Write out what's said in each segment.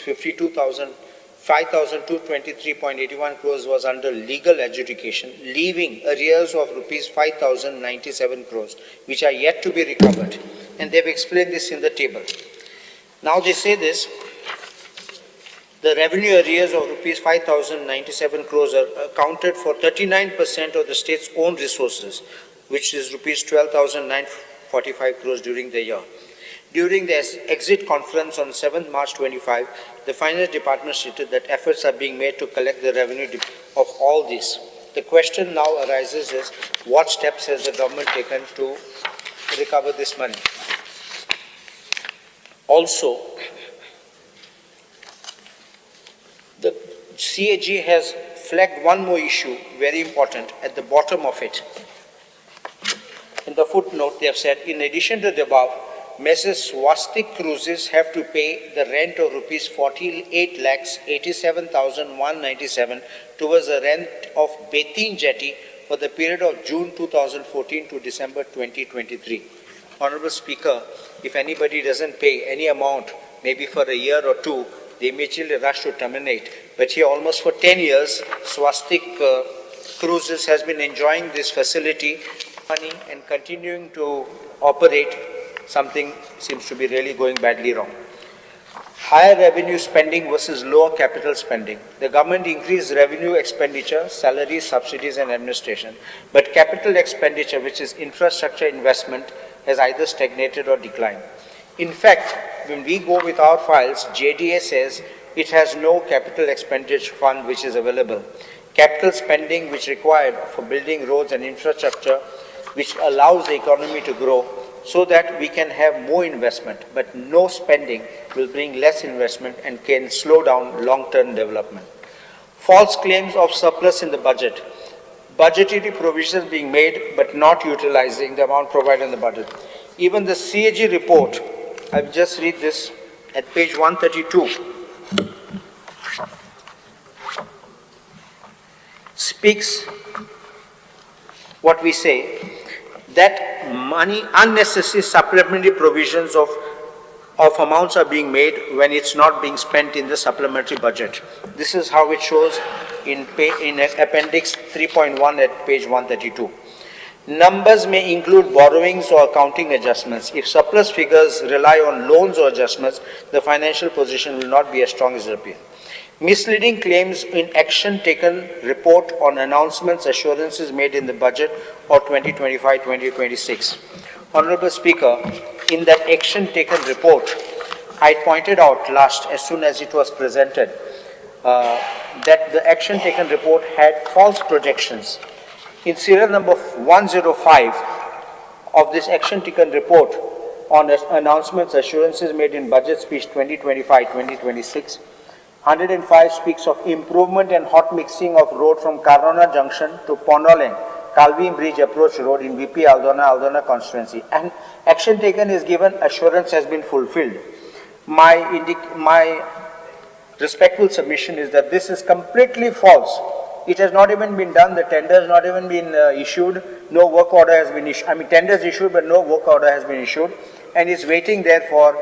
rupees 5,223.81 crores was under legal adjudication, leaving arrears of rupees 5,097 crores, which are yet to be recovered. And they've explained this in the table. Now they say this, the revenue arrears of rupees 5,097 crores are accounted for 39% of the state's own resources, which is rupees 12,945 crores during the year. During the exit conference on 7th March 25, the Finance Department stated that efforts are being made to collect the revenue of all this. The question now arises is, what steps has the government taken to recover this money? Also, the CAG has flagged one more issue, very important, at the bottom of it. In the footnote, they have said, in addition to the above, Messrs. Swastik Cruises have to pay the rent of rupees 48,87,197 towards the rent of Betin Jetty for the period of June 2014 to December 2023. Honorable Speaker, if anybody doesn't pay any amount, maybe for a year or two, they immediately rush to terminate. But here, almost for 10 years, Swastik Cruises has been enjoying this facility, money, and continuing to operate. Something seems to be really going badly wrong. Higher revenue spending versus lower capital spending. The government increased revenue expenditure, salaries, subsidies, and administration. But capital expenditure, which is infrastructure investment, has either stagnated or declined. In fact, when we go with our files, JDA says it has no capital expenditure fund which is available. Capital spending which required for building roads and infrastructure, which allows the economy to grow so that we can have more investment, but no spending will bring less investment and can slow down long-term development. False claims of surplus in the budget. Budgetary provisions being made but not utilizing the amount provided in the budget. Even the CAG report, I'll just read this at page 132, speaks what we say, that money, unnecessary supplementary provisions of amounts are being made when it's not being spent in the supplementary budget. This is how it shows in appendix 3.1 at page 132. Numbers may include borrowings or accounting adjustments. If surplus figures rely on loans or adjustments, the financial position will not be as strong as it appears. Misleading claims in action taken report on announcements, assurances made in the budget of 2025-2026. Honorable Speaker, in that action taken report, I pointed out last, as soon as it was presented, that the action taken report had false projections. In serial number 105 of this action taken report on announcements, assurances made in budget speech 2025-2026, 105 speaks of improvement and hot mixing of road from Karona Junction to Pondoland, Calvin Bridge Approach Road in VP Aldona, Aldona constituency. And action taken is given, assurance has been fulfilled. My respectful submission is that this is completely false. It has not even been done, the tender has not even been issued, no work order has been issued. I mean, tender is issued, but no work order has been issued, and is waiting there for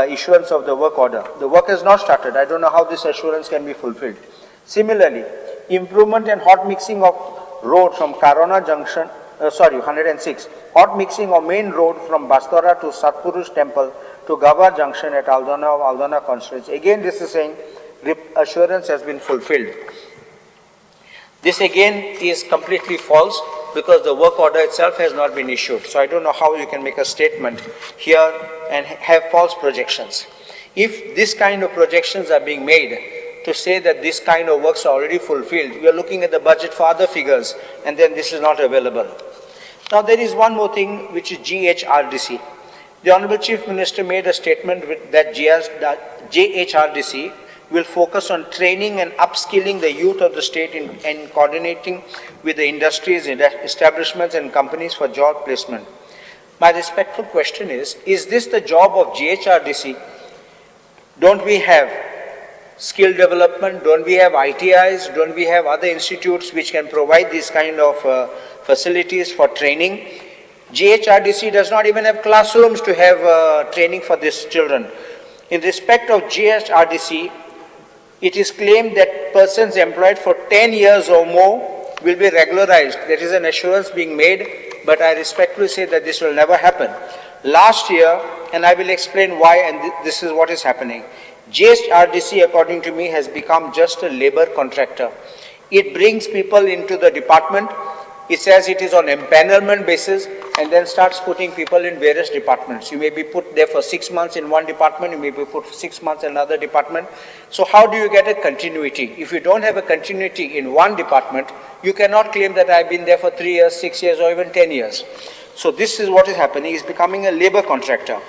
issuance of the work order. The work has not started. I don't know how this assurance can be fulfilled. Similarly, improvement and hot mixing of road from Karona Junction, 106, hot mixing of main road from Bastora to Satpurush Temple to Gava Junction at Aldona of Aldona constituency. Again, this is saying assurance has been fulfilled. This again is completely false because the work order itself has not been issued. So I don't know how you can make a statement here and have false projections. If this kind of projections are being made to say that this kind of works are already fulfilled, we are looking at the budget for other figures and then this is not available. Now there is one more thing, which is GHRDC. The Honorable Chief Minister made a statement with that JHRDC will focus on training and upskilling the youth of the state and coordinating with the industries, establishments and companies for job placement. My respectful question is this the job of GHRDC? Don't we have skill development? Don't we have ITIs? Don't we have other institutes which can provide these kind of facilities for training? GHRDC does not even have classrooms to have training for these children. In respect of GHRDC, it is claimed that persons employed for 10 years or more will be regularized. There is an assurance being made, but I respectfully say that this will never happen. Last year, and I will explain why, and this is what is happening. GHRDC, according to me, has become just a labor contractor. It brings people into the department. It says it is on empanelment basis and then starts putting people in various departments. You may be put there for 6 months in one department, you may be put for 6 months in another department. So how do you get a continuity? If you don't have a continuity in one department, you cannot claim that I've been there for 3 years, 6 years, or even 10 years. So this is what is happening. It's becoming a labor contractor.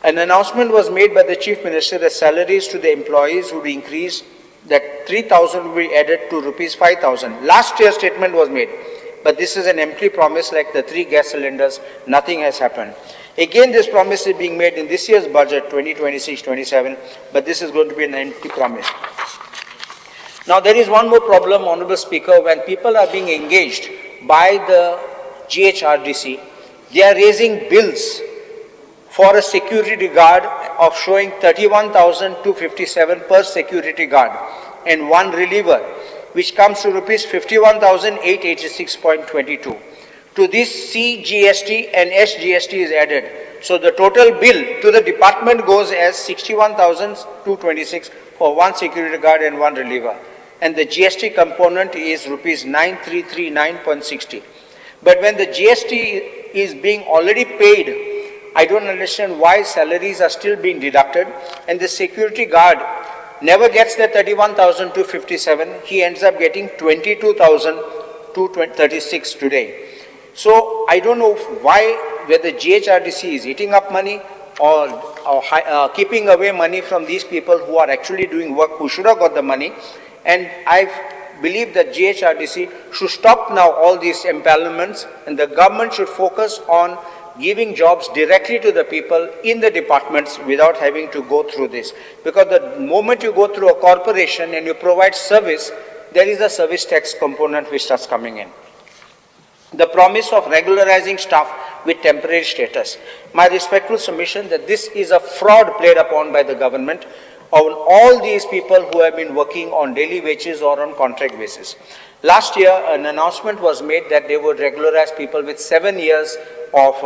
An announcement was made by the Chief Minister that salaries to the employees would be increased, that 3,000 would be added to rupees 5,000. Last year's statement was made, but this is an empty promise like the 3 gas cylinders, nothing has happened. Again, this promise is being made in this year's budget, 2026-27, but this is going to be an empty promise. Now, there is one more problem, Honorable Speaker. When people are being engaged by the GHRDC, they are raising bills for a security guard of showing 31,257 per security guard and one reliever, which comes to rupees 51,886.22. To this, CGST and SGST is added. So the total bill to the department goes as 61,226 for one security guard and one reliever. And the GST component is rupees 9,339.60. But when the GST is being already paid, I don't understand why salaries are still being deducted, and the security guard never gets the 31,257. He ends up getting 22,236 today. So I don't know why, whether GHRDC is eating up money or keeping away money from these people who are actually doing work, who should have got the money. And I believe that GHRDC should stop now all these empanelments, and the government should focus on giving jobs directly to the people in the departments without having to go through this. Because the moment you go through a corporation and you provide service, there is a service tax component which starts coming in. The promise of regularizing staff with temporary status. My respectful submission that this is a fraud played upon by the government on all these people who have been working on daily wages or on contract basis. Last year, an announcement was made that they would regularize people with 7 years of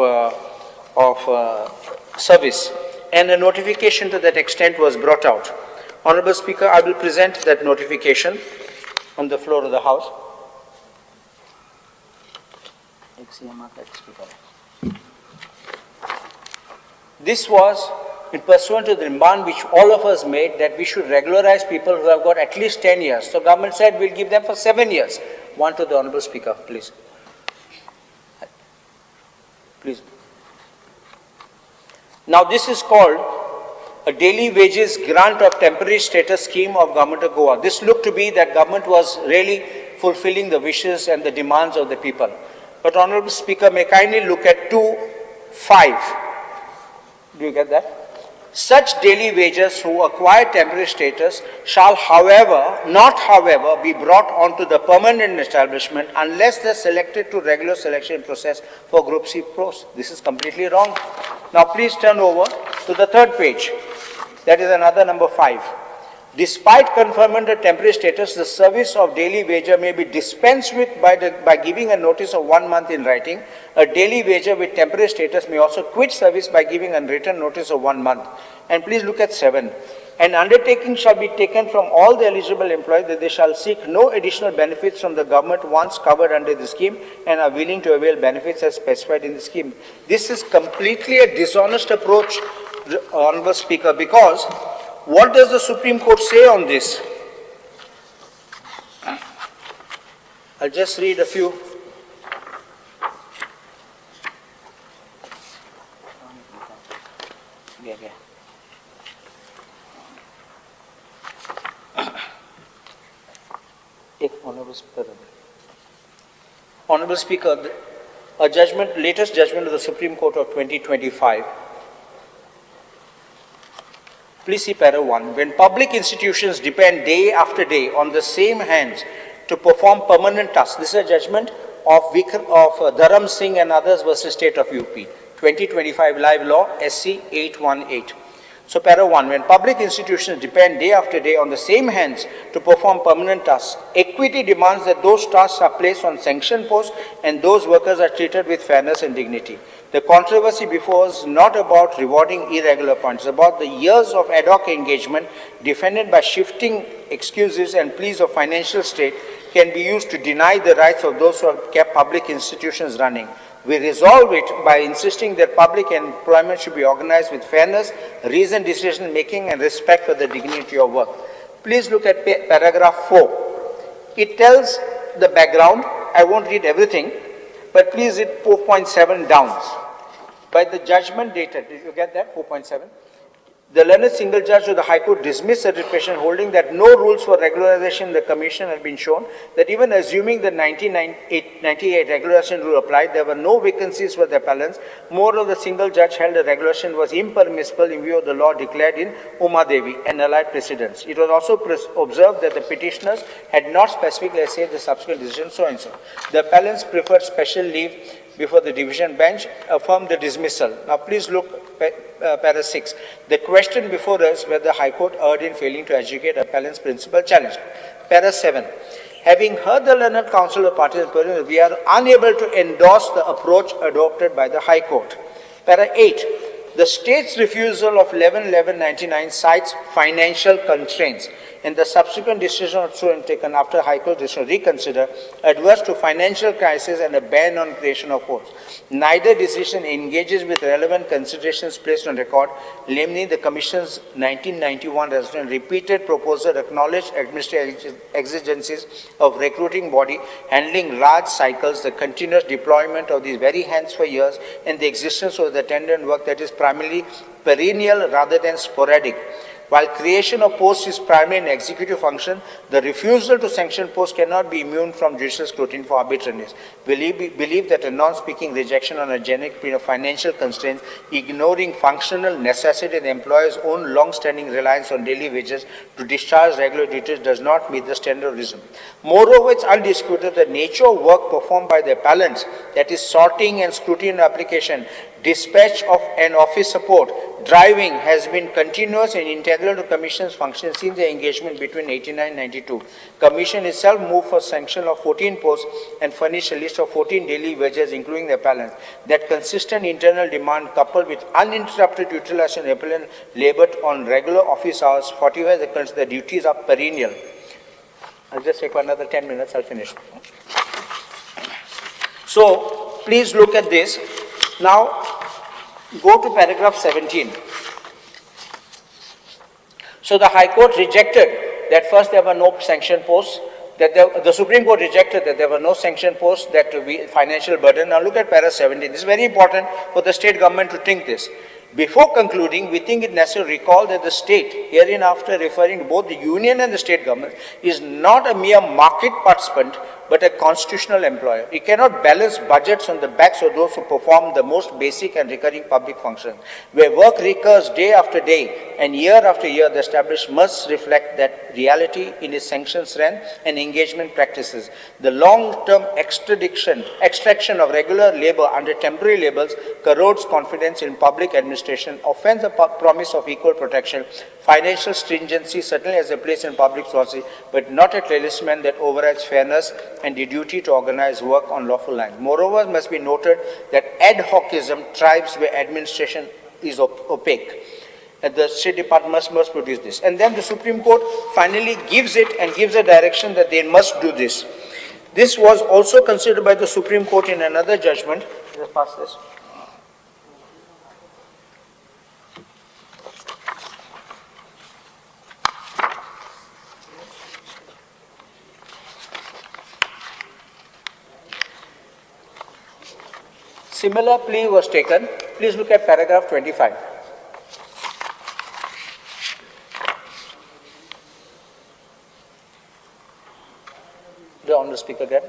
service, and a notification to that extent was brought out. Honorable Speaker, I will present that notification on the floor of the House. This was in pursuant to the demand which all of us made that we should regularize people who have got at least 10 years. So government said we'll give them for 7 years. One to the Honorable Speaker, please. Please. Now this is called a daily wages grant of temporary status scheme of Government of Goa. This looked to be that government was really fulfilling the wishes and the demands of the people. But Honorable Speaker, may kindly look at 2.5. Do you get that? Such daily wages who acquire temporary status shall, however, not however, be brought onto the permanent establishment unless they are selected to regular selection process for Group C posts. This is completely wrong. Now please turn over to the third page. That is another number 5. Despite conferment of temporary status, the service of daily wager may be dispensed with by giving a notice of 1 month in writing. A daily wager with temporary status may also quit service by giving a written notice of 1 month. And please look at 7. An undertaking shall be taken from all the eligible employees that they shall seek no additional benefits from the government once covered under the scheme and are willing to avail benefits as specified in the scheme. This is completely a dishonest approach, Honorable Speaker, because what does the Supreme Court say on this? I'll just read a few. Yeah, yeah. Honorable Speaker. Honorable Speaker, a judgment, latest judgment of the Supreme Court of 2025. Please see para 1. When public institutions depend day after day on the same hands to perform permanent tasks, this is a judgment of Dharam Singh and others versus State of UP, 2025 Live Law, SC 818. So para 1, when public institutions depend day after day on the same hands to perform permanent tasks, equity demands that those tasks are placed on sanctioned posts and those workers are treated with fairness and dignity. The controversy before us is not about rewarding irregular points, it's about the years of ad hoc engagement defended by shifting excuses and pleas of financial state can be used to deny the rights of those who have kept public institutions running. We resolve it by insisting that public employment should be organized with fairness, reasoned decision-making, and respect for the dignity of work. Please look at paragraph 4. It tells the background. I won't read everything, but please read 4.7 down. By the judgment dated, did you get that, 4.7? The learned single judge of the High Court dismissed the petition, holding that no rules for regularization in the commission had been shown, that even assuming the 1998 regularization rule applied, there were no vacancies for the appellants. Moreover, the single judge held the regulation was impermissible in view of the law declared in Umadevi and allied precedents. It was also observed that the petitioners had not specifically said the subsequent decision, so and so. The appellants preferred special leave before the division bench, affirmed the dismissal. Now please look para 6. The question before us whether the High Court erred in failing to adjudicate appellant's principal challenge. Para 7. Having heard the learned counsel of parties, we are unable to endorse the approach adopted by the High Court. Para 8. The state's refusal of 11/11/99 cites financial constraints, and the subsequent decision also taken after High Court decision reconsider adverse to financial crisis and a ban on creation of posts. Neither decision engages with relevant considerations placed on record, namely the Commission's 1991 resolution repeated proposal acknowledged administrative exigencies of recruiting body handling large cycles, the continuous deployment of these very hands for years, and the existence of the attendant work that is primarily perennial rather than sporadic. While creation of posts is primarily an executive function, the refusal to sanction posts cannot be immune from judicial scrutiny for arbitrariness. We believe that a non-speaking rejection on a generic period of financial constraints, ignoring functional necessity and the employer's own long-standing reliance on daily wages to discharge regular duties does not meet the standard of reason. Moreover, it's undisputed the nature of work performed by the appellants, that is sorting and scrutiny application, dispatch of and office support, driving has been continuous and integral to Commission's function since the engagement between 89 and 92. Commission itself moved for sanction of 14 posts and furnished a list of 14 daily wages, including the appellants. That consistent internal demand coupled with uninterrupted utilization of appellant labor on regular office hours, 45 the duties are perennial. I'll just take another 10 minutes, I'll finish. So, please look at this. Now, go to paragraph 17. So the High Court rejected that first there were no sanction posts, that the Supreme Court rejected that there were no sanction posts, that financial burden. Now look at para 17. This is very important for the state government to think this. Before concluding, we think it necessary to recall that the state, hereinafter referring to both the union and the state government, is not a mere market participant, but a constitutional employer. It cannot balance budgets on the backs of those who perform the most basic and recurring public functions. Where work recurs day after day and year after year, the establishment must reflect that reality in its sanction strength and engagement practices. The long-term extraction of regular labor under temporary labels corrodes confidence in public administration, offends the promise of equal protection. Financial stringency certainly has a place in public policy, but not a talisman that overrides fairness and the duty to organize work on lawful lines. Moreover, it must be noted that ad hocism thrives where administration is opaque. And the State Department must produce this. And then the Supreme Court finally gives it and gives a direction that they must do this. This was also considered by the Supreme Court in another judgment. Just pass this. Similar plea was taken. Please look at paragraph 25. The Honourable Speaker, again.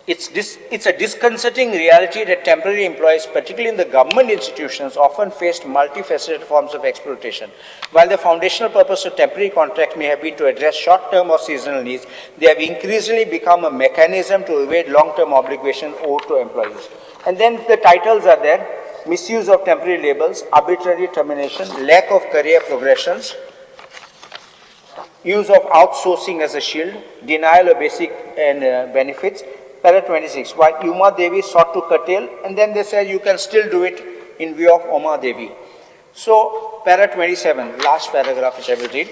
It's a disconcerting reality that temporary employees, particularly in the government institutions, often faced multifaceted forms of exploitation. While the foundational purpose of temporary contracts may have been to address short-term or seasonal needs, they have increasingly become a mechanism to evade long-term obligations owed to employees. And then the titles are there. misuse of temporary labels, arbitrary termination, lack of career progressions, use of outsourcing as a shield, denial of basic and benefits. Para 26, while Umadevi sought to curtail, and then they said you can still do it in view of Umadevi. So, para 27, last paragraph which I will read.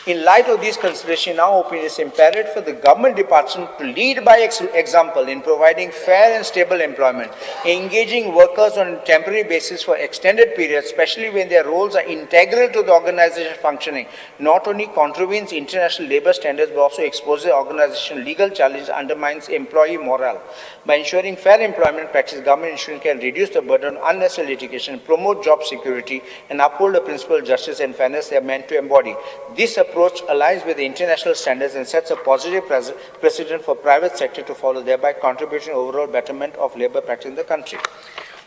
In light of these considerations, in our opinion, it is imperative for the government department to lead by example in providing fair and stable employment, engaging workers on a temporary basis for extended periods, especially when their roles are integral to the organization functioning, not only contravenes international labor standards, but also exposes the organization legal challenges, undermines employee morale. By ensuring fair employment practice, government institutions can reduce the burden of unnecessary litigation, promote job security, and uphold the principle of justice and fairness they are meant to embody. This approach aligns with the international standards and sets a positive precedent for private sector to follow, thereby contributing to overall betterment of labor practice in the country.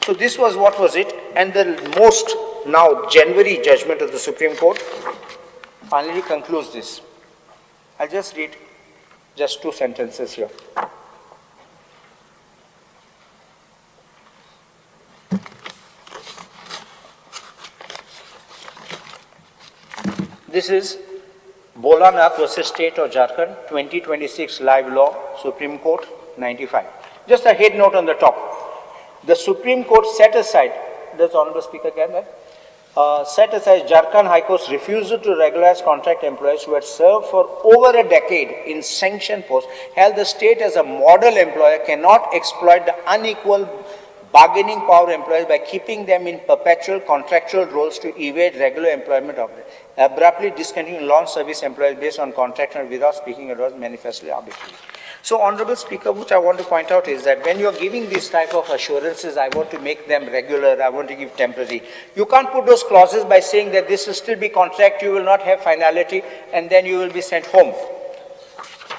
So this was what was it, and the most now January judgment of the Supreme Court finally concludes this. I'll just read just two sentences here. This is Bholanath versus State of Jharkhand, 2026 Live Law, Supreme Court, 95. Just a head note on the top. The Supreme Court set aside, does Honorable Speaker get that? Set aside Jharkhand High Court's refusal to regularize contract employees who had served for over a decade in sanctioned posts, held the state as a model employer cannot exploit the unequal bargaining power employees by keeping them in perpetual contractual roles to evade regular employment of them. Abruptly discontinuing long service employees based on contract and without speaking it was manifestly arbitrary. So, Honorable Speaker, what I want to point out is that when you are giving this type of assurances, I want to make them regular, I want to give temporary. You can't put those clauses by saying that this will still be contract, you will not have finality, and then you will be sent home.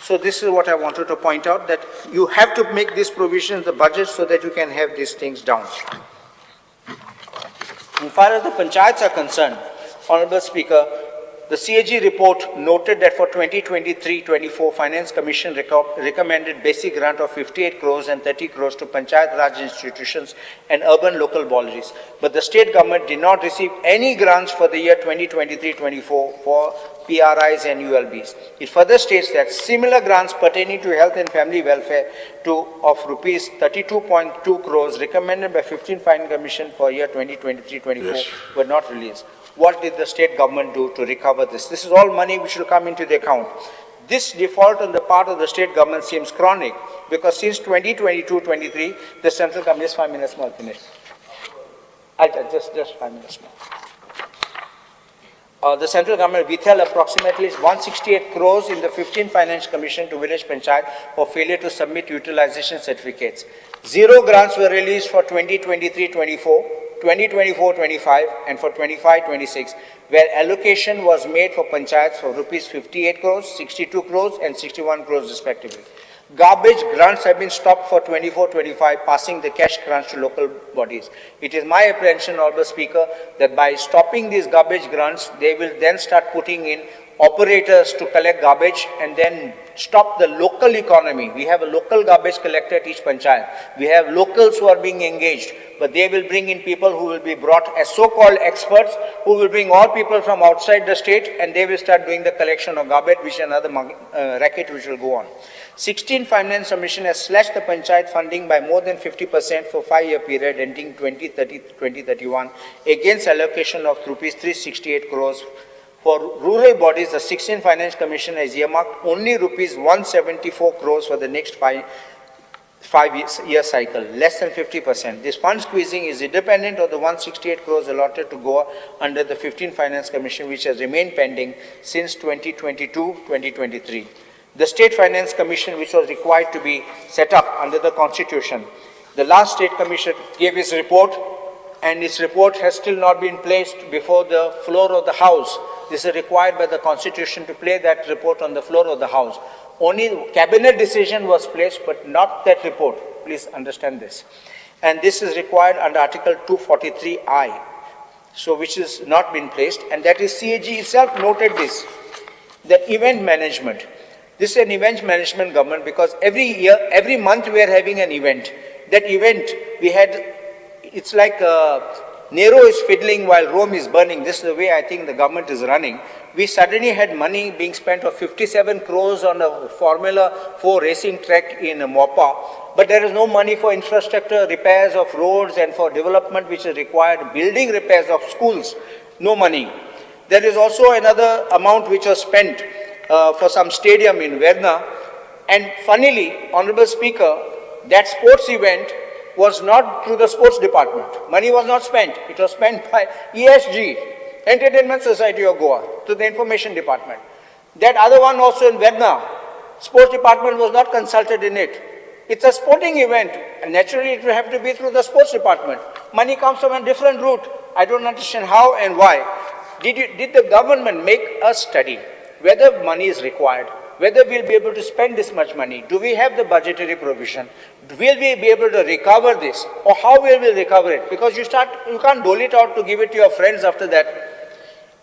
So this is what I wanted to point out, that you have to make these provisions in the budget so that you can have these things down. In far as the panchayats are concerned, Honorable Speaker, the CAG report noted that for 2023-24, Finance Commission recommended basic grant of 58 crores and 30 crores to Panchayat Raj institutions and urban local bodies. But the state government did not receive any grants for the year 2023-24 for PRIs and ULBs. It further states that similar grants pertaining to health and family welfare of rupees 32.2 crores recommended by 15 Finance Commission for year 2023-24 Yes. were not released. What did the state government do to recover this? This is all money which will come into the account. This default on the part of the state government seems chronic because since 2022-23, the central government, just 5 minutes more, I'll finish. Just 5 minutes more. The central government withheld approximately 168 crores in the 15th Finance Commission to village panchayat for failure to submit utilization certificates. 0 grants were released for 2023-24, 2024-25, and for 25-26, where allocation was made for panchayats for rupees 58 crores, 62 crores, and 61 crores respectively. Garbage grants have been stopped for 24-25, passing the cash grants to local bodies. It is my apprehension, Honorable Speaker, that by stopping these garbage grants, they will then start putting in operators to collect garbage and then stop the local economy. We have a local garbage collector at each panchayat. We have locals who are being engaged, but they will bring in people who will be brought as so-called experts, who will bring all people from outside the state, and they will start doing the collection of garbage, which is another racket which will go on. 16 Finance Commission has slashed the panchayat funding by more than 50% for 5-year period ending 2030-2031 against allocation of rupees 368 crores. For rural bodies, the 16th Finance Commission has earmarked only rupees 174 crores for the next 5-year cycle, less than 50%. This fund squeezing is independent of the 168 crores allotted to Goa under the 15th Finance Commission, which has remained pending since 2022-2023. The State Finance Commission, which was required to be set up under the Constitution, the last State Commission gave its report, and its report has still not been placed before the floor of the House. This is required by the Constitution to play that report on the floor of the House. Only cabinet decision was placed, but not that report. Please understand this. And this is required under Article 243I, so which is not been placed, and that is CAG itself noted this. The event management. This is an event management government because every year, every month we are having an event. That event, we had It's like Nero is fiddling while Rome is burning. This is the way I think the government is running. We suddenly had money being spent of 57 crores on a Formula 4 racing track in Mopa, but there is no money for infrastructure, repairs of roads and for development which is required, building repairs of schools, no money. There is also another amount which was spent for some stadium in Verna, and funnily, Honorable Speaker, that sports event was not through the sports department. Money was not spent. It was spent by ESG, Entertainment Society of Goa, to the information department. That other one also in Verna, sports department was not consulted in it. It's a sporting event, and naturally it will have to be through the sports department. Money comes from a different route. I don't understand how and why. Did the government make a study whether money is required, whether we'll be able to spend this much money? Do we have the budgetary provision? Will we be able to recover this? Or how will we recover it? Because you can't dole it out to give it to your friends after that.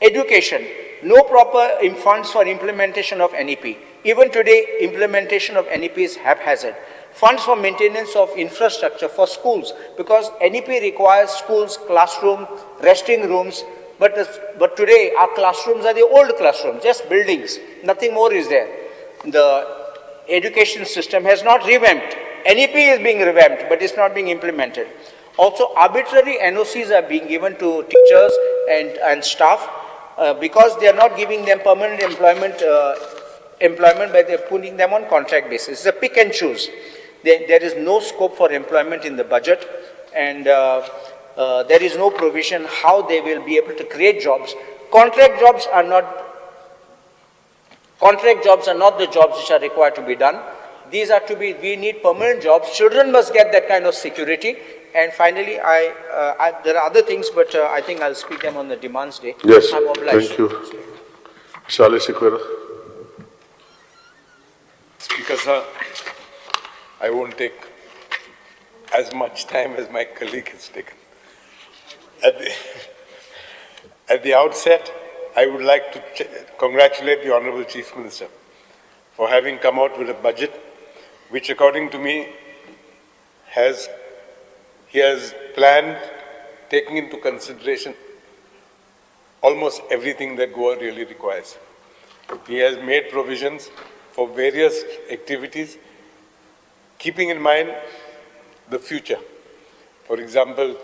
Education, no proper funds for implementation of NEP. Even today, implementation of NEP is haphazard. Funds for maintenance of infrastructure for schools, because NEP requires schools, classroom, resting rooms, but today our classrooms are the old classrooms, just buildings, nothing more is there. The education system has not revamped. NEP is being revamped, but it's not being implemented. Also, arbitrary NOCs are being given to teachers and staff because they are not giving them permanent employment, but they are putting them on contract basis. It's a pick and choose. There is no scope for employment in the budget, and there is no provision how they will be able to create jobs. Contract jobs are not the jobs which are required to be done. These are to be, we need permanent jobs. Children must get that kind of security. And finally, there are other things, but I think I'll speak them on the demands day. Yes, I'm obliged. Thank you. Charlie Sequeira. Speaker, sir, I won't take as much time as my colleague has taken. At the outset, I would like to congratulate the Honorable Chief Minister for having come out with a budget which, according to me, he has planned, taking into consideration almost everything that Goa really requires. He has made provisions for various activities, keeping in mind the future. For example,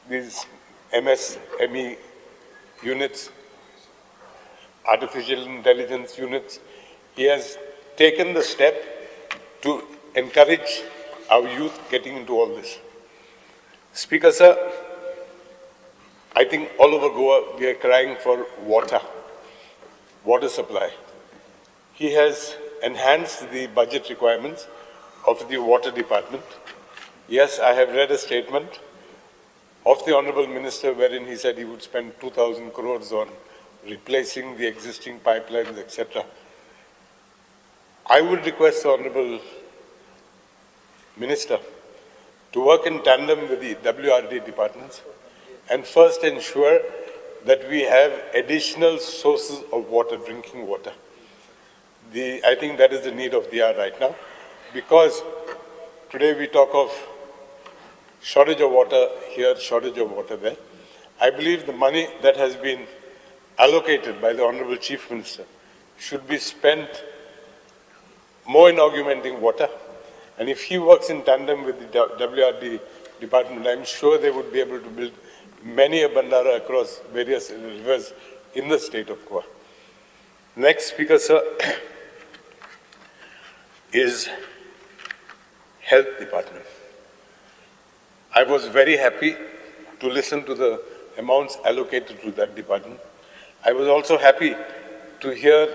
these MSME units, artificial intelligence units. He has taken the step to encourage our youth getting into all this. Speaker, sir, I think all over Goa we are crying for water, water supply. He has enhanced the budget requirements of the water department. Yes, I have read a statement of the Honorable Minister wherein he said he would spend 2,000 crores on replacing the existing pipelines, etc. I would request the Honorable Minister to work in tandem with the WRD departments and first ensure that we have additional sources of water, drinking water. I think that is the need of the hour right now, because today we talk of shortage of water here, shortage of water there. I believe the money that has been allocated by the Honorable Chief Minister should be spent more in augmenting water. And if he works in tandem with the WRD department, I'm sure they would be able to build many a bandara across various rivers in the state of Goa. Next speaker, sir, is Health Department. I was very happy to listen to the amounts allocated to that department. I was also happy to hear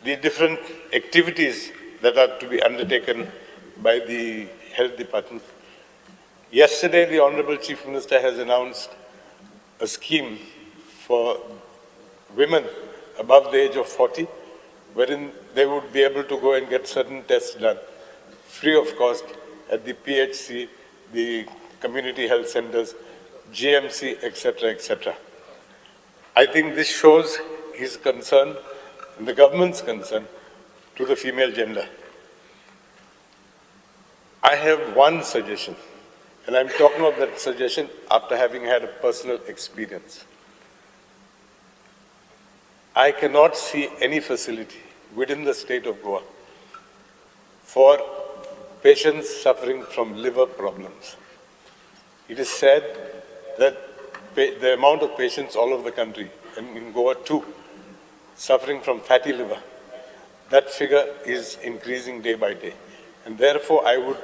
the different activities that are to be undertaken by the Health Department. Yesterday, the Honorable Chief Minister has announced a scheme for women above the age of 40, wherein they would be able to go and get certain tests done free of cost at the PHC, the community health centers, GMC, etc., etc. I think this shows his concern and the government's concern to the female gender. I have one suggestion. And I'm talking of that suggestion after having had a personal experience. I cannot see any facility within the state of Goa for patients suffering from liver problems. It is said that the amount of patients all over the country, and in Goa too, suffering from fatty liver, that figure is increasing day by day. And therefore, I would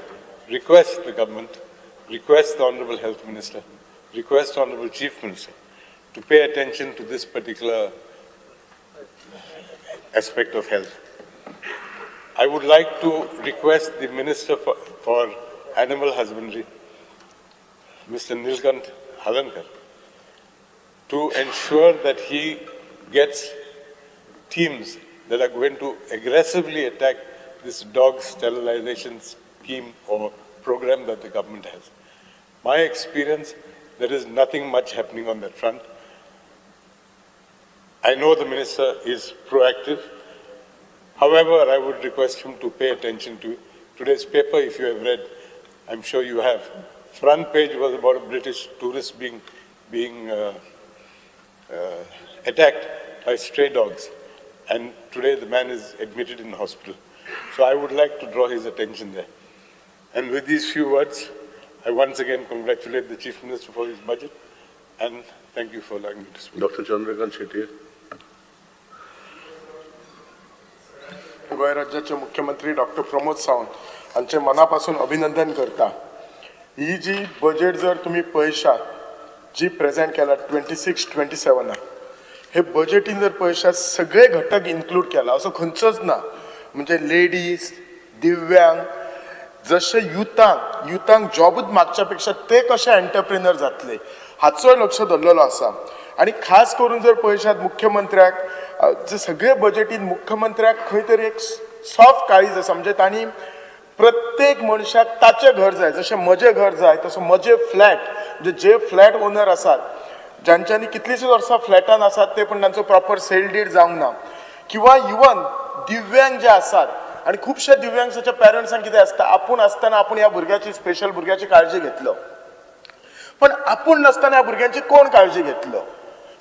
request the government, request the Honorable Health Minister, request the Honorable Chief Minister to pay attention to this particular aspect of health. I would like to request the Minister for Animal Husbandry, Mr. Nilkanth Halarnkar, to ensure that he gets teams that are going to aggressively attack this dog sterilization scheme or program that the government has. My experience, there is nothing much happening on that front. I know the minister is proactive. However, I would request him to pay attention to today's paper. If you have read, I'm sure you have. Front page was about a British tourist being attacked by stray dogs. And today the man is admitted in hospital. So I would like to draw his attention there. And with these few words, I once again congratulate the Chief Minister for his budget and thank you for allowing me to speak. Doctor Chandrakant Shetye. Goa राज्याचे मुख्यमंत्री doctor Pramod Sawant हांचे मनापासून अभिनंदन करता. ही जी budget जर तुमी पळयशात जी प्रेजेंट केला 26-27, हे बजेटीन जर पळयशात सगळे घटक इन्क्लूड केला, असो खंयचोच ना. म्हणजे लेडीज, दिव्यांग, जशे युथांक जॉबूच मागच्या पेक्षा ते कशे एंटरप्रिनर जातले हाचोय लक्ष दवरलेलो आसा. आनी खास करून जर पळयशात मुख्यमंत्र्याक जे सगळे बजेटीन मुख्यमंत्र्याक खंय तरी एक सॉफ्ट काळीज आसा. म्हणजे तांणी प्रत्येक मनशाक ताचें घर जाय, जशें म्हजें घर जाय तसो म्हजें फ्लॅट, म्हणजे जे फ्लॅट ओनर आसात ज्यांच्यांनी कितलींशींच वर्सां फ्लॅटान आसात ते, पण तांचो प्रॉपर सेल did जावंक ना, किंवा इवन दिव्यांग जे आसात. आनी खुबश्या दिव्यांगाच्या पेरंट्सांक कितें आसता, आपूण आसतना आपूण ह्या भुरग्याची, स्पेशल भुरग्याची काळजी घेतलो, पण आपूण नासतना ह्या भुरग्यांची कोण काळजी घेतलो,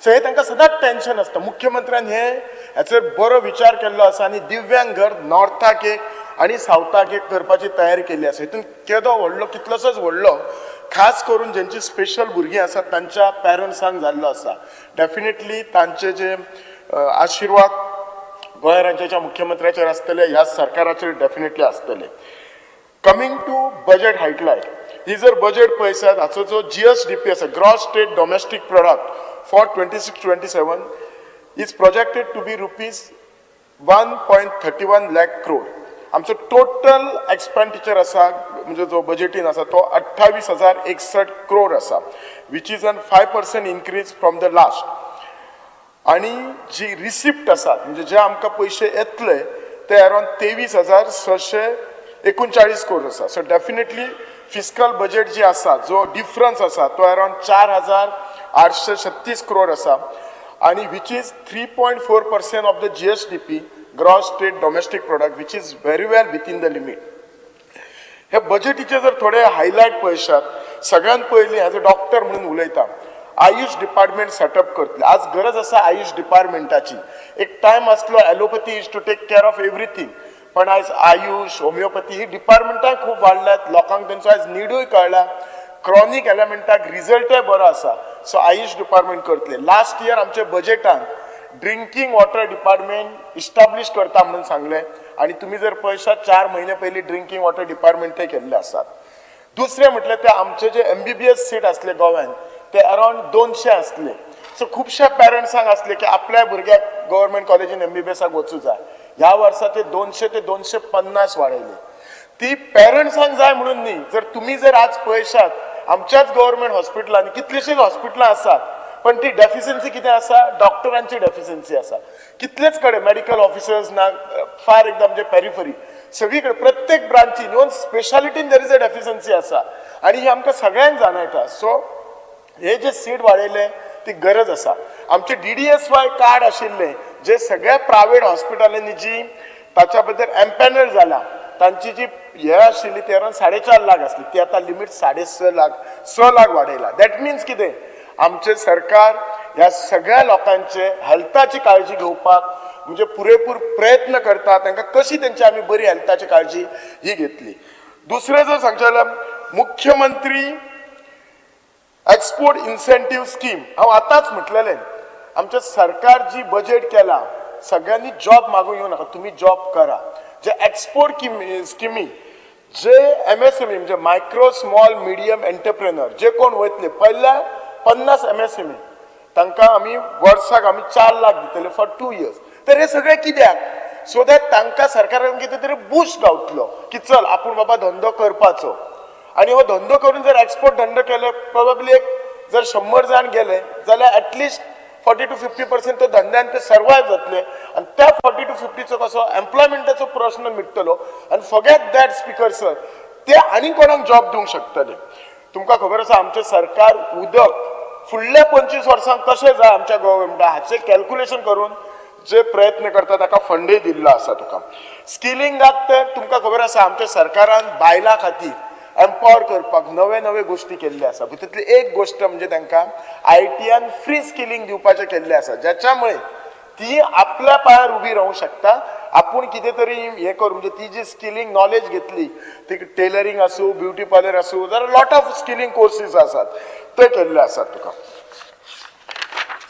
सो हे तांकां सदांच टेन्शन आसता. मुख्यमंत्र्यान हे हाचेर बरो विचार केल्लो आसा आनी दिव्यांग घर नॉर्थाक एक आनी सावथाक एक करपाची तयारी केल्ली आसा. हितून केदो व्हडलो, कितलोसोच व्हडलो, खास करून जेंची स्पेशल भुरगीं आसात तांच्या पेरंट्सांक जाल्लो आसा. डेफिनेटली तांचे जे आशिर्वाद गोंय राज्याच्या मुख्यमंत्र्याचेर आसतले, ह्या सरकाराचेर डेफिनेटली आसतले. कमींग टू बजेट हायलायट, ही जर बजेट पळयशात हाचो जो जीएसडीपी आसा, gross state domestic product for 26-27 is projected to be rupees 1.31 lakh crore. आमचो टोटल एक्सपेंडिचर आसा, म्हणजे जो बजेटीन आसा तो 28,061 क्रोड आसा, which is an 5% increase from the last. आणि जी रिसिप्ट आसात, म्हणजे जे आमकां पयशे येतले ते अरावंड 23,639 क्रोड आसा. सो डेफिनेटली फिस्कल बजेट जी आसा, जो डिफरन्स आसा तो अरावंड 4,836 क्रोड आसा आणि which is 3.4% of the GSDP, gross state domestic product, which is very well within the limit. हे बजेटीचे जर थोडे हायलायट पळयशात, सगळ्यात पयलीं एज अ डॉक्टर म्हणून उलयता, आयुष डिपार्टमेंट सेटअप करतले. आज गरज आसा आयुष डिपार्टमेंटाची. एक टायम आसलो allopathy used to take care of everything, पण आयज आयुष, होमिओपॅथी ही डिपार्टमेंटां खूब वाडल्यात. लोकांक तेंचो आयज निडूय कळ्ळा, क्रॉनीक एलिमेंटाक रिजल्टय बरो आसा. सो आयुष डिपार्टमेंट करतले. लास्ट इयर आमच्या बजेटान ड्रिंकींग वॉटर डिपार्टमेंट इस्टाब्लीश करता म्हणून सांगलें आनी तुमी जर पळयशात 4 म्हयने पयलीं ड्रिंकींग वॉटर डिपार्टमेंटय केल्ले आसात. दुसरें म्हटल्यार ते आमचे जे एमबीबीएस सीट आसले गोव्यान ते अरावंड 200 आसले. सो खुबश्या पेरंट्सांक आसले की आपल्या भुरग्याक गव्हर्मेंट कॉलेजीन एमबीबीएसाक वचूं जाय. ह्या वर्सा ते 200 ते 250 वाडयले. ती पेरंट्सांक जाय म्हणून न्ही. जर तुमी जर आज पळयशात आमच्याच गव्हर्मेंट हॉस्पिटलांनी कितलींशींच हॉस्पिटलां आसात, पण ती डेफिसियन्सी कितें आसा? डॉक्टरांची डेफिसियन्सी आसा. कितलेच कडेन मेडिकल ऑफिसर्स ना, फार एकदम म्हणजे पेरिफरी सगळी कडेन प्रत्येक ब्रांचीन, even स्पेशालिटीन there is a deficiency आसा आनी ही आमकां सगळ्यांक जाणवता. सो हे जे सीट वाडयले ती गरज आसा. आमचे डीडीएसवाय कार्ड आशिल्ले जे सगळ्या प्रायवेट हॉस्पिटलांनी जी ताच्या बद्दल एम्पॅनल जाला. तांची जी हे आशिल्ली ती अरावंड 4.5 लाख आसली, ती आतां लिमीट 6.5 लाख, 6 लाख वाडयला. That means कितें, आमचें सरकार ह्या सगळ्या लोकांचे हेल्थाची काळजी घेवपाक म्हणजे पुरेपूर प्रयत्न करता. तांकां कशी तेंची आमी बरी हेल्थाची काळजी ही घेतली. दुसरें जर सांगचें जाल्यार, मुख्यमंत्री एक्सपोर्ट इन्सेंटीव स्कीम, हांव आतांच म्हटलेलें, आमचें सरकार जी बजेट केला, सगळ्यांनी जॉब मागून येवं नाका, तुमी जॉब करा. जे एक्सपोर्ट स्किमी, जे एमएसएमई म्हणजे मायक्रो स्मॉल मिडियम एंटरप्रेनर जे कोण वयतले, पहिल्या 50 एमएसएमई, तांकां आमी वर्साक आमी 4 लाख दितले फॉर 2 इयर्स. तर हे सगळें कित्याक? सो that तांकां सरकारान कितें तरी बूस्ट गावतलो की चल, आपूण बाबा धंदो करपाचो. आनी हो धंदो करून जर एक्सपोर्ट धंदो केले, प्रोबेबली एक जर 100 जाण गेले जाल्यार एटलिस्ट 40 टू 50% तो धंद्यान ते सर्वायव जातले आनी त्या 40 टू 50चो कसो एम्प्लॉयमेंटाचो प्रश्न मिटतलो. आनी फॉरगेट that, speaker sir, ते आनी कोणाक जॉब दिवंक शकतले. तुमकां खबर आसा, आमचें सरकार उदक फुडल्या 25 वर्सांक कशें जाय आमच्या गव्हर्मेंटा, हाचें कॅल्क्युलेशन करून जे प्रयत्न करता, ताका फंडय दिल्लो आसा. तुका स्किलिंगाक तर तुमकां खबर आसा, आमच्या सरकारान बायलां खातीर एम्पावर करपाक नवे नवे गोश्टी केल्ले आसा. भितूंतली एक गोश्ट म्हणजे तांकां आयटीआन फ्री स्किलिंग दिवपाचें केल्लें आसा, ज्याच्यामुळे ती आपल्या पांयार उबी रावूंक शकता, आपूण कितें तरी हें करून. म्हणजे ती जी स्किलिंग नॉलेज घेतली, ती टेलरिंग आसूं, ब्युटी पार्लर आसूं, there lot of skilling courses आसात, ते केल्ले आसात. तुका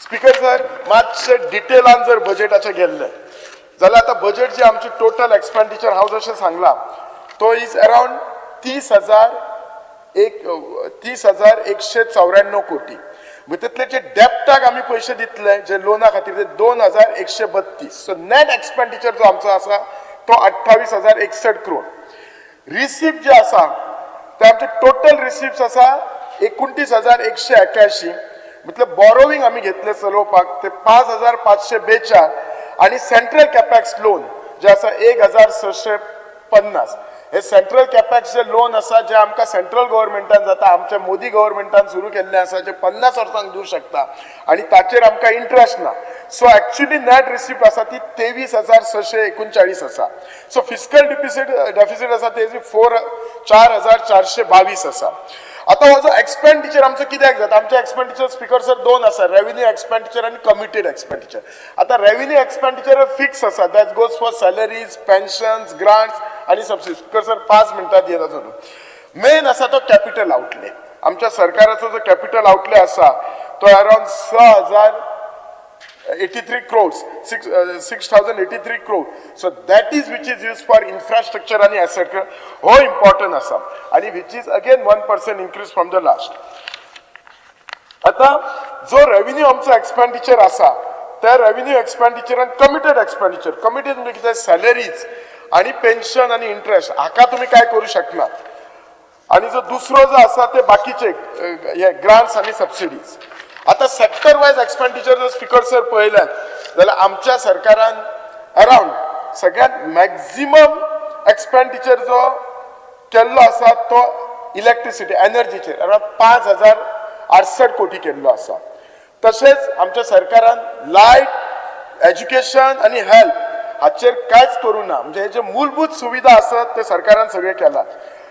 स्पीकर सर, मातशें डिटेलान जर बजेटाचें गेल्लें जाल्यार, आतां बजेट जी आमची टोटल एक्सपेंडिचर, हांव जशें सांगलां, तो is around 30,194 कोटी. भितरले जे डेप्टाक आमी पयशे दितले, जे लोना खातीर, ते 2132. सो नेट एक्सपेंडिचर जो आमचो आसा तो 28,061 क्रोड. रिसिप्ट जे आसा ते आमचे टोटल रिसिप्ट आसा 29,181. मतलब बॉरोविंग आमी घेतले चलोवपाक ते 5542 आणि सेंट्रल कॅपॅक्स लोन जे आसा 1650. हे सेंट्रल कॅपॅक्स जे लोन आसा, जे आमकां सेंट्रल गव्हर्मेंटान जाता, आमच्या मोदी गव्हर्मेंटान सुरू केल्लें आसा, जे 50 वर्सांक दिवंक शकता आणि ताचेर आमकां इंट्रस्ट ना. सो एक्चुअली नेट रिसिप्ट आसा ती 23,639 आसा. सो फिस्कल डेफिसीट आसा तेजी फोर 4422 आसा. आतां हो जो एक्सपेंडिचर आमचो कित्याक जाता? आमचे एक्सपेंडिचर, स्पीकर सर, दोन आसा, रेव्हेन्यू एक्सपेंडिचर आनी कमिटेड एक्सपेंडिचर. आतां रेव्हेन्यू एक्सपेंडिचर फिक्स आसा, that goes for salaries, pensions, grants आनी सबसिडी. स्पीकर सर, 5 मिनटां दियता. जाणू मेन आसा तो कॅपिटल आउटले. आमच्या सरकाराचो जो कॅपिटल आउटले आसा तो around 6083 crores, 6083 crore. So that is which is used for infrastructure आणि asset. हो important आसा आणि which is again 1% increase from the last. आता जो रेव्हेन्यू आमचो एक्सपेंडिचर आसा, त्या रेव्हेन्यू एक्सपेंडिचरान कमिटेड एक्सपेंडिचर, कमिटेड म्हणजे कितें? सॅलरीज आणि पेन्शन आणि इंट्रस्ट, हाका तुमी काय करू शकना. आणि जो दुसरो जो आसा ते बाकीचे हे ग्रांट्स आणि सबसिडीज. आता सेक्टर वायज एक्सपेंडिचर जर, स्पीकर सर, पळयल्यात जाल्यार आमच्या सरकारान अरावंड सगळ्यात मॅक्झिमम एक्सपेंडिचर जो केल्लो आसा तो इलेक्ट्रिसिटी एनर्जीचेर अरावंड 5068 कोटी केल्लो आसा. तशेंच आमच्या सरकारान लायट, एज्युकेशन आनी हेल्थ हाचेर कांयच करूं ना. म्हणजे हे जे मूलभूत सुविधा आसत ते सरकारान सगळे केलात.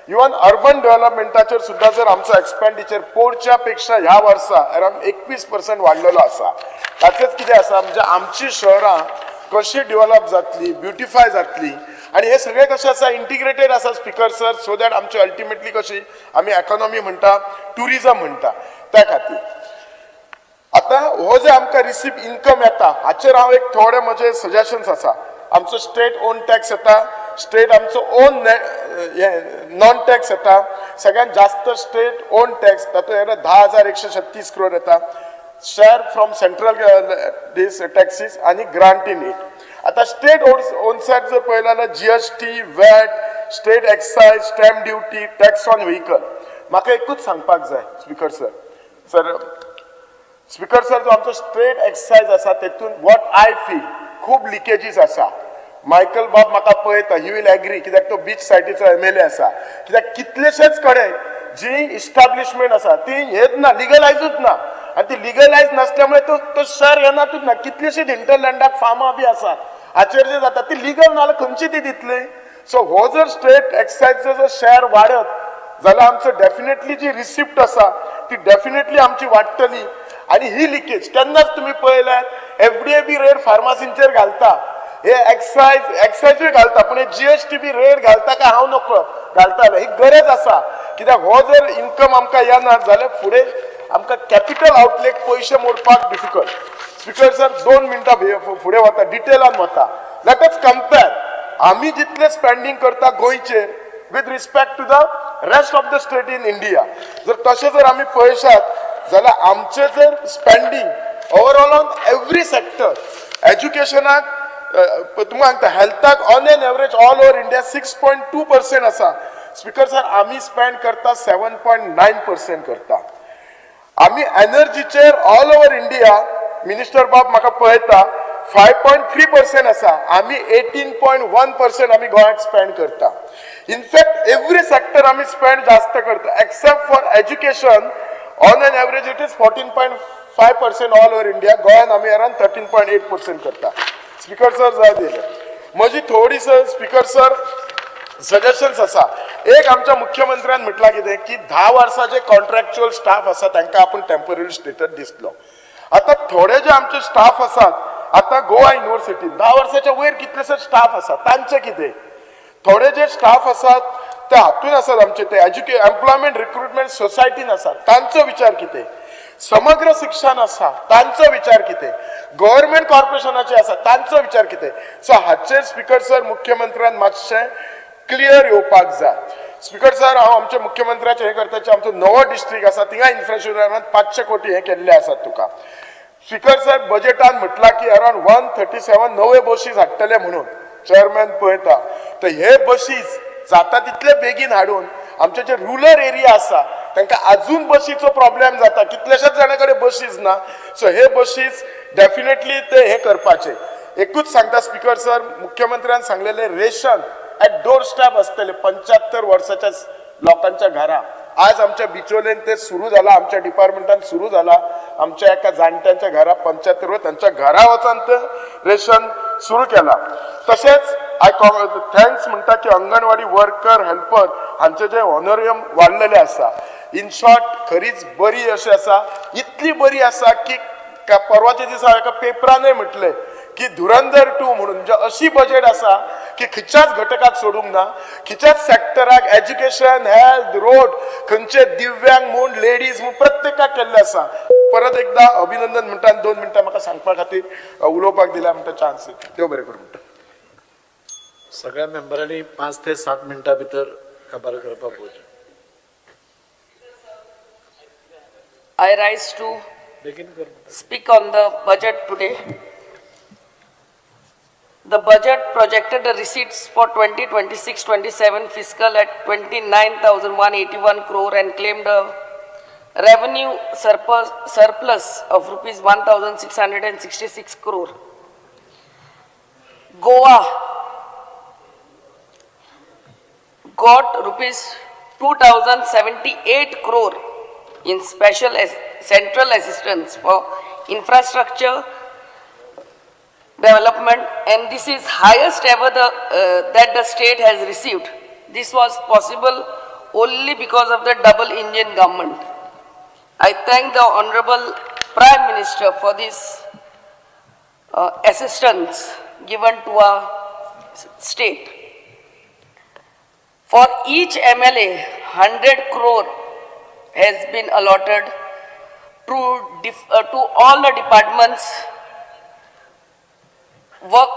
इवन अर्बन डेव्हलपमेंटाचेर सुद्दां जर आमचो एक्सपेंडिचर पोरच्या पेक्षा ह्या वर्सा अरावंड 21% वाडलेलो आसा. ताचेच कितें आसा, म्हणजे आमची शहरां कशी डेव्हलप जातली, ब्युटिफाय जातली आणि हे सगळे कशें आसा, इंटिग्रेटेड आसा, स्पीकर सर, सो that आमची अल्टिमेटली कशी आमी एकोनॉमी म्हणटा, ट्युरिजम म्हणटा, त्या खातीर. आता हो जे आमकां रिसिप्ट इन्कम येता, हाचेर हांव एक थोडे म्हजे सजेशन्स आसा. आमचो स्टेट ओन टॅक्स येता, स्टेट आमचो ओन हे नॉन टॅक्स येता. सगळ्यात जास्त स्टेट ओन टॅक्स, तातूंत 10,136 क्रोड येता, share from central this taxes आणि ग्रांट इन एड. आता स्टेट ओन टॅक्स जर पळयला जाल्यार GST, VAT, state excise, stamp duty, tax on vehicle. म्हाका एकूच सांगपाक जाय, speaker sir, sir, speaker sir, जो आमचो स्टेट एक्सायज आसा तेतून what I feel खूब लिकेजीस आसा. मायकल बाब म्हाका पळयता, he will agree, कित्याक तो बीच सायटीचो एमएलए आसा. कित्याक कितलेशेच कडेन जी इस्टाब्लिशमेंट आसा ती हेच ना, लिगलायजूच ना आनी ती लिगलायज नासल्यामुळे तो तो शहर येनातूच ना. कितलेशीच हिंटरलँडाक फार्मां बी आसा, हाचेर जे जाता ती लिगल ना जाल्यार खंयची ती दितली? सो हो जर स्टेट एक्सायजचो जर शेअर वाडत जाल्यार आमचो डेफिनेटली जी रिसिप्ट आसा ती डेफिनेटली आमची वाडटली. आनी ही लिकेज तेन्नाच तुमी पळयल्यात एफडीए बी रेट फार्मासींचेर घालता, हे एक्सायजूय घालता, पूण हे जीएसटी बी रेट घालता काय हांव नकळो घालता. ही गरज आसा कित्याक हो जर इन्कम आमकां येना जाल्यार फुडें आमकां कॅपिटल आउटलेक पयशे मोडपाक डिफिकल्ट. स्पिकर सर, 2 मिनटां फुडें वता, डिटेलान वता. Let us compare आमी जितले स्पेंडींग करता गोंयचेर with respect to the rest of the state in India. जर तशें जर आमी पळयशात जाल्यार आमचें जर spending overall on every sector, एज्युकेशनाक तुमकां सांगता, हेल्थाक on an average all over India 6.2% आसा. स्पिकर सर, आमी स्पेंड करता 7.9% करता. आमी एनर्जीचेर ऑल ओवर इंडिया, मिनिस्टर बाब म्हाका पळयता, 5.3% आसा, आमी 18.1% आमी गोंयांत स्पेंड करता. इनफॅक्ट एवरी सेक्टर आमी स्पेंड जास्त करता except for education. On an average it is 14.5% all over India, गोंयांत आमी अरावंड 13.8% करता. स्पिकर सर, जाय दिले म्हजी थोडी सर स्पिकर सर सजेशन्स आसा. एक आमच्या मुख्यमंत्र्यान म्हटलां कितें की 10 वर्साचे कॉन्ट्रॅक्च्युअल स्टाफ आसा तांकां आपूण टेम्पररी स्टेटस दिसलो. आतां थोडे जे आमचे स्टाफ आसात आतां गोवा युनिवर्सिटीन 10 वर्साच्या वयर कितलेशे स्टाफ आसा तांचे कितें, थोडे जे स्टाफ आसात ते हातून आसात आमचे ते एम्प्लॉयमेंट रिक्रुटमेंट सोसायटीन आसात तांचो विचार कितें, समग्र शिक्षण आसा तांचो विचार कितें, गव्हर्मेंट कॉर्पोरेशनाचे आसा तांचो विचार कितें. सो हाचेर स्पिकर सर मुख्यमंत्र्यान मातशें क्लियर येवपाक जाय. स्पिकर सर, हांव आमच्या मुख्यमंत्र्याचें हें करता की आमचो नवो डिस्ट्रिक्ट आसा थिंगा इन्फ्रास्ट्रक्चरान 500 कोटी हें केल्लें आसात तुका. स्पिकर सर, बजेटान म्हटलां की अरावंड 137 नवे बशीस हाडटले म्हणून चेअरमॅन पळयता, तर हे बशीस जाता तितले बेगीन हाडून आमचे जे रुरल एरिया आसा तांकां अजून बशीचो प्रॉब्लेम जाता, कितल्याशाच जाणां कडेन बशीस ना. सो हे बशीस डेफिनेटली ते हे करपाचे. एकूच सांगता स्पिकर सर, मुख्यमंत्र्यान सांगलेले रेशन एट डोर स्टेप आसतले 75 वर्साच्या लोकांच्या घरा. आज आमच्या बिचोलेन ते सुरू जाला, आमच्या डिपार्टमेंटान सुरू जाला. आमच्या एका जाणट्यांच्या घरा 75 वर्स तांच्या घरा वचून ते रेशन सुरू केला. तशेंच I thanks म्हणटा की अंगणवाडी वर्कर हेल्पर हांचे जे ऑनोरियम वाडलेले आसा. इन शॉर्ट खरीच बरी अशी आसा, इतली बरी आसा की परवाच्या दिसा एका पेपरानय म्हटलें की धुरंधर 2 म्हणून, म्हणजे अशी बजेट आसा की खंयच्याच घटकाक सोडूंक ना, खंयच्याच सेक्टराक, एज्युकेशन, हेल्थ, रोड, खंयचे दिव्यांग म्हूण, लेडीज म्हूण प्रत्येकाक केल्लें आसा. परत एकदा अभिनंदन म्हणटा आनी 2 मिनटां म्हाका सांगपा खातीर उलोवपाक दिल्या म्हणटा चान्स. देव बरें करूं म्हणटा. सगळ्या मेंबरांनी 5 ते 7 मिनटां भितर काबार करपाक पळोवचें. I rise to बेगीन कर म्हणटा. speak on the budget today. The budget projected the receipts for 2026-27 fiscal at 29,181 crore and claimed a revenue surplus of rupees 1,666 crore. Goa got rupees 2,078 crore in special central assistance for infrastructure development, and this is highest ever that the state has received. This was possible only because of the double engine government. I thank the Honorable Prime Minister for this assistance given to our state. For each MLA, 100 crore has been allotted to all the departments. Work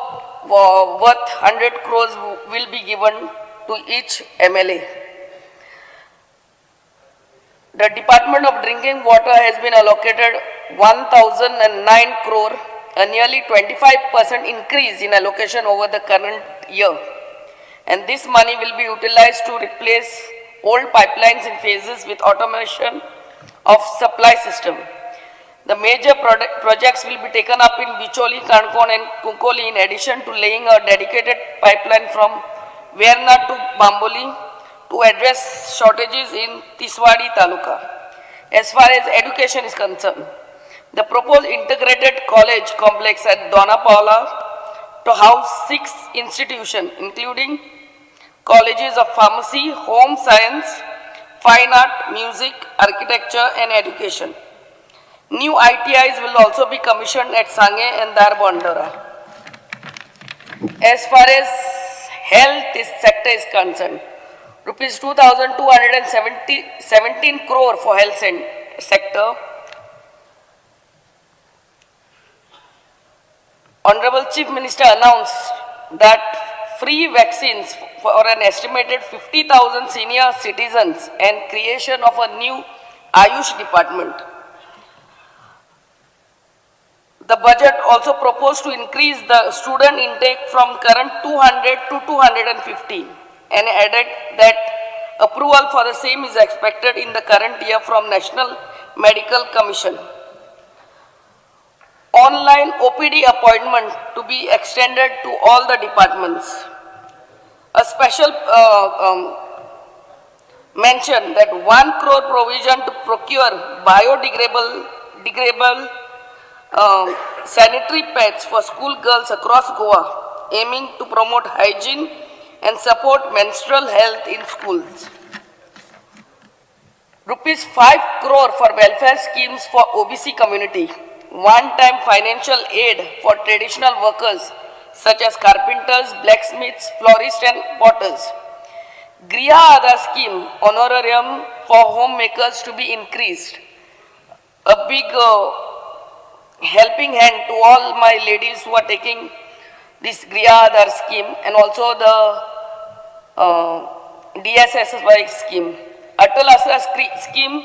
worth 100 crores will be given to each MLA. The Department of Drinking Water has been allocated 1,009 crore, a nearly 25% increase in allocation over the current year. And this money will be utilized to replace old pipelines in phases with automation of supply system. The major projects will be taken up in Bicholi, Kankon and Kunkoli, in addition to laying a dedicated pipeline from Verna to Bamboli to address shortages in Tiswadi Taluka. As far as education is concerned, the proposed integrated college complex at Dona Paula to house 6 institutions, including colleges of pharmacy, home science, fine art, music, architecture and education. New ITIs will also be commissioned at Sange and Dharbandora. As far as health sector is concerned, rupees 2,217 crore for health sector. Honorable Chief Minister announced that free vaccines for an estimated 50,000 senior citizens and creation of a new Ayush department. The budget also proposed to increase the student intake from current 200 to 250 and added that approval for the same is expected in the current year from National Medical Commission. Online OPD appointment to be extended to all the departments. A special mention that 1 crore provision to procure biodegradable sanitary pads for school girls across Goa, aiming to promote hygiene and support menstrual health in schools. Rupees 5 crore for welfare schemes for OBC community, one-time financial aid for traditional workers such as carpenters, blacksmiths, florists and potters. Griha Aadhar scheme, honorarium for homemakers to be increased. A big helping hand to all my ladies who are taking this Griha Aadhar scheme and also the DSSY scheme. Atal Asra scheme,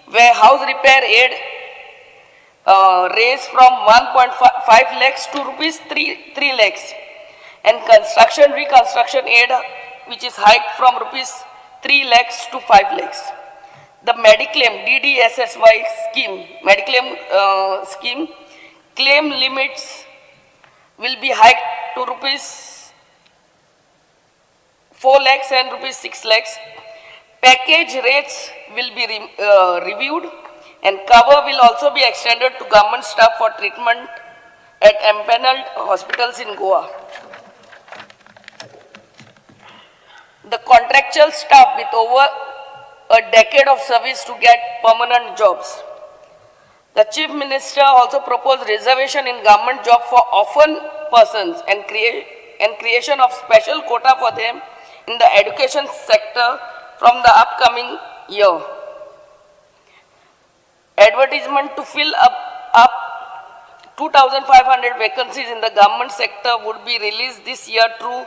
where house repair aid raised from 1.5 lakhs to rupees 3 lakhs, and construction reconstruction aid which is hiked from rupees 3 lakhs to 5 lakhs. The Mediclaim DDSSY scheme, Mediclaim scheme, claim limits will be hiked to rupees 4 lakhs and rupees 6 lakhs. Package rates will be reviewed, and cover will also be extended to government staff for treatment at empanelled hospitals in Goa. The contractual staff with over a decade of service to get permanent jobs. The Chief Minister also proposed reservation in government job for orphan persons and creation of special quota for them in the education sector from the upcoming year. Advertisement to fill up 2,500 vacancies in the government sector would be released this year through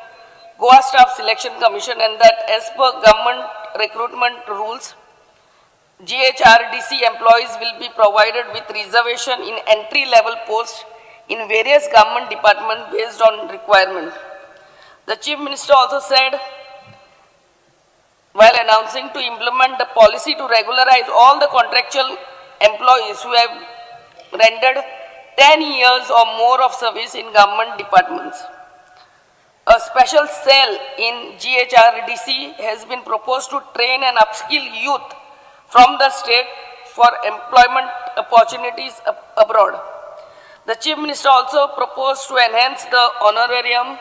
Goa Staff Selection Commission, and that as per government recruitment rules, GHRDC employees will be provided with reservation in entry-level posts in various government departments based on requirement. The Chief Minister also said, while announcing to implement the policy to regularize all the contractual employees who have rendered 10 years or more of service in government departments. A special cell in GHRDC has been proposed to train and upskill youth from the state for employment opportunities abroad. The Chief Minister also proposed to enhance the honorarium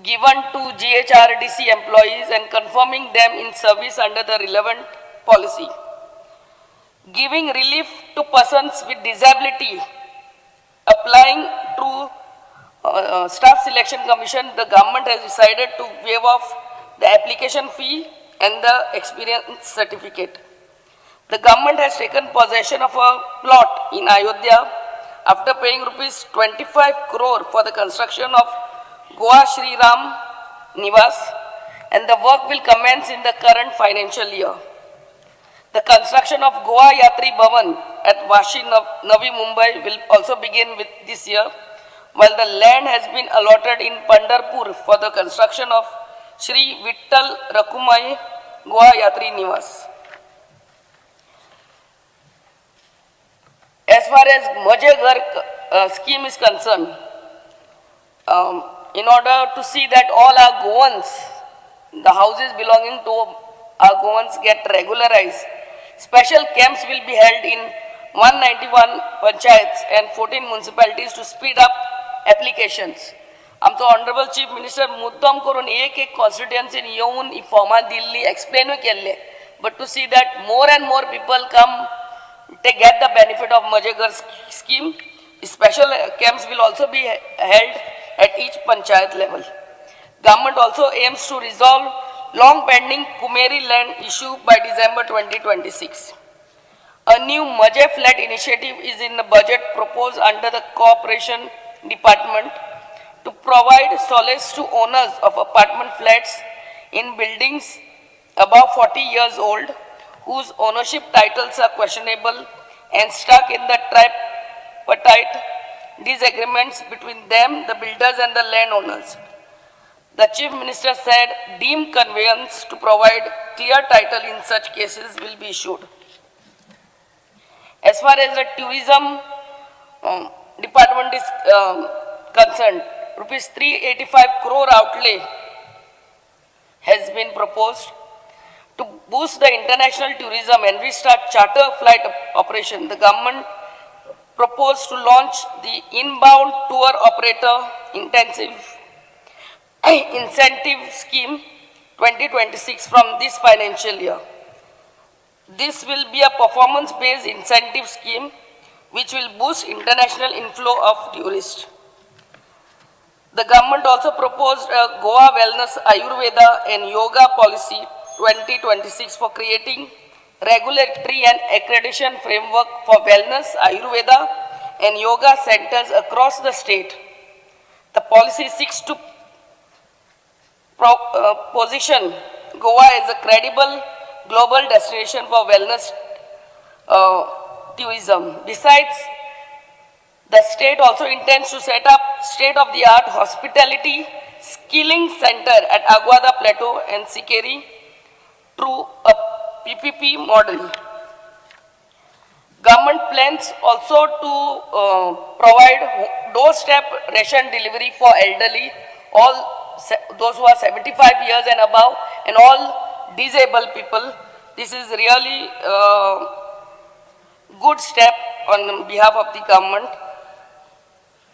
given to GHRDC employees and confirming them in service under the relevant policy. Giving relief to persons with disability applying to Staff Selection Commission, the government has decided to waive off the application fee and the experience certificate. The government has taken possession of a plot in Ayodhya after paying rupees 25 crore for the construction of Goa Shri Ram Nivas, and the work will commence in the current financial year. The construction of Goa Yatri Bhavan at Vashi, Navi Mumbai will also begin with this year, while the land has been allotted in Pandharpur for the construction of Shri Vittal Rakhumai Goa Yatri Nivas. As far as Mhaje Ghar scheme is concerned, in order to see that all our Goans, the houses belonging to our Goans get regularized, special camps will be held in 191 panchayats and 14 municipalities to speed up applications. आमचो honourable chief minister मुद्दम करून एक एक कॉन्स्टिट्युएन्सीन येवन ही फॉर्मां दिल्ली, एक्सप्लेनूय केल्ले, but to see that more and more people come they get the benefit of Mhaje Ghar scheme. Special camps will also be held at each panchayat level. Government also aims to resolve long pending Kumeri land issue by December 2026. A new Mhaje Flat initiative is in the budget proposed under the Cooperation Department to provide solace to owners of apartment flats in buildings above 40 years old whose ownership titles are questionable and stuck in the tripartite disagreements between them, the builders and the landowners. The Chief Minister said deemed conveyance to provide clear title in such cases will be issued. As far as the tourism department is concerned, rupees 385 crore outlay has been proposed to boost the international tourism and restart charter flight operation. The government proposed to launch the inbound tour operator intensive incentive scheme 2026 from this financial year. This will be a performance-based incentive scheme which will boost international inflow of tourists. The government also proposed a Goa Wellness Ayurveda and Yoga Policy 2026 for creating regulatory and accreditation framework for wellness, Ayurveda and yoga centers across the state. The policy seeks to position Goa as a credible global destination for wellness tourism. Besides, the state also intends to set up state-of-the-art hospitality skilling center at Aguada Plateau and Sikeri through a PPP model. Government plans also to provide doorstep ration delivery for elderly, all those who are 75 years and above, and all disabled people. This is really good step on behalf of the government.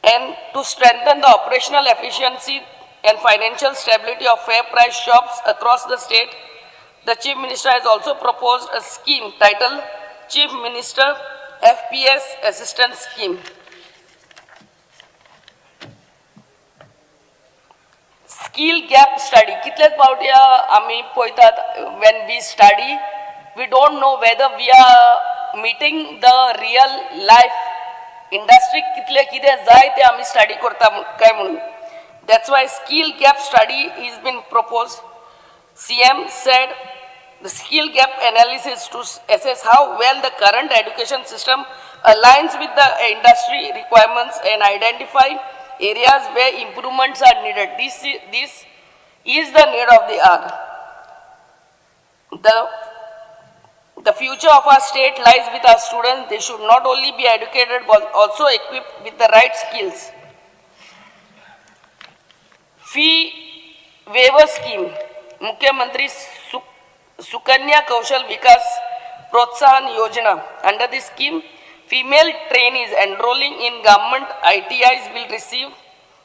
And to strengthen the operational efficiency and financial stability of fair price shops across the state, the Chief Minister has also proposed a scheme titled Chief Minister FPS Assistance Scheme. Skill gap study. कितलेच फावटी आमी पळयतात, when we study we don't know whether we are meeting the real life इंडस्ट्रीक कितले कितें जाय तें आमी study करता काय म्हणून. That's why skill gap study is been propose. CM said the skill gap analysis to assess how well the current education system aligns with the industry requirements and identify areas where improvements are needed. This is the need of the hour. The future of our state lies with our students. They should not only be educated but also equipped with the right skills. Fee waiver scheme, Mukhyamantri Sukanya Kaushal Vikas Protsahan Yojana. Under this scheme, female trainees enrolling in government ITIs will receive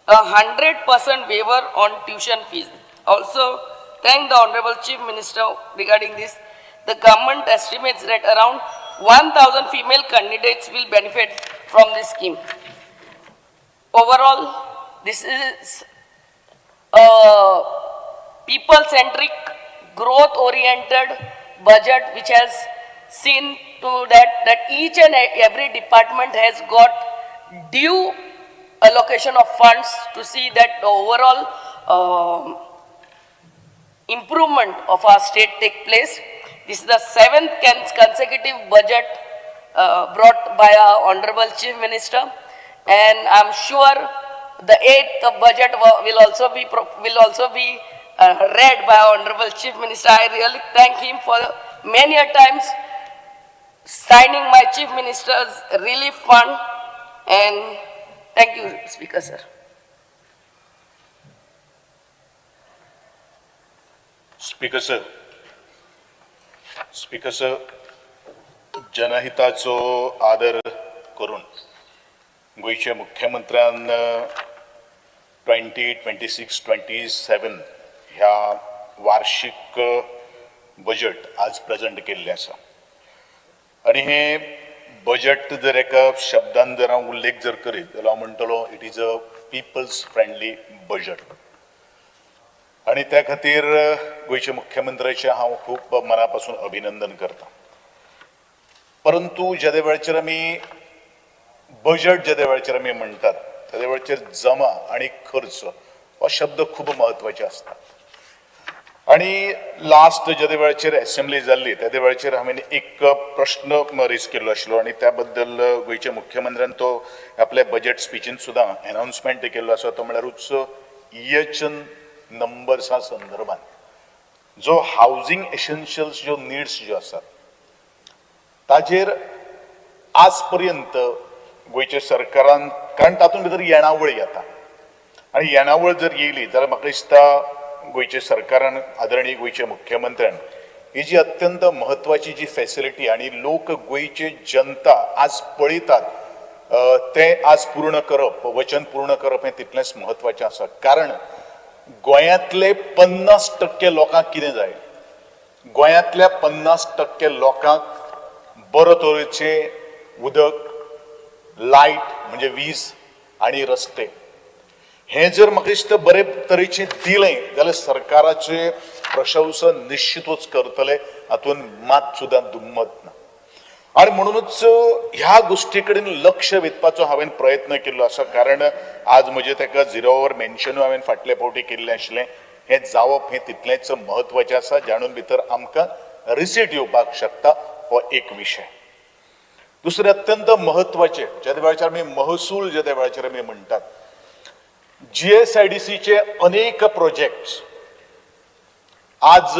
a 100% waiver on tuition fees. Also, thank the Honorable Chief Minister regarding this. The government estimates that around 1,000 female candidates will benefit from this scheme. Overall, this is a people-centric, growth-oriented budget which has seen to that each and every department has got due allocation of funds to see that the overall improvement of our state take place. This is the seventh consecutive budget brought by our Honorable Chief Minister, and I'm sure the eighth budget will also be read by our Honorable Chief Minister. I really thank him for many a times signing my Chief Minister's relief fund, and thank you, Speaker sir. Speaker sir, Speaker sir, जनहिताचो आदर करून गोंयच्या मुख्यमंत्र्यान 2026-27 ह्या वार्षिक budget आज present केल्लें आसा. आनी हें बजट जर एका शब्दान जर हांव उल्लेख जर करीत जाल्यार हांव म्हणटलो, it is a people's friendly budget. आनी त्या खातीर गोंयच्या मुख्यमंत्र्याचें हांव खूब मना पासून अभिनंदन करता. परंतु जेदे वेळाचेर आमी बजट, जेदे वेळाचेर आमी म्हणटात, तेदे वेळाचेर जमा आनी खर्च हो शब्द खूब म्हत्वाचे आसता. आनी लास्ट जेदे वेळाचेर एसेंब्ली जाल्ली, तेदे वेळाचेर हांवें एक प्रश्न रेज केल्लो आशिल्लो आनी त्या बद्दल गोंयच्या मुख्यमंत्र्यान तो आपल्या बजट स्पिचीन सुद्दां एनावन्समेंट केल्लो आसा. तो म्हळ्यारूच इएचएन नंबर्सा संदर्भात जो हावजींग एसेन्शियल्स ज्यो निड्स ज्यो आसात, ताजेर आज पर्यंत गोंयच्या सरकारान, कारण तातूंत भितर येणावळ येता आनी येणावळ जर येयली जाल्यार म्हाका दिसता गोंयच्या सरकारान, आदरणीय गोंयच्या मुख्यमंत्र्यान ही जी अत्यंत म्हत्वाची जी फेसिलिटी आनी लोक, गोंयची जनता आज पळयतात, तें आज पूर्ण करप, वचन पूर्ण करप हें तितलेंच म्हत्वाचें आसा. कारण गोंयांतले 50% लोकांक कितें जाय? गोंयांतल्या 50% लोकांक बरो तरेचें उदक, लायट म्हणजे वीज आनी रस्ते. हें जर म्हाका दिसता बरे तरेचें दिलें जाल्यार सरकाराचें प्रशंसा निश्चितूच करतले, हातूंत मात सुद्दां दुमत ना. आनी म्हणूनच ह्या गोश्टी कडेन लक्ष वेधपाचो हांवें प्रयत्न केल्लो आसा. कारण आज म्हजें ताका झिरो our मेन्शनूय हांवें फाटले फावटी केल्लें आशिल्लें. हें जावप हें तितलेंच म्हत्वाचें आसा, जाणून भितर आमकां रिसीट येवपाक शकता. हो एक विशय. दुसरें अत्यंत म्हत्वाचें, ज्या वेळाचेर आमी महसूल, ज्या वेळाचेर आमी म्हणटात, जीएसआयडीसीचे अनेक प्रोजेक्ट आज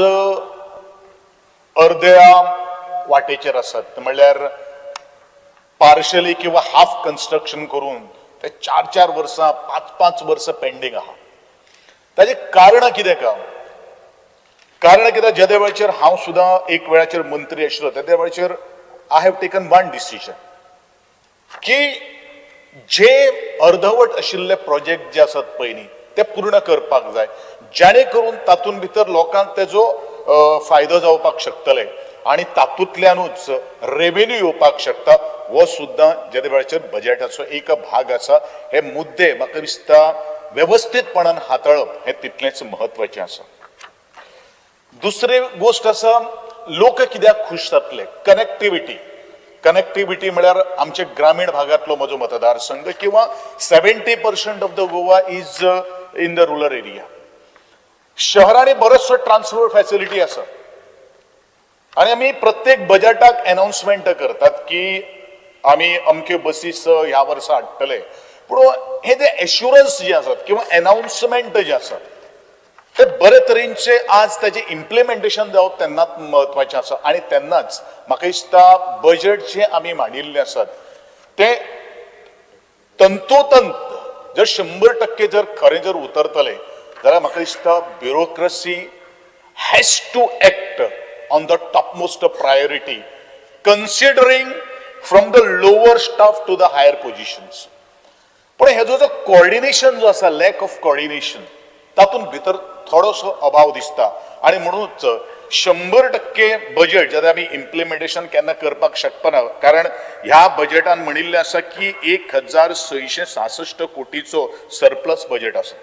अर्द्या वाटेचेर आसात, म्हणल्यार पार्शली किंवा हाफ कन्स्ट्रक्शन करून ते 4-4 वर्सां, 5-5 वर्सां पेंडींग आहा. ताजें कारणां कितें का? कारण कितें, जेदे वेळाचेर हांव सुद्दां एक वेळाचेर मंत्री आशिल्लो, तेदे वेळाचेर I have taken one decision की जे अर्धवट आशिल्ले प्रोजेक्ट जे आसात पयलीं, ते पूर्ण करपाक जाय, जेणे करून तातूंत भितर लोकांक तेजो फायदो जावपाक शकतले आनी तातूंतल्यानूच रेवेन्यू येवपाक शकता. हो सुद्दां जेदे वेळाचेर बजेटाचो एक भाग आसा. हे मुद्दे म्हाका दिसता वेवस्थीतपणान हाताळप हें तितलेंच म्हत्वाचें आसा. दुसरी गोश्ट आसा, लोक कित्याक खूश जातले? कनेक्टिविटी. कनेक्टिविटी म्हळ्यार आमचे ग्रामीण भागांतलो म्हजो मतदारसंघ किंवा 70% of the Goa is in the rural area. शहरांनी बरोचसो ट्रान्सपोर्ट फॅसिलिटी आसा आनी आमी प्रत्येक बजेटाक एनाउन्समेंट करतात की आमी अमक्यो बसीस ह्या वर्सा हाडटले. पूण हे जे एश्युरन्स जे आसात किंवा एनाउन्समेंट जे आसात, ते बरे तरेनचे आज ताजें इम्प्लिमेंटेशन जावप तेन्नाच म्हत्वाचें आसा. आनी तेन्नाच म्हाका दिसता बजट जें आमी मांडिल्लें आसात, तें तंतोतंत जर 100% जर खरें जर उतरतले जाल्यार म्हाका दिसता bureaucracy has to act on the topmost priority, considering from the lower staff to the higher positions. पण हेजो जो कॉर्डिनेशन जो आसा, लॅक ऑफ कॉर्डिनेशन, तातूंत भितर थोडोसो अभाव दिसता. आनी म्हणूनच 100% बजेट जेन्ना आमी इम्प्लिमेंटेशन केन्ना करपाक शकना, कारण ह्या बजेटान म्हणिल्लें आसा की 1666 कोटीचो सरप्लस बजेट आसा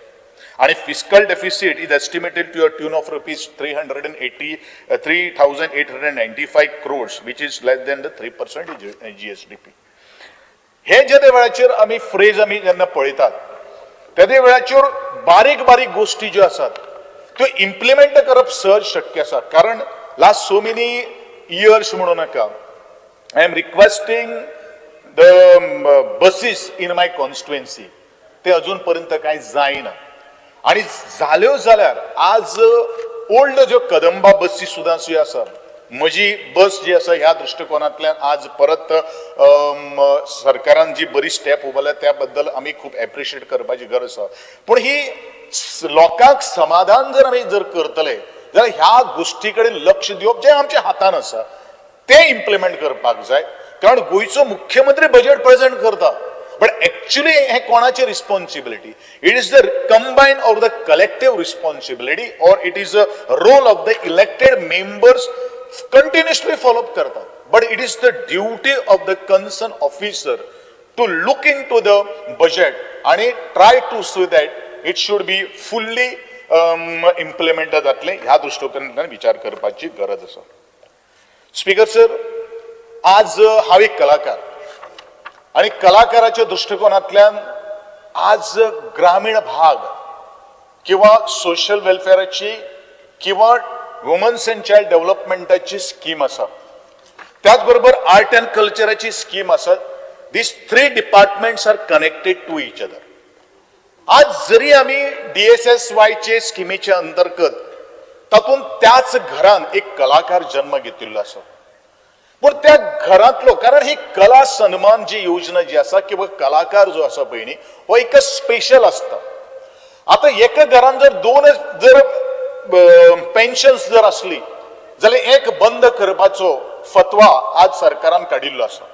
आणि fiscal deficit is estimated to a tune of rupees 3,895 crores, which is less than the 3% GSDP. हे जे वेळाचेर आमी फ्रेज आमी जेन्ना पळयतात, तेदे वेळाचेर बारीक बारीक गोश्टी ज्यो आसात, त्यो इम्प्लिमेंट करप सहज शक्य आसा. कारण लास्ट सो मेनी इयर्स म्हणू नाका, I am requesting the buses in my constituency, ते अजून पर्यंत कांय जायना. आणि जाल्यो जाल्यार आज ओल्ड ज्यो कदंबा बसी सुद्दां ज्यो आसा, म्हजी बस जी आसा, ह्या दृश्टिकोनांतल्यान आज परत सरकारान जी बरी स्टेप उबारल्या, त्या बद्दल आमी खूब एप्रिशिएट करपाची गरज आसा. पूण ही लोकांक समाधान जर आमी जर करतले जाल्यार ह्या गोश्टी कडेन लक्ष दिवप जें आमच्या हातान आसा, तें इम्प्लिमेंट करपाक जाय. कारण गोंयचो मुख्यमंत्री बजेट प्रेझेंट करता. बट एक्च्युली हे कोणाची responsibility? It is the combine or the collective responsibility or it is a role of the elected members continuously follow up करतात. But it is the duty of the concern officer to look into the budget आणि try to see that it should be fully implement जातलें ह्या दृश्टिकोनांतल्यान विचार करपाची गरज आसा. Speaker sir, आज हांव एक कलाकार आनी कलाकाराच्या दृश्टिकोनांतल्यान आज ग्रामीण भाग किंवा सोशल वेलफेअराची किंवा वुमन्स अँड चायल्ड डेव्हलपमेंटाची स्कीम आसा, त्याच बरोबर आर्ट अँड कल्चराची स्कीम आसा. These three departments are connected to each other. आज जरी आमी डीएसएसवायचे स्किमीच्या अंतर्गत तातूंत त्याच घरान एक कलाकार जन्म घेतिल्लो आसा, पूण त्या घरांतलो, कारण ही कला सन्मान जी योजना जी आसा किंवा कलाकार जो आसा पळय न्ही हो एक स्पेशल आसता. आतां एका घरान जर दोन जर पेन्शन्स जर आसली जाल्यार एक बंद करपाचो फतवा आज सरकारान काडिल्लो आसा.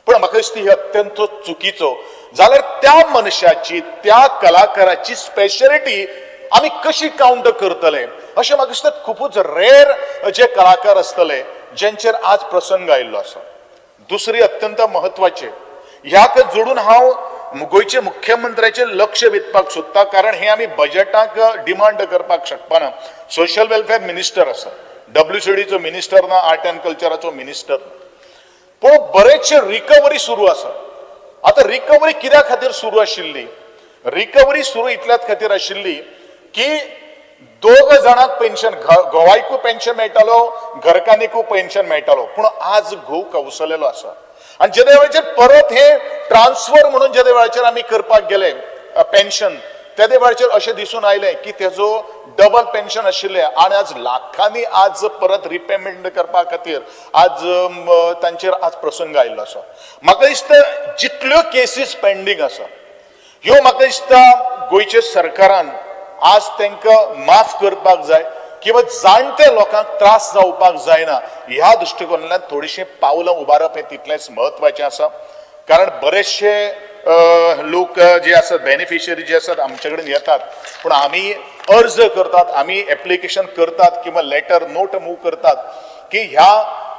पूण म्हाका दिसता ही अत्यंत चुकीचो. जाल्यार त्या मनशाची, त्या कलाकाराची स्पेशलिटी आमी कशी कावंट करतले अशें म्हाका दिसता. खुबूच रेर जे कलाकार आसतले जेंचेर आज प्रसंग आयिल्लो आसा. दुसरी अत्यंत महत्वाचे, ह्याक जोडून हांव गोंयचे मुख्यमंत्र्याचें लक्ष वेधपाक सोदता, कारण हे आमी बजेटाक डिमांड करपाक शकपाना. सोशल वेलफेअर मिनिस्टर आसा, डब्ल्यूसीडीचो मिनिस्टर ना, आर्ट अँड कल्चराचो मिनिस्टर ना, पूण बरेचशे रिकवरी सुरू आसा. आतां रिकवरी कित्या खातीर सुरू आशिल्ली? रिकवरी सुरू इतल्याच खातीर आशिल्ली की दोग जाणांक पेन्शन, घोवायकूय पेन्शन मेळटालो, घरकान्नीकूय पेन्शन मेळटालो, पूण आज घोव कवसलेलो आसा. आनी जेन्ना वेळाचेर परत हे ट्रान्सफर म्हणून जेन्ना वेळाचेर आमी करपाक गेले पेन्शन, तेदे वेळाचेर अशें दिसून आयलें की तेजो डबल पेन्शन आशिल्लें आनी आज लाखांनी आज परत रिपेमेंट करपा खातीर आज तांचेर आज प्रसंग आयिल्लो आसा. म्हाका दिसता जितल्यो केसीस पेंडींग आसा ह्यो म्हाका दिसता गोंयच्या सरकारान आज तांकां माफ करपाक जाय किंवा जाणटे लोकांक त्रास जावपाक जायना ह्या दृश्टिकोनांतल्यान थोडीशीं पावलां उबारप हें तितलेंच म्हत्वाचें आसा. कारण बरेचशे लोक जे आसात, बेनिफिशरी जे आसात, आमचे कडेन येतात, पूण आमी अर्ज करतात, आमी एप्लिकेशन करतात किंवा लेटर नोट मूव करतात की ह्या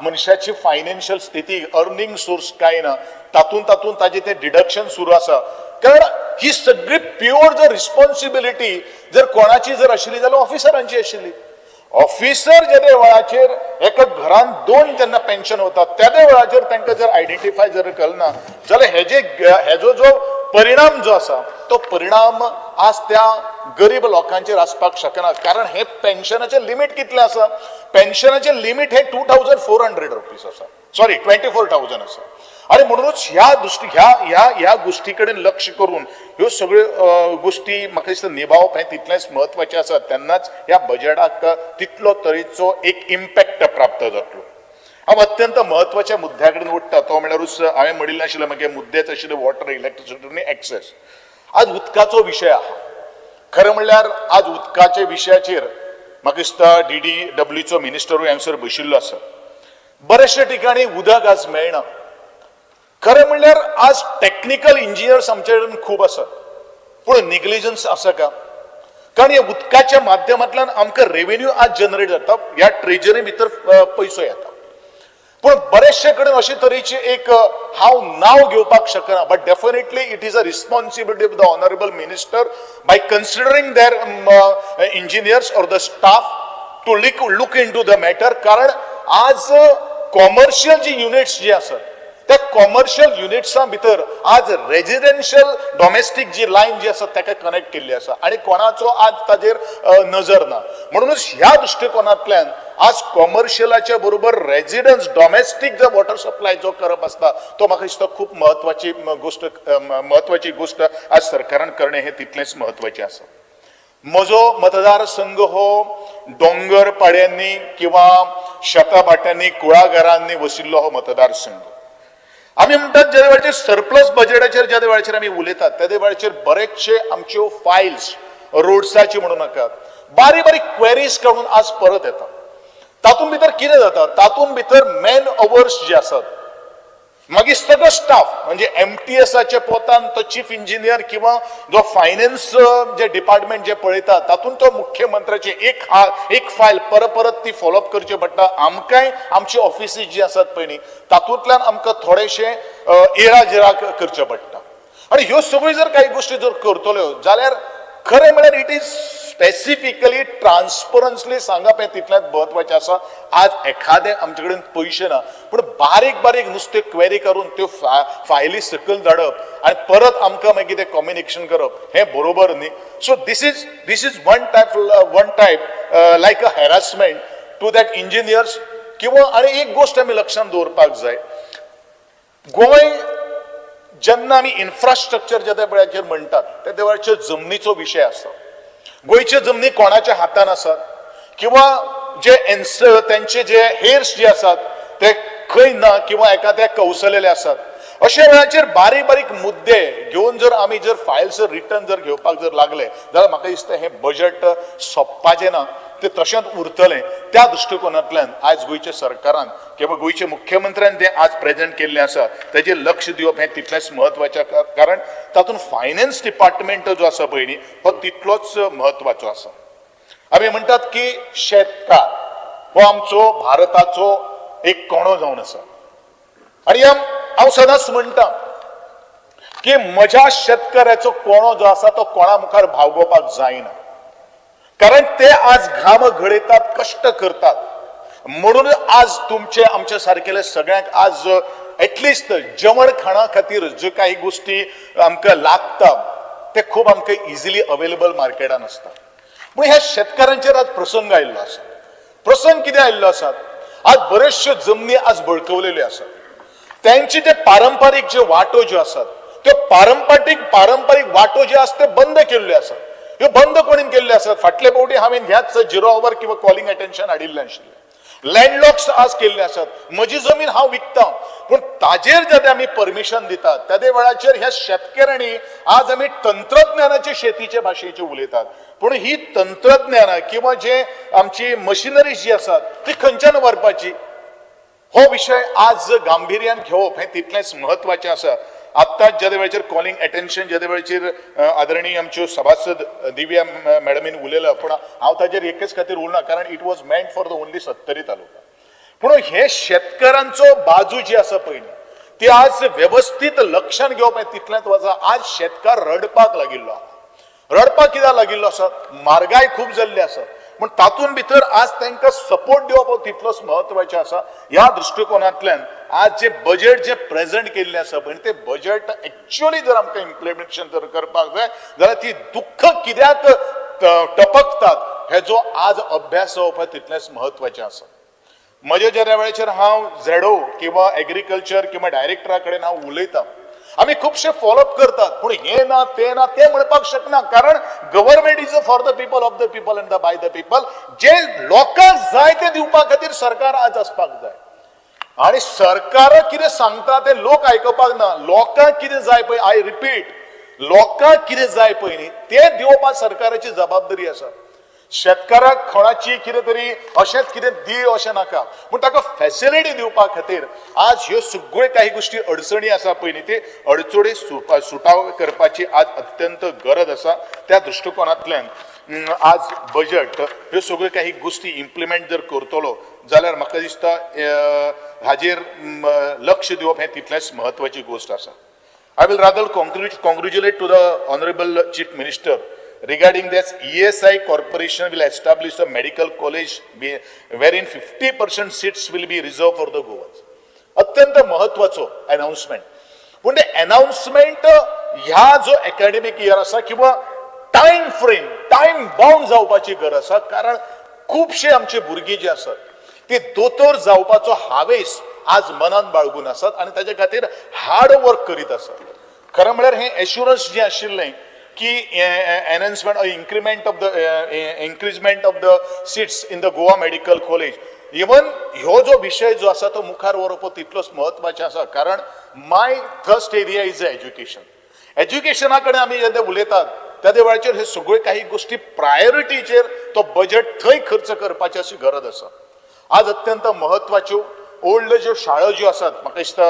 मनशाची फायनान्शियल स्थिती, अर्निंग सोर्स काय ना, तातूंत तातूंत ताजें तें डिडक्शन सुरू आसा. कारण ही सगळी प्युअर जर रिस्पॉन्सिबिलिटी जर कोणाची जर आशिल्ली जाल्यार ऑफिसरांची आशिल्ली. ऑफिसर जेन्ना वेळाचेर एका घरान दोन जेन्ना पेन्शन वता तेद्या वेळाचेर तांकां जर आयडेंटिफाय जर केलें जाल्यार हेजे हेजो जो परिणाम जो आसा तो परिणाम आज त्या गरीब लोकांचेर आसपाक शकना. कारण हे पेन्शनाचें लिमीट कितलें आसा? पेन्शनाचें लिमीट हे 2400 रुपीज आसा, सॉरी, 24,000 आसा. आनी म्हणूनच ह्या दृश्टी ह्या ह्या ह्या गोश्टी कडेन लक्ष करून ह्यो सगळ्यो गोश्टी म्हाका दिसता निभावप हें तितलेंच म्हत्वाचें आसा. तेन्नाच ह्या बजेटाक तितलो तरेचो एक इम्पॅक्ट प्राप्त जातलो. हांव अत्यंत म्हत्वाच्या मुद्द्या कडेन ओडटा, तो म्हणल्यारूच हांवें म्हणिल्लें आशिल्लें, मागीर मुद्देच आशिल्ले वॉटर, इलेक्ट्रिसिटी आनी एक्सेस. आज उदकाचो विशय आहा. खरें म्हणल्यार आज उदकाच्या विशयाचेर म्हाका दिसता डी डी डब्ल्यूचो मिनिस्टरूय हांगसर बशिल्लो आसा. बरेचशे ठिकाणी उदक आज मेळना. खरें म्हणल्यार आज टॅक्निकल इंजिनियर्स आमचे कडेन खूब आसात, पूण निग्लिजन्स आसा का? कारण ह्या उदकाच्या माध्यमांतल्यान आमकां रेवेन्यू आज जनरेट जाता, ह्या ट्रेजरी भितर पयसो येता, पूण बरेचशे कडेन अशे तरेची एक हांव नांव घेवपाक शकना, but definitely it is a responsibility of the honourable minister by considering their engineers or the staff to look into the matter. कारण आज कॉमर्शियल जी युनिट्स जी आसात त्या कॉमर्शियल युनिट्सां भितर आज रेजिडेन्शियल डॉमेस्टीक जी लायन जी आसा ताका कनेक्ट केल्ली आसा आनी कोणाचो आज ताजेर नजर ना. म्हणूनच ह्या दृश्टिकोनांतल्यान आज कॉमर्शियलाच्या बरोबर रेजिडन्स डॉमेस्टीक जो वॉटर सप्लाय जो करप आसता तो म्हाका दिसता खूब म्हत्वाची गोश्ट, म्हत्वाची गोश्ट आज सरकारान करणे हें तितलेंच म्हत्वाचें आसा. म्हजो मतदारसंघ हो दोंगर पाड्यांनी किंवा शेता भाट्यांनी, कुळागरांनी वशिल्लो हो मतदारसंघ. आमी म्हणटात ज्या वेळाचेर सरप्लस बजेटाचेर ज्या वेळाचेर आमी उलयतात त्या वेळाचेर बरेचशे आमच्यो फायल्स रोड्साची म्हणू नाकात, बारीक बारीक क्वेरीज काडून आज परत येता. तातूंत भितर कितें जाता, तातूंत भितर मॅन अवर्स जे आसात मागीर सगळो स्टाफ म्हणजे एमटीएसाच्या पोतान तो चीफ इंजिनियर किंवा जो फायनान्स जे डिपार्टमेंट जे पळयता तातूंत तो मुख्यमंत्र्याचे एक फायल परत परत ती फॉलोअप करची पडटा. आमकांय आमची ऑफिसीस जी आसात पळय न्ही तातूंतल्यान आमकां थोडेशे एरा जेरा करचें पडटा. आनी ह्यो सगळ्यो जर काही गोश्टी जर करतल्यो जाल्यार खरें म्हळ्यार it is specifically ट्रान्सपरन्सली सांगप हें तितलेंच म्हत्वाचें आसा. आज एखादें आमचे कडेन पयशे ना पूण बारीक बारीक नुस्त्यो क्वेरी करून त्यो फायली सकयल धाडप आनी परत आमकां मागीर तें कम्युनिकेशन करप हें बरोबर न्ही. So this is one type like a harassment to that engineers किंवा. आनी एक गोश्ट आमी लक्षांत दवरपाक जाय, गोंय जेन्ना आमी इन्फ्रास्ट्रक्चर जेन्ना वेळाचेर म्हणटात त्या वेळाचेर जमनीचो विशय आसता. गोंयच्यो जमनी कोणाच्या हातान आसात किंवा जे एन्स तेंचे जे हेर्स जे आसात ते खंय ना किंवा एखाद्या कौसलेले आसात. अशा वेळाचेर बारीक बारीक मुद्दे घेवन जर आमी जर फायल्स रिटर्न जर घेवपाक जर लागले जाल्यार म्हाका दिसता हें बजट सोंपपाचें ना, तें तशेंच उरतलें. त्या दृश्टिकोनांतल्यान आयज गोंयच्या सरकारान किंवा गोंयच्या मुख्यमंत्र्यान तें आज प्रेजेंट केल्लें आसा तेजेर लक्ष दिवप हें तितलेंच म्हत्वाचें, कारण तातूंत फायनान्स डिपार्टमेंट जो आसा पळय न्ही हो तितलोच म्हत्वाचो आसा. आमी म्हणटात की शेतकार हो आमचो भारताचो एक कणो जावन आसा आनी हांव सदांच म्हणटा की म्हज्या शेतकऱ्याचो कोणो जो आसा तो कोणा मुखार भागोवपाक जायना, कारण ते आज घाम घडयतात, कश्ट करतात, म्हणून आज तुमचे आमच्या सारकेले सगळ्यांक आज एटलिस्ट जेवण खाणा खातीर ज्यो काही गोश्टी आमकां लागता ते खूब आमकां इजिली अवेलेबल मार्केटान आसता. पूण ह्या शेतकारांचेर आज प्रसंग आयिल्लो आसा. प्रसंग कितें आयिल्लो आसा, आज बऱ्योचश्यो जमनी आज बळकवलेल्यो आसात. त्यांचे जे पारंपारीक जे वाटो ज्यो आसात त्यो पारंपारीक वाटो ज्यो आसा त्यो बंद केल्ल्यो आसात. ह्यो बंद कोणीन केल्ल्यो आसात? फाटले फावटी हांवें ह्याच झिरो our किंवा कॉलिंग अटेन्शन हाडिल्लें आशिल्लें. लँडलॉक्स आज केल्ले आसात. म्हजी जमीन हांव विकता पूण ताजेर जेन्ना आमी परमिशन दितात त्या वेळाचेर ह्या शेतकऱ्यांनी आज आमी तंत्रज्ञानाचे शेतीचे भाशेचे उलयतात, पूण ही तंत्रज्ञानां किंवा जे आमची मशिनरी जी आसात ती खंयच्यान व्हरपाची हो विशय आज गांभिर्यान घेवप हें तितलेंच म्हत्वाचें आसा. आत्ताच ज्या वेळाचेर कॉलिंग अटेन्शन ज्या वेळाचेर आदरणीय आमच्यो सभासद दिव्या मॅडमीन उलयला, पूण हांव ताजेर एकच खातीर उलना कारण it was meant for the only Sattari taluka. पूण हे शेतकारांचो बाजू जी आसा पळय न्ही ती आज वेवस्थीत लक्षान घेवप हें तितलेंच वजा. आज शेतकार रडपाक लागिल्लो आसा. रडपाक कित्याक लागिल्लो आसा? म्हारगाय खूब जाल्ली आसा, पूण तातूंत भितर आज तांकां सपोर्ट दिवप हो तितलोच म्हत्वाचें आसा. ह्या दृश्टिकोनांतल्यान आज जे बजेट जे प्रेजेंट केल्लें आसा पळय तें बजेट एक्चुअली जर आमकां इम्प्लिमेंटेशन जर करपाक जाय जाल्यार ती दुख्ख कित्याक टपकतात हेजो आज अभ्यास जावप हें तितलेंच म्हत्वाचें आसा. म्हज्या ज्या वेळाचेर हांव झेडो किंवा एग्रीकल्चर किंवा डायरेक्टरा कडेन हांव उलयतां, आमी खुबशे फॉलोअप करतात पूण हें ना तें ना तें म्हणपाक शकना, कारण government is for the people, of the people and the by the people. जे लोकांक जाय तें दिवपा खातीर सरकार आज आसपाक जाय आनी सरकार कितें सांगता तें लोक आयकुपाक ना. लोकांक कितें जाय पळय, I repeat, लोकांक कितें जाय पळय न्ही तें दिवपाक सरकाराची जबाबदारी आसा. शेतकाराक कोणाची कितें तरी अशेंच कितें दी अशें नाका, पूण ताका फेसिलिटी दिवपा खातीर आज ह्यो सगळ्यो काही गोश्टी अडचणी आसा पळय न्ही ती अडचणी सुटाव करपाची आज अत्यंत गरज आसा. त्या दृश्टिकोनांतल्यान आज बजट ह्यो सगळ्यो काही गोश्टी इम्प्लिमेंट जर करतलो जाल्यार म्हाका दिसता हाजेर लक्ष दिवप हें तितलेंच म्हत्वाची गोश्ट आसा. I will rather congratulate to the Honorable Chief Minister regarding this ESI Corporation will establish a medical college wherein 50% seats will be reserved for the Goans. अत्यंत महत्वाचो अनाउन्समेंट, पूण ते अनाउन्समेंट ह्या जो एकाडेमीक इयर आसा किंवा टायम फ्रेम टायम बाउंड जावपाची गरज आसा, कारण खुबशे आमचे भुरगीं जी आसात ती दोतोर जावपाचो हावेस आज मनान बाळगून आसात आनी ताच्या खातीर हार्ड वर्क करीत आसात. खरें म्हळ्यार हें एश्युरन्स जें आशिल्लें की enhancement increment of the increasement of the seats in the Goa Medical College, even ह्यो जो विशय जो आसा तो मुखार व्हरप हो तितलोच म्हत्वाचो आसा, कारण my thrust area is a education. एज्युकेशना कडेन आमी जेन्ना उलयतात त्या वेळाचेर हे सगळ्यो काही गोश्टी प्रायोरिटीचेर तो बजेट थंय खर्च करपाची अशी गरज आसा. आज अत्यंत म्हत्वाच्यो ओल्ड ज्यो शाळो ज्यो आसात, म्हाका दिसता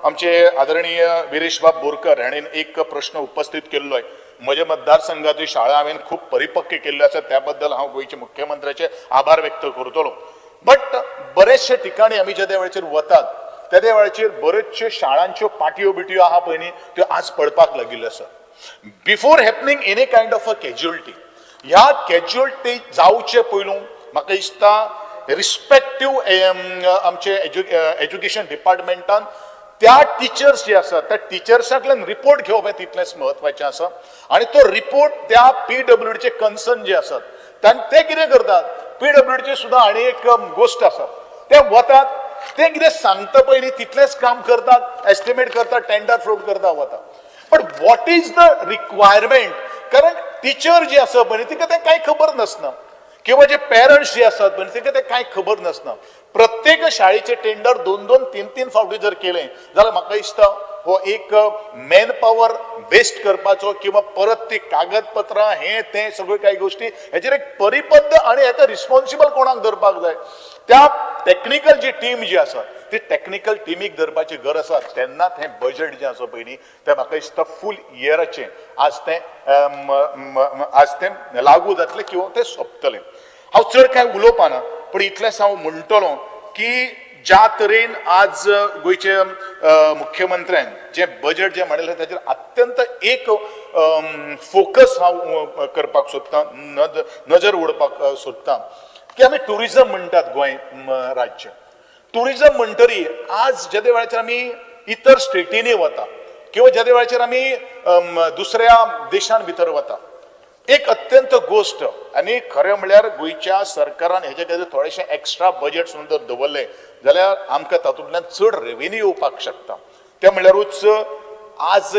आमचे आदरणीय विरेश बाब बोरकर हाणें एक प्रश्न उपस्थित केल्लो आहे. म्हज्या मतदारसंघातली शाळा हांवें खूब परिपक्व केल्ल्यो आसात, त्या बद्दल हांव गोंयच्या मुख्यमंत्र्याचे आभार व्यक्त करतलो. बट बरेचशे ठिकाणी आमी ज्या त्या वेळाचेर वतात त्या त्या वेळाचेर बऱ्योचश्यो शाळांच्यो पाटयो बिटयो आहा पळय न्ही, त्यो आज पडपाक लागिल्ल्यो आसात. Before happening any kind of a casualty, ह्या कॅज्युअलिटी जावचे पयलू म्हाका दिसता रिस्पेक्टीव आमचे एज्युकेशन डिपार्टमेंटान त्या टिचर्स जे आसात त्या टिचर्सांतल्यान रिपोर्ट घेवप हें तितलेंच म्हत्वाचें आसा. आनी तो रिपोर्ट त्या पीडब्ल्यूडीचे कन्सर्न जे आसात ते कितें करतात, पीडब्ल्यूडीचे सुद्दां आनी एक गोश्ट आसा, ते वतात ते कितें सांगता पयलीं तितलेंच काम करतात, एस्टिमेट करतात, टेंडर फ्लोट करता वता. But what is the requirement, कारण टिचर जी आसा पळय तिका तें कांय खबर नासना, किंवा जे पेरंट्स जे आसात पळय तिका तें कांय खबर नासना. प्रत्येक शाळेचे टेंडर 2-2, 3-3 फावटी जर केलें जाल्यार म्हाका दिसता हो एक मॅन पावर वेस्ट करपाचो किंवा परत ती कागदपत्रां हें तें सगळ्यो कांय गोश्टी हेचेर एक परिबद्ध आनी हेका रिस्पॉन्सिबल कोणाक धरपाक जाय, त्या टॅक्निकल जी टीम जी आसा ती टॅक्निकल टिमीक धरपाची गरज आसा. तेन्नाच हें बजट जें आसा पळय न्ही तें म्हाका दिसता फूल इयराचें आज तें आज तें लागू जातलें किंवा तें सोंपतलें. हांव चड कांय उलोवपाना, पूण इतलेंच हांव म्हणटलो की ज्या तरेन आज गोंयचे मुख्यमंत्र्यान जें बजट जें म्हणलें ताचेर अत्यंत एक फोकस हांव करपाक सोदतां, नजर उडपाक सोदतां की आमी ट्युरिजम म्हणटात गोंय राज्य ट्युरिजम म्हणटरी आज जेदे वेळाचेर आमी इतर स्टेटींनी वता किंवा जेदे वेळाचेर आमी दुसऱ्या देशान भितर वता, एक अत्यंत गोश्ट आनी खरें म्हणल्यार गोंयच्या सरकारान हेजे खातीर थोडेशें एक्स्ट्रा बजट सुद्दां जर दवरलें जाल्यार आमकां तातूंतल्यान चड रेवेन्यू येवपाक शकता. तें म्हणल्यारूच आज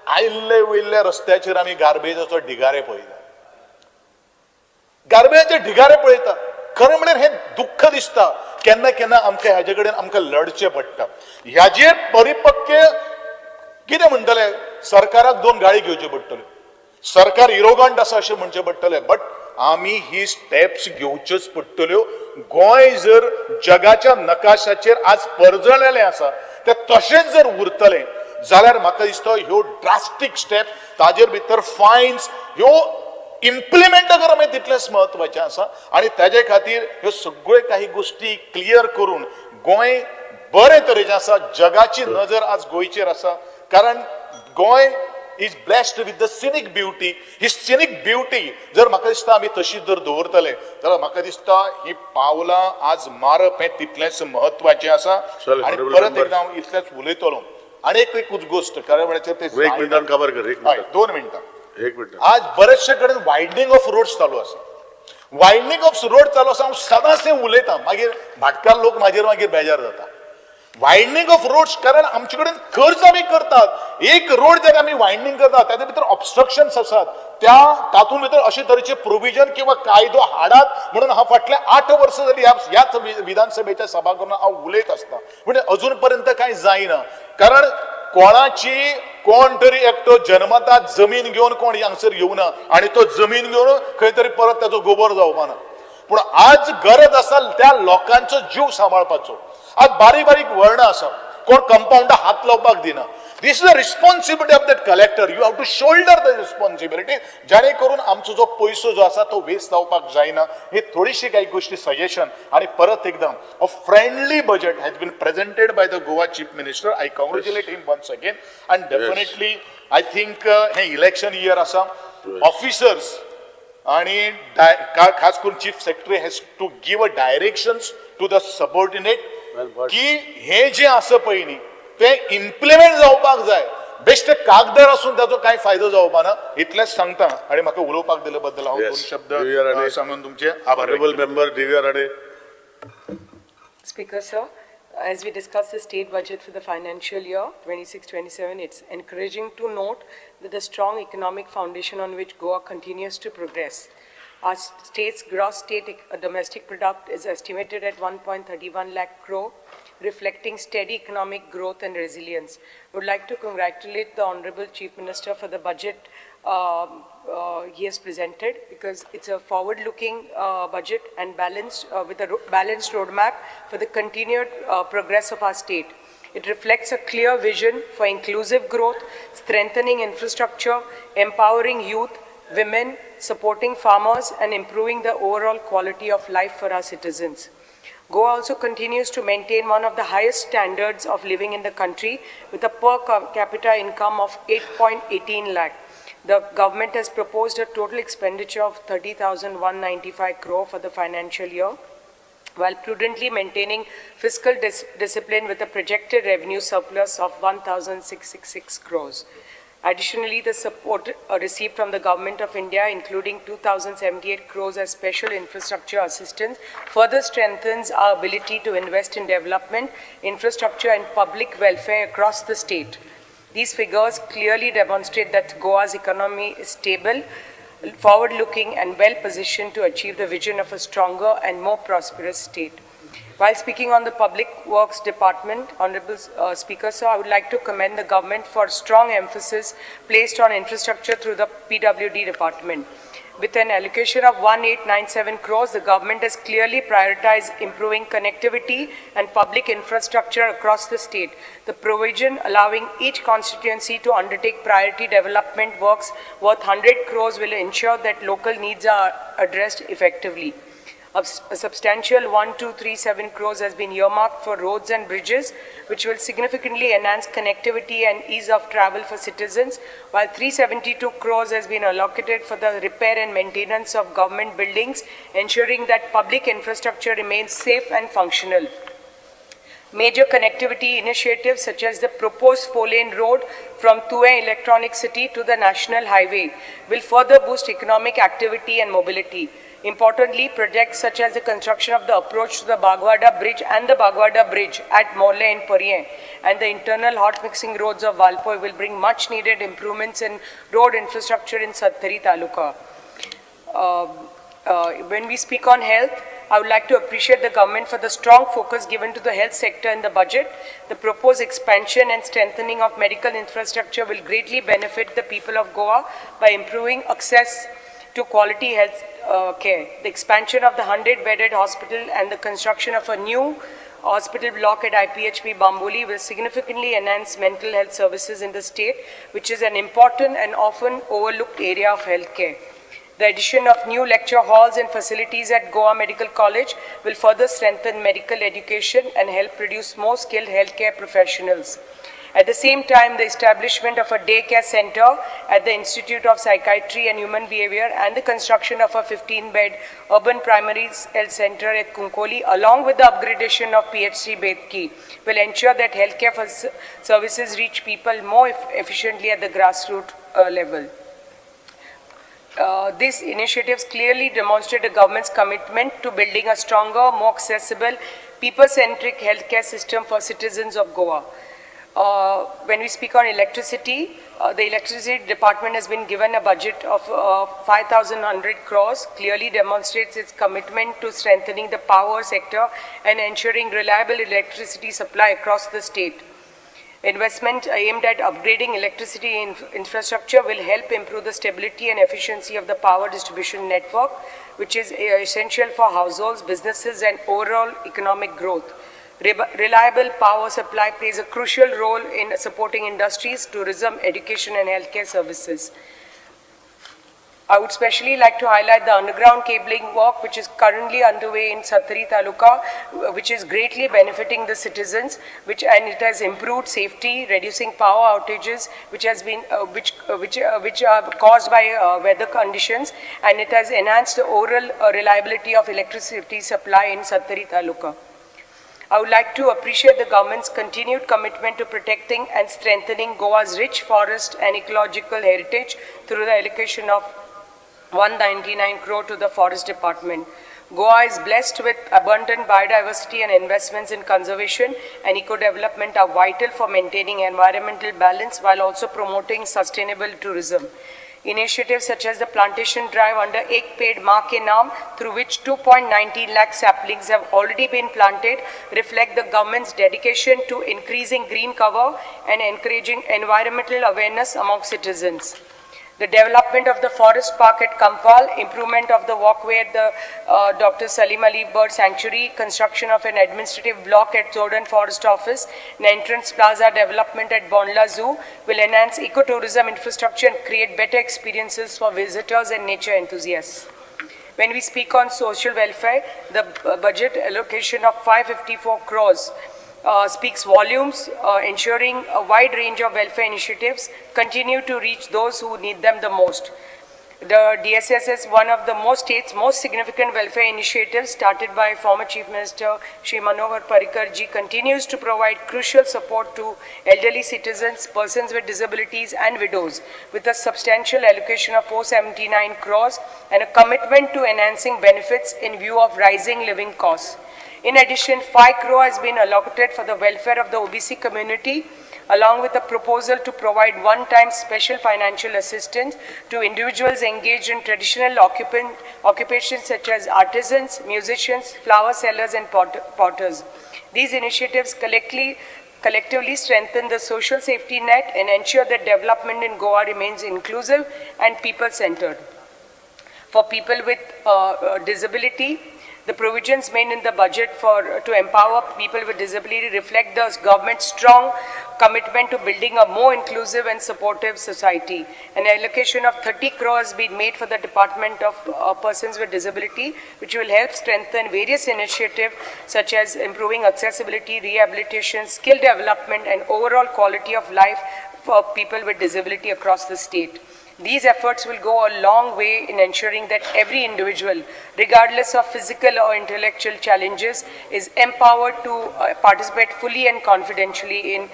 आयल्ले वयल्या रस्त्याचेर आमी गार्बेजाचो ढिगारे पळयतात, गार्बेजाचे ढिगारे पळयतात. खरें म्हणल्यार हें दुख्ख दिसता, केन्ना केन्ना आमकां हेजे कडेन आमकां लढचें पडटा. ह्याजेर परिपक्व कितें म्हणटले, सरकाराक 2 गाळी घेवच्यो पडटल्यो, सरकार इरोगंट आसा अशें म्हणचें पडटलें, बट आमी ही स्टेप्स घेवच्योच पडटल्यो. गोंय जर जगाच्या नकाशाचेर आज परजळलेलें आसा तें तशेंच जर उरतलें जाल्यार म्हाका दिसता ह्यो ड्रास्टीक स्टेप ताजेर भितर फायन्स ह्यो इम्प्लिमेंट करप हें तितलेंच म्हत्वाचें आसा. आनी ताजे खातीर ह्यो सगळ्यो काही गोश्टी क्लियर करून गोंय बरे तरेचें आसा, जगाची नजर आज गोंयचेर आसा, कारण Goa is blessed with the scenic beauty. He scenic beauty जर म्हाका दिसता आमी तशी जर दवरतले जाल्यार म्हाका दिसता ही पावलां आज मारप हें तितलेंच म्हत्वाचें आसा. आनी परत एकदां हांव इतलेंच उलयतलो. आनी एक एकूच गोश्ट खरें म्हणल्यार ते एक मिनटान काबार कर, एक हय 2 मिनटां, एक मिनट. आज बरेचशे कडेन वायडनिंग ऑफ रोड्स चालू आसा, वायडनिंग ऑफ रोड चालू आसा. हांव सदांच हें उलयतां, मागीर भाटकार लोक म्हाजेर मागीर बेजार जाता. वायडनिंग ऑफ रोड्स कारण आमचे कडेन खर्च आमी करतात, एक रोड जर आमी वायडनिंग करतात ताजे भितर ऑब्स्ट्रक्शन्स आसात, त्या तातूंत भितर अशे तरेचे प्रोविजन किंवा कायदो हाडात म्हणून हांव फाटल्या 8 वर्सां जाली ह्याच विधानसभेच्या सभागृहांत हांव उलयत आसता, म्हणजे अजून पर्यंत कांय जायना. कारण कोणाची कोण तरी एकटो जन्मता जमीन घेवन कोण हांगसर येवना आनी तो जमीन घेवन खंय तरी परत ताचो गोबर जावपाना. पूण आज गरज आसा त्या लोकांचो जीव सांबाळपाचो. आज बारीक बारीक वर्णां आसा, कोण कंपाउंडा हात लावपाक दिना. This is a responsibility of that collector, you have to shoulder the responsibility, जेणे करून आमचो जो पयसो जो आसा तो वेस्ट जावपाक जायना. ही थोडीशी काही गोष्टी सजेशन. आनी परत एकदां a friendly budget has been presented by the Goa chief minister. I congratulate him once again. And definitely I think हें इलेक्शन इयर आसा, ऑफिसर्स आणि खास करून chief secretary has to give a directions to the subordinate की हे जे आसा पळय न्ही ते इम्प्लिमेंट जावपाक जाय. बेश्टे कागदार आसून ताचो कांय फायदो जावपा ना. इतलेंच सांगता आनी म्हाका उलोवपाक दिले बद्दल हांव 2 शब्द सांगून तुमचे आभार. Honourable member Divya Rane. Speaker sir, as we discuss the state budget for the financial year 26-27, it's encouraging to note that the strong economic foundation on which Goa continues to progress. Our state's gross state domestic product is estimated at 1.31 lakh crore, reflecting steady economic growth and resilience. I would like to congratulate the Honorable Chief Minister for the budget he has presented, because it's a forward-looking budget and balanced with a balanced roadmap for the continued progress of our state. It reflects a clear vision for inclusive growth, strengthening infrastructure, empowering youth, women, supporting farmers, and improving the overall quality of life for our citizens. Goa also continues to maintain one of the highest standards of living in the country with a per capita income of 8.18 lakh. The government has proposed a total expenditure of 30,195 crore for the financial year, while prudently maintaining fiscal discipline with a projected revenue surplus of 1,666 crores. Additionally, the support received from the Government of India, including 2,078 crores as special infrastructure assistance, further strengthens our ability to invest in development, infrastructure, and public welfare across the state. These figures clearly demonstrate that Goa's economy is stable, forward-looking, and well-positioned to achieve the vision of a stronger and more prosperous state. While speaking on the Public Works Department, Honorable Speaker, sir, I would like to commend the government for strong emphasis placed on infrastructure through the PWD department. With an allocation of 1,897 crores, the government has clearly prioritized improving connectivity and public infrastructure across the state. The provision allowing each constituency to undertake priority development works worth 100 crores will ensure that local needs are addressed effectively. A substantial 1,237 crores has been earmarked for roads and bridges, which will significantly enhance connectivity and ease of travel for citizens, while 372 crores has been allocated for the repair and maintenance of government buildings, ensuring that public infrastructure remains safe and functional. Major connectivity initiatives such as the proposed 4-lane road from Tuem Electronic City to the National Highway will further boost economic activity and mobility. Importantly, projects such as the construction of the approach to the Bagwada Bridge and the Bagwada Bridge at Morle and Paryen and the internal hot mixing roads of Valpoi will bring much needed improvements in road infrastructure in Sattari Taluka. When we speak on health, I would like to appreciate the government for the strong focus given to the health sector in the budget. The proposed expansion and strengthening of medical infrastructure will greatly benefit the people of Goa by improving access to quality health care. The expansion of the 100-bedded hospital and the construction of a new hospital block at IPHP Bamboli will significantly enhance mental health services in the state, which is an important and often overlooked area of healthcare. The addition of new lecture halls and facilities at Goa Medical College will further strengthen medical education and help produce more skilled healthcare professionals. At the same time, the establishment of a daycare center at the Institute of Psychiatry and Human Behavior and the construction of a 15-bed urban primary health center at Kunkoli, along with the upgradation of PHC Betki, will ensure that healthcare services reach people more efficiently at the grassroots level. These initiatives clearly demonstrate the government's commitment to building a stronger, more accessible, people-centric healthcare system for citizens of Goa. When we speak on electricity, the electricity department has been given a budget of 5,100 crores, clearly demonstrates its commitment to strengthening the power sector and ensuring reliable electricity supply across the state. Investment aimed at upgrading electricity infrastructure will help improve the stability and efficiency of the power distribution network, which is essential for households, businesses, and overall economic growth. Reliable power supply plays a crucial role in supporting industries, tourism, education, and healthcare services. I would especially like to highlight the underground cabling work which is currently underway in Sattari Taluka, which is greatly benefiting the citizens, and it has improved safety, reducing power outages, which has been which are caused by weather conditions, and it has enhanced the overall reliability of electricity supply in Sattari Taluka. I would like to appreciate the government's continued commitment to protecting and strengthening Goa's rich forest and ecological heritage through the allocation of 199 crore to the Forest Department. Goa is blessed with abundant biodiversity, and investments in conservation and eco-development are vital for maintaining environmental balance while also promoting sustainable tourism. Initiatives such as the plantation drive under Ek Ped Maa Ke Naam, through which 2.19 lakh saplings have already been planted, reflect the government's dedication to increasing green cover and encouraging environmental awareness among citizens. The development of the forest park at Campal, improvement of the walkway at the Dr. Salim Ali Bird Sanctuary, construction of an administrative block at Jordan Forest Office, and entrance plaza development at Bondla Zoo will enhance ecotourism infrastructure and create better experiences for visitors and nature enthusiasts. When we speak on social welfare, the budget allocation of 554 crores speaks volumes, ensuring a wide range of welfare initiatives continue to reach those who need them the most. The DSS is one of the state's most significant welfare initiatives started by former Chief Minister Shri Manohar Parrikar ji, continues to provide crucial support to elderly citizens, persons with disabilities and widows, with a substantial allocation of 479 crores and a commitment to enhancing benefits in view of rising living costs. In addition, 5 crore has been allocated for the welfare of the OBC community, along with a proposal to provide one-time special financial assistance to individuals engaged in traditional occupations such as artisans, musicians, flower sellers, and potters. These initiatives collectively strengthen the social safety net and ensure that development in Goa remains inclusive and people-centered. For people with disability, the provisions made in the budget to empower people with disability reflect the government's strong commitment to building a more inclusive and supportive society. An allocation of 30 crores has been made for the Department of Persons with Disability, which will help strengthen various initiatives such as improving accessibility, rehabilitation, skill development, and overall quality of life for people with disability across the state. These efforts will go a long way in ensuring that every individual, regardless of physical or intellectual challenges, is empowered to participate fully and confidently in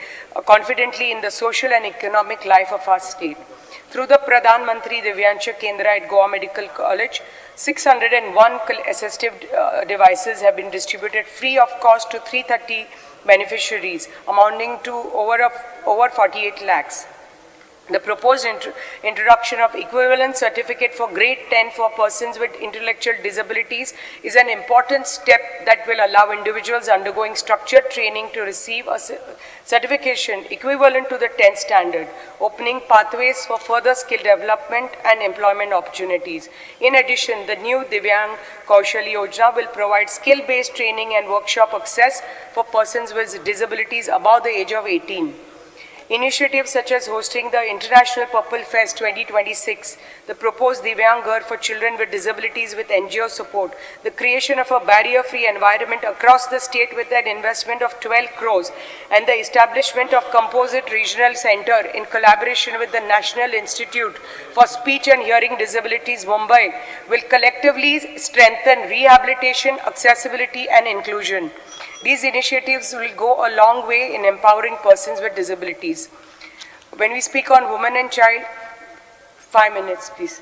the social and economic life of our state. Through the Pradhan Mantri Divyansha Kendra at Goa Medical College, 601 assistive devices have been distributed free of cost to 330 beneficiaries, amounting to over 48 lakhs. The proposed introduction of equivalent certificate for grade 10 for persons with intellectual disabilities is an important step that will allow individuals undergoing structured training to receive a certification equivalent to the 10th standard, opening pathways for further skill development and employment opportunities. In addition, the new Divyang Kaushal Yojana will provide skill-based training and workshop access for persons with disabilities above the age of 18. Initiatives such as hosting the International Purple Fest 2026, the proposed Divyang Ghar for children with disabilities with NGO support, the creation of a barrier-free environment across the state with an investment of 12 crores, and the establishment of Composite Regional Center in collaboration with the National Institute for Speech and Hearing Disabilities, Mumbai, will collectively strengthen rehabilitation, accessibility, and inclusion. These initiatives will go a long way in empowering persons with disabilities. When we speak on women and child, 5 minutes, please.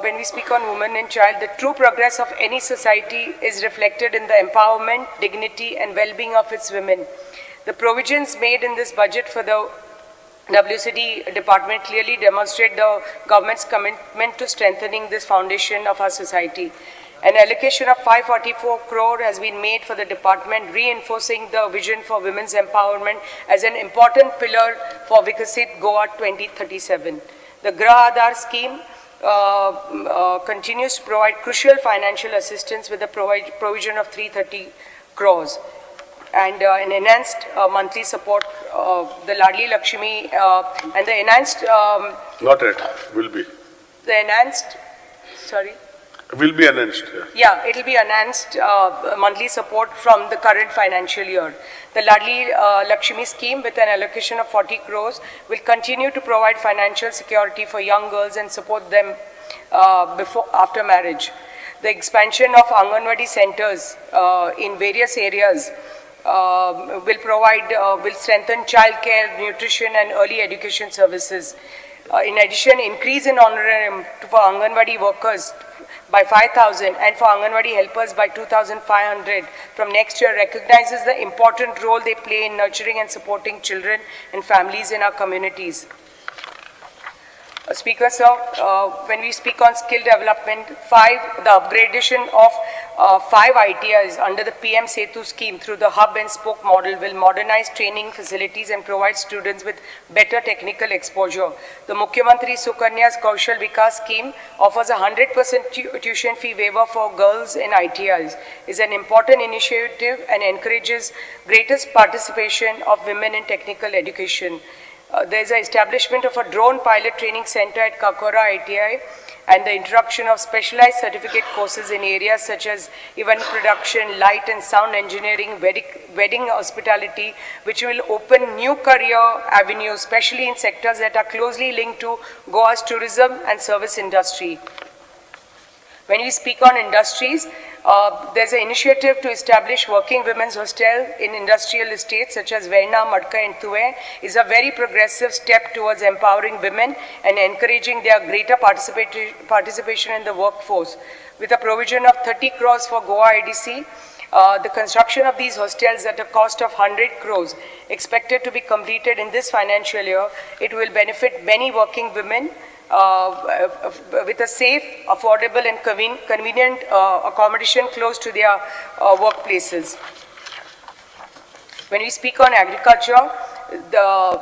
When we speak on women and child, the true progress of any society is reflected in the empowerment, dignity, and well-being of its women. The provisions made in this budget for the WCD department clearly demonstrate the government's commitment to strengthening this foundation of our society. An allocation of 544 crore has been made for the department, reinforcing the vision for women's empowerment as an important pillar for Viksit Goa 2037. The Grah Aadhar scheme continues to provide crucial financial assistance with the provision of 330 crores. And an enhanced monthly support, the Ladli Lakshmi, and the enhanced... Not yet, will be. The enhanced, sorry? Will be announced. Yeah, it will be announced monthly support from the current financial year. The Ladli Lakshmi scheme with an allocation of 40 crores will continue to provide financial security for young girls and support them after marriage. The expansion of Anganwadi centers in various areas will strengthen childcare, nutrition and early education services. In addition, increase in honorarium for Anganwadi workers by 5,000 and for Anganwadi helpers by 2,500 from next year recognizes the important role they play in nurturing and supporting children and families in our communities. Speaker, sir, when we speak on skill development, the upgradation of 5 ITIs under the PM Setu scheme through the hub and spoke model will modernize training facilities and provide students with better technical exposure. The Mukhyamantri Sukanya Kaushal Vikas scheme offers a 100% tuition fee waiver for girls in ITIs, is an important initiative and encourages greatest participation of women in technical education. There is an establishment of a drone pilot training center at Kakora ITI and the introduction of specialized certificate courses in areas such as event production, light and sound engineering, wedding hospitality, which will open new career avenues, especially in sectors that are closely linked to Goa's tourism and service industry. When we speak on industries, there's an initiative to establish working women's hostel in industrial estates such as Verna, Madka and Tue is a very progressive step towards empowering women and encouraging their greater participation in the workforce. With a provision of 30 crores for Goa IDC, the construction of these hostels at a cost of 100 crores, expected to be completed in this financial year, it will benefit many working women with a safe, affordable and convenient accommodation close to their workplaces. When we speak on agriculture, the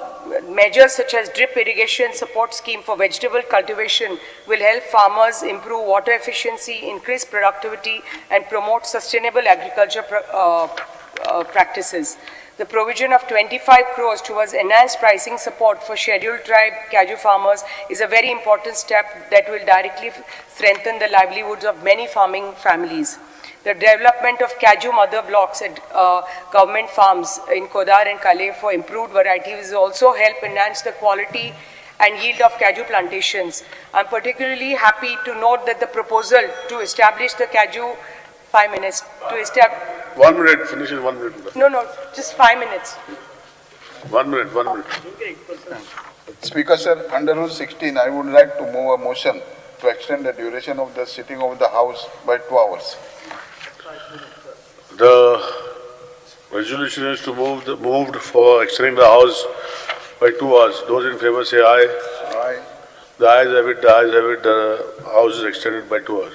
measures such as drip irrigation support scheme for vegetable cultivation will help farmers improve water efficiency, increase productivity, and promote sustainable agriculture practices. The provision of 25 crores towards enhanced pricing support for scheduled tribe cashew farmers is a very important step that will directly strengthen the livelihoods of many farming families. The development of cashew mother blocks at government farms in Kodar and Kale for improved varieties will also help enhance the quality and yield of cashew plantations. I'm particularly happy to note that the proposal to establish the cashew, 5 minutes, to establish... 1 minute, finish in 1 minute. No, just 5 minutes. 1 minute, 1 minute. Speaker, sir, under Rule 16, I would like to move a motion to extend the duration of the sitting of the House by 2 hours. The resolution is to moved for extending the House by 2 hours. Those in favor say aye. Aye. The ayes have it, the ayes have it, the House is extended by 2 hours.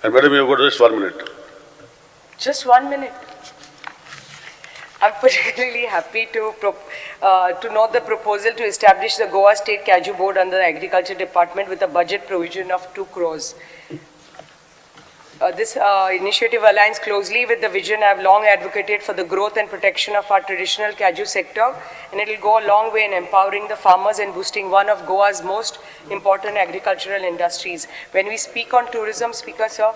And madam, you have got just 1 minute. Just 1 minute. I'm particularly happy to note the proposal to establish the Goa State Cashew Board under the Agriculture Department with a budget provision of 2 crores. This initiative aligns closely with the vision I've long advocated for the growth and protection of our traditional cashew sector, and it will go a long way in empowering the farmers and boosting one of Goa's most important agricultural industries. When we speak on tourism, Speaker sir,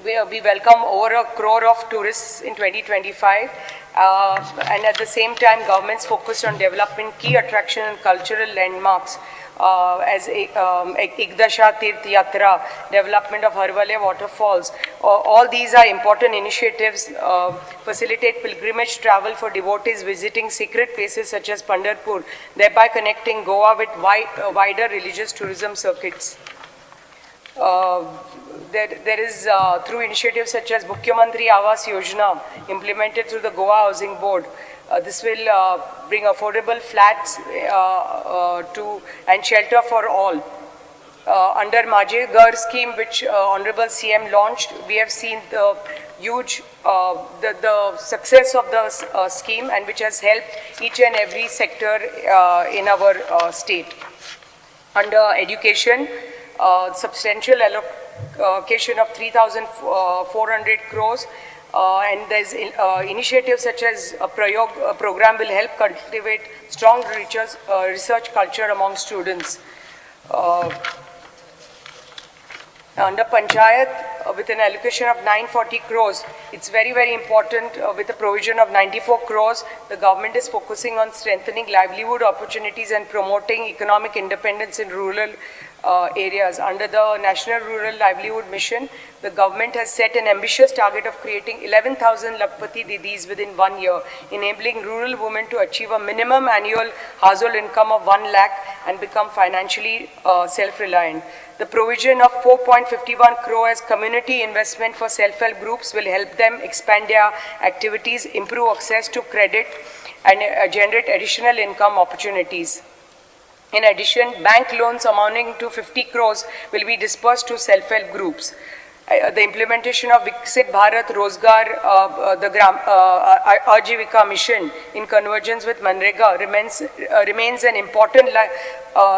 we welcome over 1 crore of tourists in 2025, and at the same time, government's focused on developing key attraction and cultural landmarks as Ekdasha Tirth Yatra, development of Harvalem waterfalls. All these are important initiatives, facilitate pilgrimage travel for devotees visiting sacred places such as Pandharpur, thereby connecting Goa with wider religious tourism circuits. There is, through initiatives such as Mukhyamantri Awas Yojana, implemented through the Goa Housing Board, this will bring affordable flats to and shelter for all. Under Maje Ghar scheme, which Honorable CM launched, we have seen the huge, the success of the scheme, and which has helped each and every sector in our state. Under education, substantial allocation of 3,400 crores, and there's initiatives such as a Prayog program will help cultivate strong research culture among students. Under Panchayat, with an allocation of 940 crores, it's very, very important. With a provision of 94 crores, the government is focusing on strengthening livelihood opportunities and promoting economic independence in rural areas. Under the National Rural Livelihood Mission, the government has set an ambitious target of creating 11,000 Lakhpati Didis within 1 year, enabling rural women to achieve a minimum annual household income of 1 lakh and become financially self-reliant. The provision of 4.51 crore as community investment for self-help groups will help them expand their activities, improve access to credit, and generate additional income opportunities. In addition, bank loans amounting to 50 crores will be disbursed to self-help groups. The implementation of Viksit Bharat Rozgar, the Aajeevika mission in convergence with MNREGA remains an important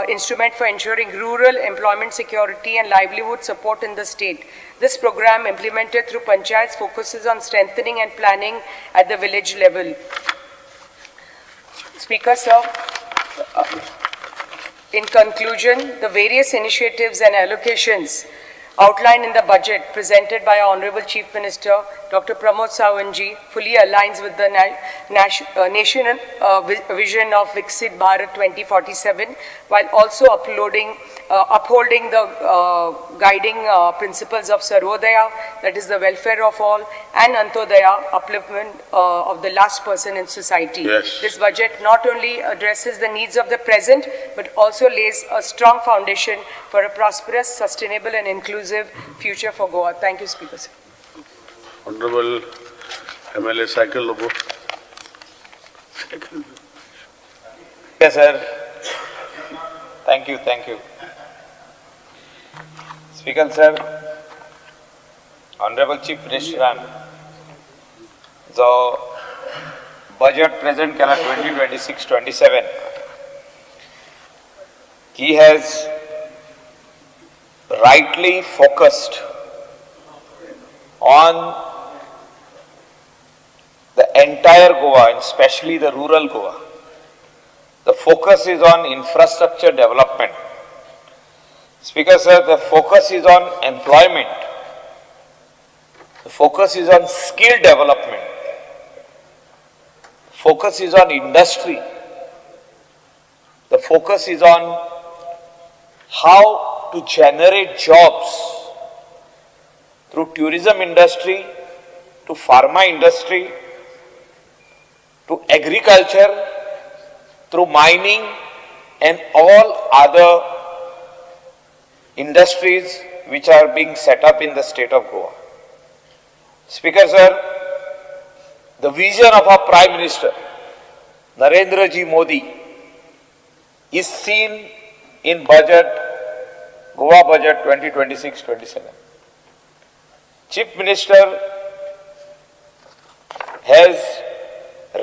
instrument for ensuring rural employment security and livelihood support in the state. This program, implemented through panchayats, focuses on strengthening and planning at the village level. Speaker, sir, in conclusion, the various initiatives and allocations outlined in the budget presented by our Honorable Chief Minister, Dr. Pramod Sawant ji, fully aligns with the national vision of Viksit Bharat 2047, while also upholding the guiding principles of Sarvodaya, that is the welfare of all, and Antodaya, upliftment of the last person in society. Yes. This budget not only addresses the needs of the present, but also lays a strong foundation for a prosperous, sustainable, and inclusive future for Goa. Thank you, Speaker, sir. Honorable MLA Cycle Lobo. Yes, sir. Thank you, thank you. Speaker, sir, Honorable Chief Minister जो budget present केला 2026-27, he has rightly focused on the entire Goa and especially the rural Goa. The focus is on infrastructure development. Speaker sir, the focus is on employment. The focus is on skill development. Focus is on industry. The focus is on how to generate jobs through tourism industry, to pharma industry, to agriculture, through mining and all other industries which are being set up in the state of Goa. Speaker sir, the vision of our Prime Minister, Narendra Ji Modi, is seen in budget, Goa budget 2026-27. Chief Minister has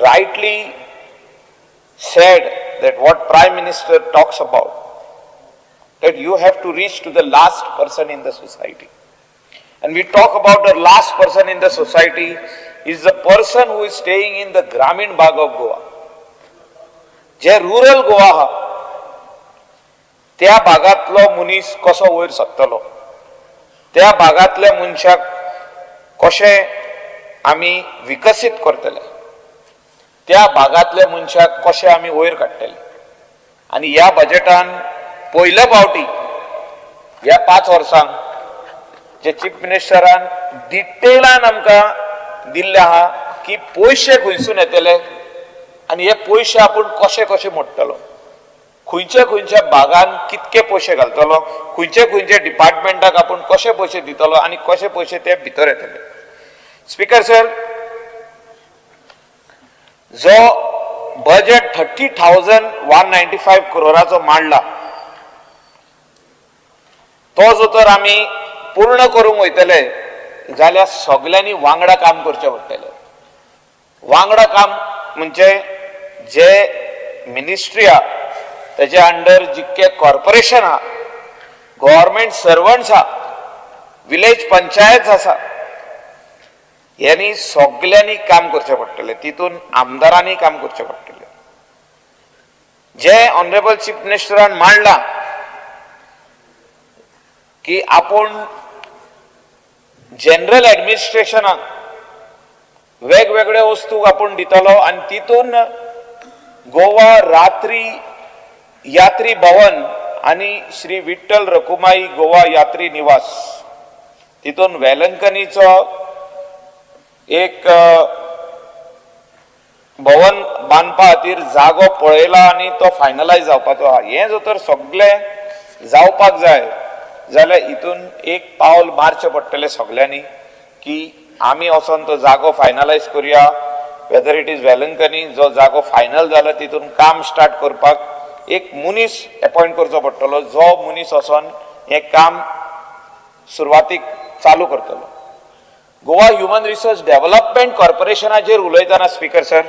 rightly said that what Prime Minister talks about, that you have to reach to the last person in the society. And we talk about the last person in the society is the person who is staying in the Gramin Bag of Goa. J rural Goa आहा त्या भागांतलो मनीस कसो वयर सरतलो, त्या भागांतल्या मनशाक कशें आमी विकसीत करतले, त्या भागांतल्या मनशाक कशें आमी वयर काडटले. आनी ह्या बजेटान पयले फावटी ह्या 5 वर्सांक जे चीफ मिनिस्टरान डिटेलान आमकां दिल्लें आहा की पयशे खंयसून येतले आनी हे पयशे आपूण कशे कशे मोडटलो, खंयच्या खंयच्या भागान कितके पयशे घालतलो, खंयच्या खंयच्या डिपार्टमेंटाक आपूण कशे पयशे दितलो आनी कशे पयशे ते भितर येतले. स्पीकर सर, जो बजेट 30,195 क्रोराचो मांडला तो जो तर आमी पूर्ण करूंक वयतले जाल्यार सगल्यांनी वांगडा काम करचें पडटलें. वांगडा काम म्हणजे जे मिनिस्ट्री आहा तेजे अंडर जितके कॉर्पोरेशन आहा, गव्हर्मेंट सर्वंट्स आहा, विलेज पंचायत आसा, यांनी सगल्यांनी काम करचें पडटलें. तितून आमदारांनी काम करचें पडटलें. जे ऑनरेबल चीफ मिनिस्टरान मांडलां की आपूण जनरल एडमिनिस्ट्रेशनाक वेगवेगळे वस्तू आपूण दितलो आनी तितून गोवा रात्री यात्री भवन आनी श्री विठ्ठल रखुमाई गोवा यात्री निवास तितून वेलंकनीचो एक भवन बांदपा खातीर जागो पळयला आनी तो फायनलायज जावपाचो आहा. हें जर तर सगळें जावपाक जाय जाल्यार हितून एक पावल मारचें पडटलें सगल्यांनी की आमी वचोन तो जागो फायनलायज करुया. वेदर it is Velankanni, जो जागो फायनल जाला तितून काम स्टार्ट करपाक एक मनीस एपॉयंट करचो पडटलो, जो मनीस वचोन हें काम सुरवातीक चालू करतलो. गोवा ह्युमन रिसोर्स डेव्हलपमेंट कॉर्पोरेशनाचेर उलयतना स्पीकर सर,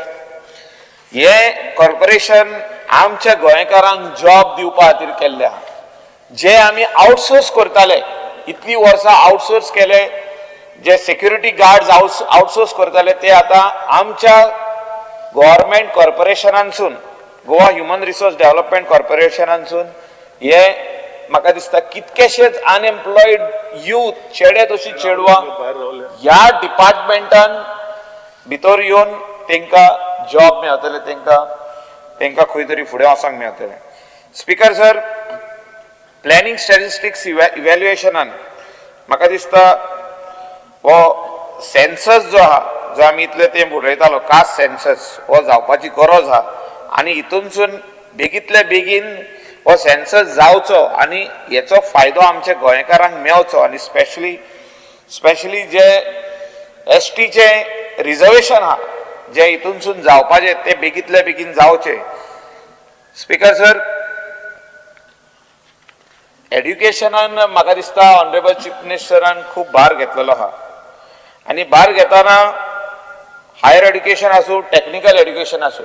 हें कॉर्पोरेशन आमच्या गोंयकारांक जॉब दिवपा खातीर केल्लें आहा. जे आमी आउटसोर्स करताले, इतलीं वर्सां आउटसोर्स केले, जे सेक्युरिटी गार्ड्स आउटसोर्स करताले, ते आतां आमच्या गव्हर्मेंट कॉर्पोरेशनानसून, गोवा ह्युमन रिसोर्स डेव्हलपमेंट कॉर्पोरेशनानसून, हे म्हाका दिसता कितकेशेच अनएम्प्लॉयड यूथ, चेडे तशी चेडवां, ह्या डिपार्टमेंटान भितर येवन तांकां जॉब मेळटले, तांकां खंय तरी फुडें वचोंक मेळटलें. स्पीकर सर, प्लॅनिंग स्टॅटिस्टिक्स इव्हॅल्युएशनान म्हाका दिसता हो सेन्सस जो आहा, जो आमी इतले तेंप उलयतालो, कास्ट सेन्सस, हो जावपाची गरज आहा आनी हितूनसून बेगीतले बेगीन हो सेन्सस जावचो आनी हेचो फायदो आमच्या गोंयकारांक मेवचो. आनी स्पेशली जे एसटीचे रिजर्वेशन आहा, जे हितूनसून जावपाचे, ते बेगीतले बेगीन जावचे. स्पीकर सर, एड्युकेशनान म्हाका दिसता ऑनरेबल चीफ मिनिस्टरान खूब भार घेतलेलो आहा आनी भार घेतना हायर एड्युकेशन आसूं, टॅक्निकल एड्युकेशन आसूं,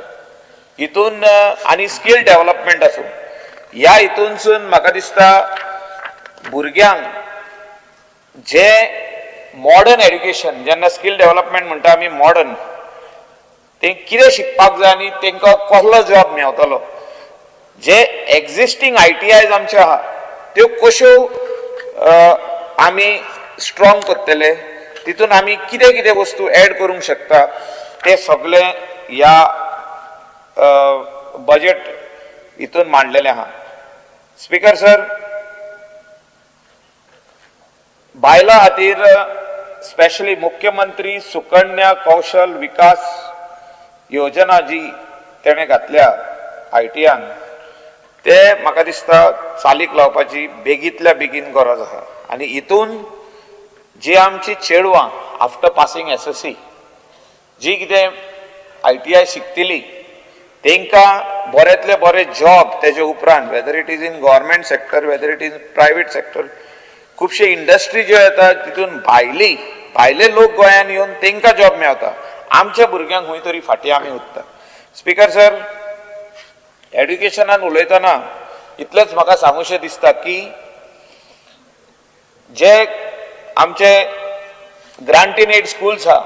हितून आनी स्कील डेव्हलपमेंट आसूं, ह्या हितूनसून म्हाका दिसता भुरग्यांक जे मॉडर्न एड्युकेशन, जेन्ना स्कील डेव्हलपमेंट म्हणटा आमी मॉडर्न, ते कितें शिकपाक जाय आनी तांकां कसलो जॉब मेवतलो, जे एक्झिस्टींग आयटीआयज आमचे आहा त्यो कश्यो आमी स्ट्रॉंग करतले, तितून आमी कितें कितें वस्तू एड करूंक शकता, ते सगळे ह्या बजेट हितून मांडलेलें आहा. स्पीकर सर, बायलां खातीर स्पेशली मुख्यमंत्री सुकन्या कौशल विकास योजना जी तेणें घातल्या आयटीआन, ते म्हाका दिसता चालीक लावपाची बेगींतल्या बेगीन गरज आसा. आनी हितून जी आमची चेडवां आफ्टर पासिंग एसएससी जी कितें आयटीआय शिकतली, तांकां बऱ्यांतले बरे जॉब तेजे उपरांत, whether it is in government sector, whether it is private sector, खुबशे इंडस्ट्री ज्यो येता तितून भायली भायले लोक गोंयान येवन तांकां जॉब मेवता. आमच्या भुरग्यांक खंय तरी फाटीं आमी उरता. स्पीकर सर, एड्युकेशनान उलयतना इतलेंच म्हाका सांगूशें दिसता की जे आमचे ग्रांट इन एड स्कुल्स आहा,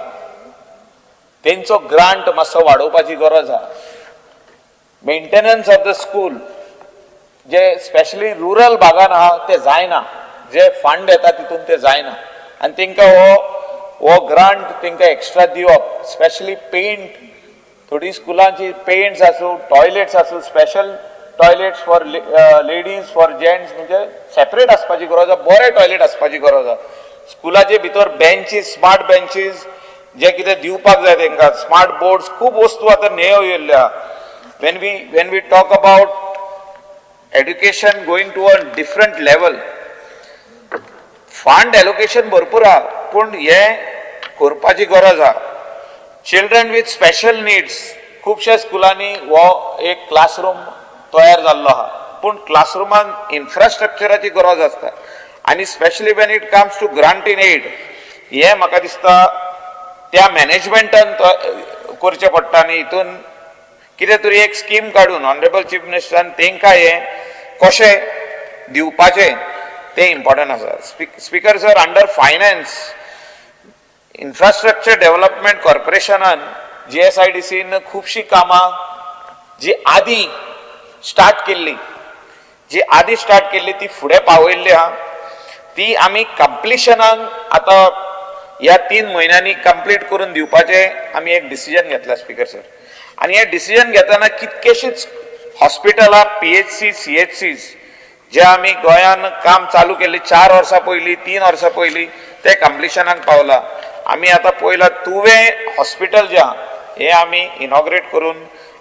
तेंचो ग्रांट मातसो वाडोवपाची गरज आहा. Maintenance of the school J specially rural भागान आहा ते जायना, जे फंड येता तितून ते जायना आनी तांकां हो ग्रांट तांकां एक्स्ट्रा दिवप. स्पेशली पेंट, थोडी स्कुलांची पेंट्स आसूं, टॉयलेट्स आसूं, special toilets for ladies, for gents, म्हणजे सेपरेट आसपाची गरज आहा, बरे टॉयलेट आसपाची गरज आहा. स्कुलाचे भितर बेंचीस, स्मार्ट बेंचीस जे कितें दिवपाक जाय तांकां, स्मार्ट बोर्ड्स, खूब वस्तू आतां नव्यो येयल्ल्यो आहा. When we talk about education going to a different level, fund allocation भरपूर आहा, पूण हें करपाची गरज आहा. चिल्ड्रन विथ स्पेशल निड्स, खुबश्या स्कुलांनी हो एक क्लासरूम तयार जाल्लो आहा, पूण क्लासरुमान इन्फ्रास्ट्रक्चराची गरज आसता आनी specially when it comes to grant in aid, हें म्हाका दिसता त्या मॅनेजमेंटान करचें पडटा. आनी हितून कितें तरी एक स्कीम काडून ऑनरेबल चीफ मिनिस्टरान तांकां हें कशें दिवपाचें तें इम्पॉर्टंट आसा. Speaker sir, under finance, infrastructure development कॉर्पोरेशनान, जीएसआयडीसीन खुबशीं कामां जी आदी स्टार्ट केल्ली ती फुडें पावयल्ली आहा. ती आमी कंप्लिशनाक आतां ह्या 3 म्हयन्यांनी कंप्लीट करून दिवपाचें आमी एक डिसिजन घेतला, स्पीकर सर. आनी हें डिसिजन घेतना कितकेशीच हॉस्पिटलां, पीएचसी, सीएचसीज जे आमी गोंयान काम चालू केल्ली 4 वर्सां पयलीं, 3 वर्सां पयलीं, ते कंप्लिशनाक पावला. आमी आतां पळयलां, तुवें हॉस्पिटल जें आहा हें आमी इनॉग्रेट करून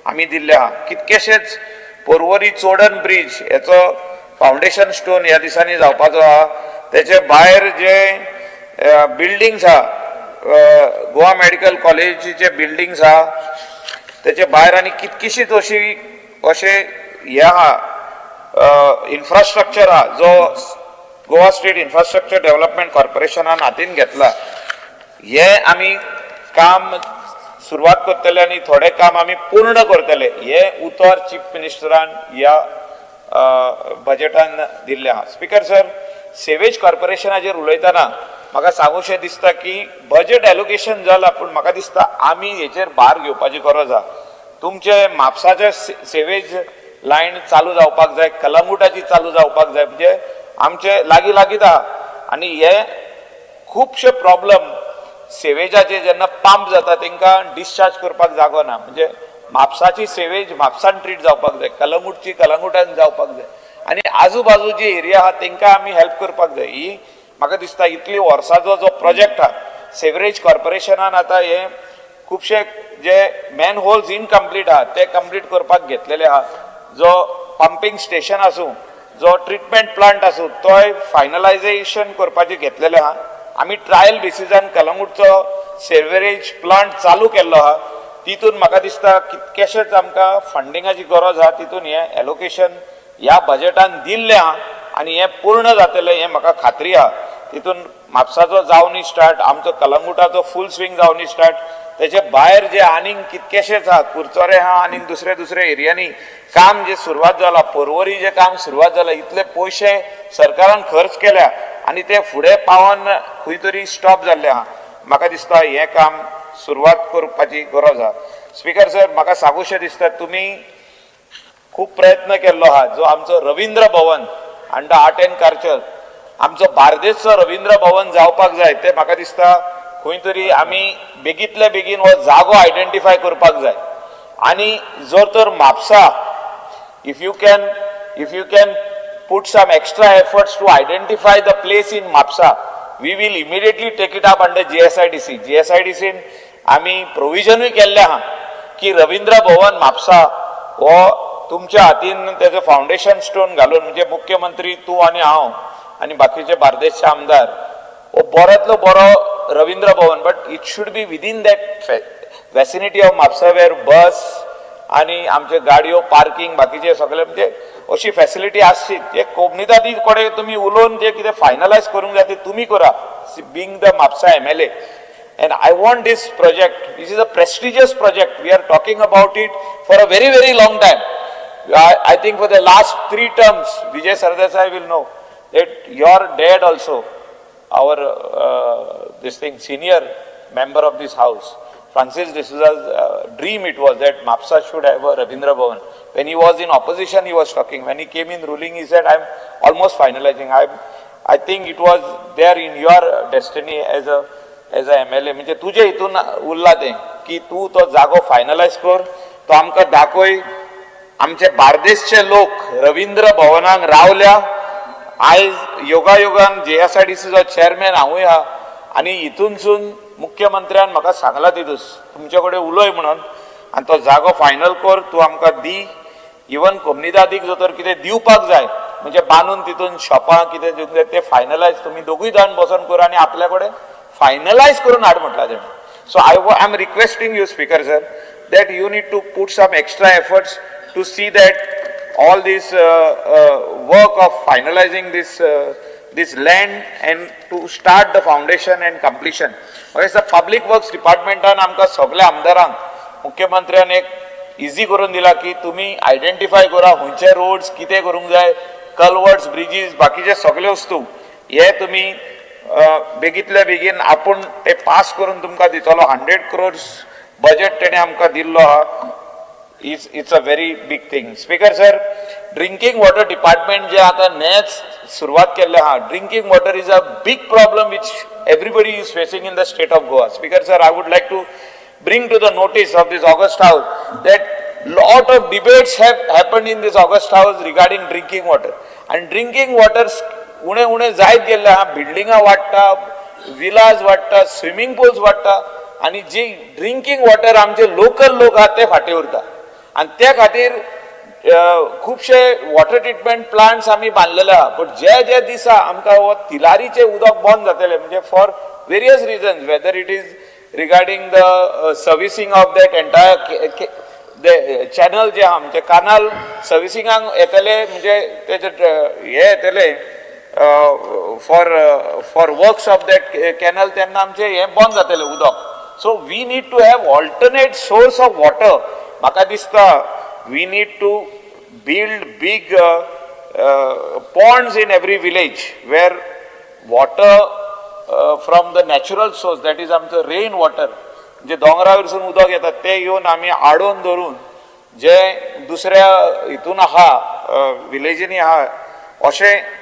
आमी दिल्लें आहा. कितकेशेच पोरवरी चोडण ब्रीज हेचो फावंडेशन स्टोन ह्या दिसांनी जावपाचो आहा. तेचे भायर जे बिल्डिंग्स आहा, गोवा मेडिकल कॉलेजीचे बिल्डिंग्स आहा, तेचे भायर आनी कितकीशीच अशी अशे हे आहा, इन्फ्रास्ट्रक्चर आहा, जो गोवा स्टेट इन्फ्रास्ट्रक्चर डेव्हलपमेंट कॉर्पोरेशनान हातीन घेतला, हे आमी काम सुरवात करतले आनी थोडें काम आमी पूर्ण करतले, हे उतर चीफ मिनिस्टरान ह्या बजेटान दिल्लें आहा. स्पीकर सर, सेवेज कॉर्पोरेशनाचेर उलयतना म्हाका सांगूशें दिसता की बजेट एलोकेशन जाला, पूण म्हाका दिसता आमी हेचेर भार घेवपाची गरज आहा. तुमचे म्हापसाचे सेवेज लायन चालू जावपाक जाय, कलंगुटाची चालू जावपाक जाय, म्हणजे आमचे लागीं लागींच आहा. आनी हे खुबशे प्रॉब्लम सेवेजाचे जेन्ना पंप जाता तांकां डिस्चार्ज करपाक जागो ना. म्हणजे म्हापसाची सेवेज म्हापसान ट्रीट जावपाक जाय, कलंगूटची कलंगूटान जावपाक जाय आनी आजू बाजू जी एरिया आहा तांकां आमी हेल्प करपाक जाय. ही म्हाका दिसता इतली वर्साचो जो प्रोजेक्ट आहा सेवरेज कॉर्पोरेशनान, आतां हे खुबशे जे मॅन होल्स इनकम्प्लीट आहा ते कंप्लीट करपाक घेतलेले आहा. जो पंपींग स्टेशन आसूं, जो ट्रिटमेंट प्लांट आसूं, तोय फायनलायझेशन करपाचे घेतलेले आहा. आमी ट्रायल बेसिसान कलंगूटचो सेवरेज प्लांट चालू केल्लो आहा. तितून म्हाका दिसता कितकेशेच आमकां फंडिंगाची गरज आहा. तितून हें एलोकेशन ह्या बजेटान दिल्लें आहा आनी हें पूर्ण जातलें हें म्हाका खात्री आहा. तितून म्हापसाचो जावनी स्टार्ट, आमचो कलंगुटाचो फूल स्विंग जावनी स्टार्ट, तेजे भायर जे आनीक कितकेशेच आहा, कुरचोरे आहा आनीक दुसरे दुसरे एरियांनी काम जे सुरवात जाला, पर्वरी जे काम सुरवात जाला, इतले पयशे सरकारान खर्च केल्या आनी ते फुडें पावन खंय तरी स्टॉप जाल्ले आहा. म्हाका दिसता हें काम सुरवात करपाची गरज आहा. स्पीकर सर, म्हाका सांगूशें दिसता, तुमी खूब प्रयत्न केल्लो आहा. जो आमचो रवींद्र भवन अंडर आर्ट एंड कल्चर, आमचो बार्देसचो रवींद्र भवन जावपाक जाय, ते म्हाका दिसता खंय तरी आमी बेगीतले बेगीन हो जागो आयडेंटिफाय करपाक जाय. आनी जर तर Mapusa if you can put some extra efforts to identify the place in Mapsa, we will immediately take it up under GSIDC. GSIDC आमी प्रोविजनूय केल्लें आहा की रवींद्र भवन म्हापसा हो तुमच्या हातीन तेजो फावंडेशन स्टोन घालून, म्हणजे मुख्यमंत्री तूं आनी हांव आनी बाकीचे बार्देसचे आमदार, हो बरोतलो बरो रवींद्र भवन, but it should be within that vicinity of Mapusa where bus आनी आमचे गाडयो पार्किंग बाकीचे सगळे, म्हणजे अशी फॅसिलिटी आसची. जे कोमनिदादी कडेन तुमी उलोवन जे कितें फायनलायज करूंक जाय ते तुमी करा, being the Mapusa MLA. And I want this project. This is a prestigious project. We are talking about it for a very, very long time. I think for the last three terms, Vijay Sardesai will know that your dad also, our this thing, senior member of this house, Francis D'Souza's dream it was that Mapsa should have a Ravindra Bhavan. When he was in opposition, he was talking. When he came in ruling, he said, "I'm almost finalizing." I think it was there in your destiny as a MLA. म्हणजे तुजे हितून उरला तें की तूं तो जागो finalise कर, तो आमकां दाखय. आमचे बार्देसचे लोक रवींद्र भवनाक रावल्या. आयज योगायोगान जीएसआयडीसीचो चेअरमॅन हांवूय आहा आनी हितूनसून मुख्यमंत्र्यान म्हाका सांगला तितूस तुमचे कडेन उलय म्हणून आनी तो जागो फायनल कर, तूं आमकां दी. इवन कोमनिदादीक जर तर कितें दिवपाक जाय, म्हणजे बांदून तितून शॉपां कितें दिवंक जाय, ते फायनलायज तुमी दोगूय जाण बसोन करा आनी आपल्या कडेन फायनलायज करून हाड म्हटला तेणें. So I am requesting you, Speaker sir, that you need to put some extra efforts to see that all this work of finalizing this land and to start the foundation and completion. म्हाका दिसता public works डिपार्टमेंटान आमकां सगल्या आमदारांक मुख्यमंत्र्यान एक easy करून दिला की तुमी आयडेंटिफाय करा खंयचे रोड्स कितें करूंक जाय, कलवर्ट्स, ब्रिजीस, बाकीचे सगळे वस्तू, हे तुमी बेगीतल्या बेगीन आपूण ते पास करून तुमकां दितलो. 100 क्रोर्स बजेट तेणें आमकां दिल्लो आहा, is it's a very big thing. Speaker sir, drinking water department जे आतां नेच सुरवात केल्ले आहा, drinking water is a big problem which everybody is facing in the state of Goa. Speaker sir, I would like to bring to the notice of this august house that lot of debates have happened in this august house regarding drinking water, and drinking water उणे उणे जायत गेल्ले आहा. बिल्डिंगां वाडटा, villas वाडटा, swimming pools वाडटा आनी जी ड्रिंकींग वॉटर आमचे लोकल लोक आहात ते फाटीं उरता. आनी त्या खातीर खुबशे वॉटर ट्रिटमेंट प्लांट्स आमी बांदलेले आहा, बट जे जे दिसा आमकां हो तिलारीचें उदक बंद जातलें, म्हणजे for various reasons, whether it is regarding the servicing of that entire channel जे आहा म्हणजे कानाल सर्विसिंगाक येतले, म्हणजे तेजे हे येतले for works of that canal, तेन्ना आमचें हें बंद जातलें उदक. So we need to have alternate source of water. म्हाका दिसता we need to build big ponds in every village where water from the natural source, that is आमचो rain water, म्हणजे दोंगरावरसून उदक येता तें येवन आमी आडोवन धरून जे दुसऱ्या हितून आहा, विलेजींनी आहा, अशें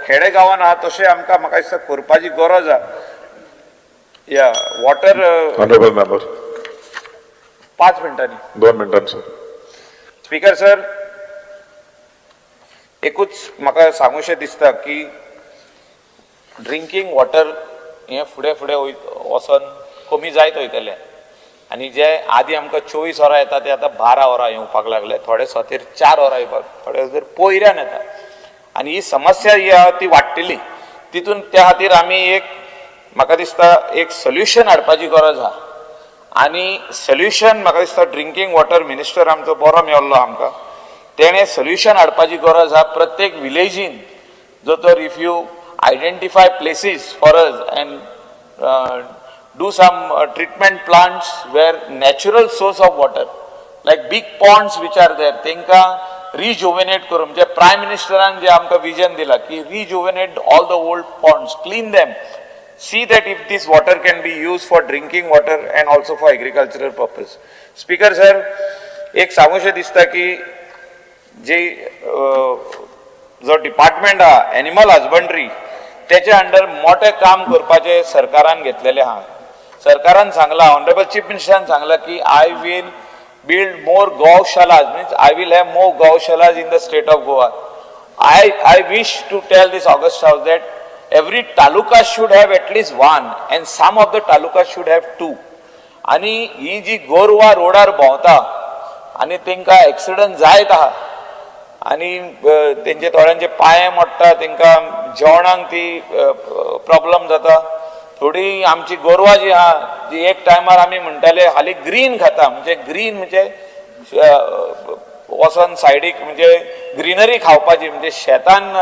खेडे गांवान आहा तशें आमकां म्हाका दिसता करपाची गरज आहा. या वॉटर. Honorable member. 5 मिनटांनी. 2 मिनटां सर. स्पीकर सर, एकूच म्हाका सांगूशें दिसता की ड्रिंकींग वॉटर हें फुडें फुडें वचोन कमी जायत वयतलें आनी जे आदी आमकां 24 वरां येता ते आतां 12 वरां येवपाक लागले, थोडे सुवातेर 4 वरां येवपाक, थोडे सुवातेर पयऱ्यान येता आनी ही समस्या ही आहा ती वाडटली तितून. त्या खातीर आमी एक म्हाका दिसता एक सोल्युशन हाडपाची गरज आहा आनी सोल्युशन म्हाका दिसता ड्रिंकींग वॉटर मिनिस्टर आमचो बरो मेळ्ळो आमकां, तेणें सोल्युशन हाडपाची गरज आहा. प्रत्येक विलेजीन जो तर if you identify places for us and do some treatment plants where natural source of water, like big ponds which are there, तांकां रिजुवेनेट करून, म्हणजे प्रायम मिनिस्टरान जे आमकां विजन दिलां की rejuvenate all the old ponds, clean them, see that if this water can be used for drinking water and also for agricultural purpose. Speaker sir, एक सांगूशें दिसता की जी जो डिपार्टमेंट आहा एनिमल हजबंड्री, तेच्या अंडर मोठें काम करपाचें सरकारान घेतलेलें आहा. सरकारान सांगलां, ऑनरेबल चीफ मिनिस्टरान सांगलां की I will build more gaushalas, means I will have more gaushalas in the state of Goa. I wish to tell this august house that every taluka should have at least one and some of the talukas should have two. आणि ही जी गोरवां रोडार भोंवता आनी तांकां accident जायत आहा आनी तेंचे थोड्यांचे पांये मोडटा, तांकां जेवणाक ती प्रॉब्लम जाता. थोडी आमची गोरवां जी आहा, जी एक टायमार आमी म्हणटाले हालीं ग्रीन खाता, म्हणजे ग्रीन म्हणजे वचोन सायडीक म्हणजे ग्रिनरी खावपाची, म्हणजे शेतान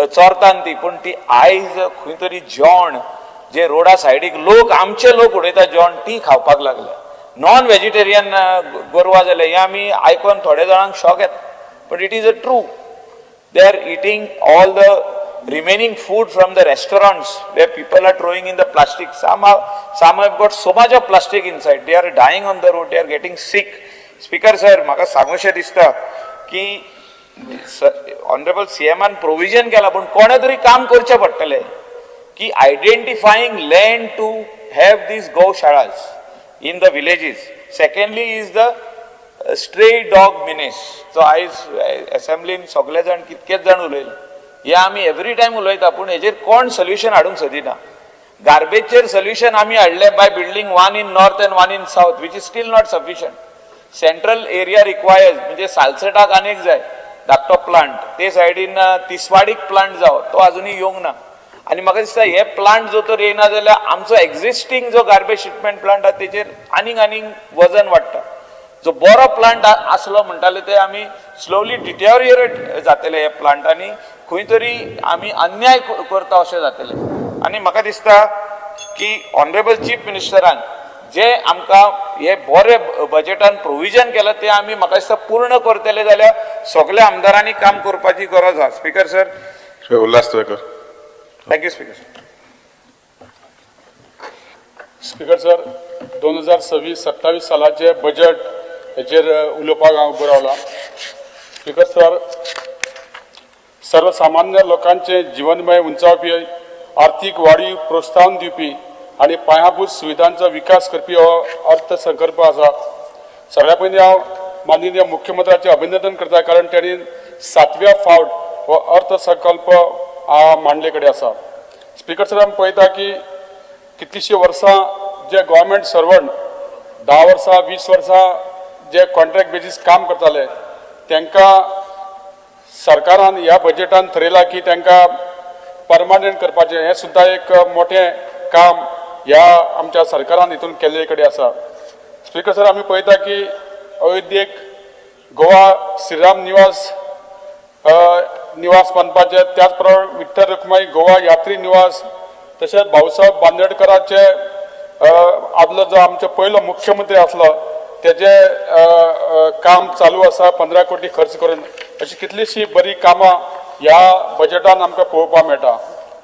चरतान ती, पूण ती आयज खंय तरी जेवण जे रोडा सायडीक लोक, आमचे लोक उडयता जेवण, ती खावपाक लागले. नॉन व्हेजिटेरियन गोरवां जाले हें आमी आयकोन थोड्या जाणांक शॉक येता, but it is a true. They are eating all the remaining food from the restaurants where people are throwing in the plastic. Some have got so much of plastic inside. They are dying on the road. They are getting sick. Speaker sir, म्हाका सांगूशें दिसता की honourable सीएमान provision केला, पूण कोणें तरी काम करचें पडटलें की identifying land to have these gaushalas in the villages. Secondly is the stray dog menace. So आयज असेंब्लीन सगळे जाण, कितकेच जाण उलयले. हे आमी एवरी टायम उलयता, पूण हेजेर कोण सोल्युशन हाडूंक सोदिना. गार्बेजचेर सोल्युशन आमी हाडलें by building one in north and one in south, which is still not sufficient. Central area requires, म्हणजे सालसेटाक आनीक जाय धाकटो प्लांट, ते सायडीन तिसवाडीक प्लांट जावो, तो अजुनूय येवंक ना. आनी म्हाका दिसता हे प्लांट जो तर येयना जाल्यार आमचो एक्झिस्टींग जो गार्बेज ट्रिटमेंट प्लांट आहा तेचेर आनीक आनीक वजन वाडटा. जो बरो प्लांट आसलो म्हणटाले ते आमी स्लोली डिटेरियरेट जातले हे प्लांट आनी खंय तरी आमी अन्याय करता अशें जातलें. आनी म्हाका दिसता की ऑनरेबल चीफ मिनिस्टरान जे आमकां हे बरे बजेटान प्रोविजन केलां तें आमी म्हाका दिसता पूर्ण करतले जाल्यार सगल्या आमदारांनी काम करपाची गरज आसा, speaker sir. Shri Ulhas Tuyenkar. Thank you, speaker sir. Speaker sir, 2026-27 सालाचे budget हेचेर उलोवपाक हांव उबो रावलां. स्पीकर सर, सर्वसामान्य लोकांचे जिवनमय उंचावपी, आर्थीक वाडी प्रोत्साहन दिवपी आनी पायाभूत सुविधांचो विकास करपी हो अर्थसंकल्प आसा. सगळ्या पयलीं हांव माननीय मुख्यमंत्र्याचें अभिनंदन करता, कारण तांणी सातव्या फावट हो अर्थसंकल्प मांडले कडेन आसा. स्पीकर सर, आमी पळयता की कितलींशीं वर्सां जे गव्हर्मेंट सर्वंट 10 वर्सां, 20 वर्सां जे कॉन्ट्रॅक्ट बेजीस काम करताले, तांकां सरकारान ह्या बजेटान थरयलां की तांकां परमानंट करपाचें. हें सुद्दां एक मोठें काम ह्या आमच्या सरकारान हितून केल्ले कडेन आसा. स्पीकर सर, आमी पळयता की अयोध्येक गोवा श्रीराम निवास निवास बांदपाचे, त्याच प्रमाणे विठ्ठल रखुमाई गोवा यात्री निवास, तशेंच भाऊसाहेब बांदोडकराचे आदलो जो आमचो पयलो मुख्यमंत्री आसलो तेजे काम चालू आसा 15 कोटी खर्च करून. अशी कितलीशी बरी कामां ह्या बजेटान आमकां पळोवपाक मेळटा.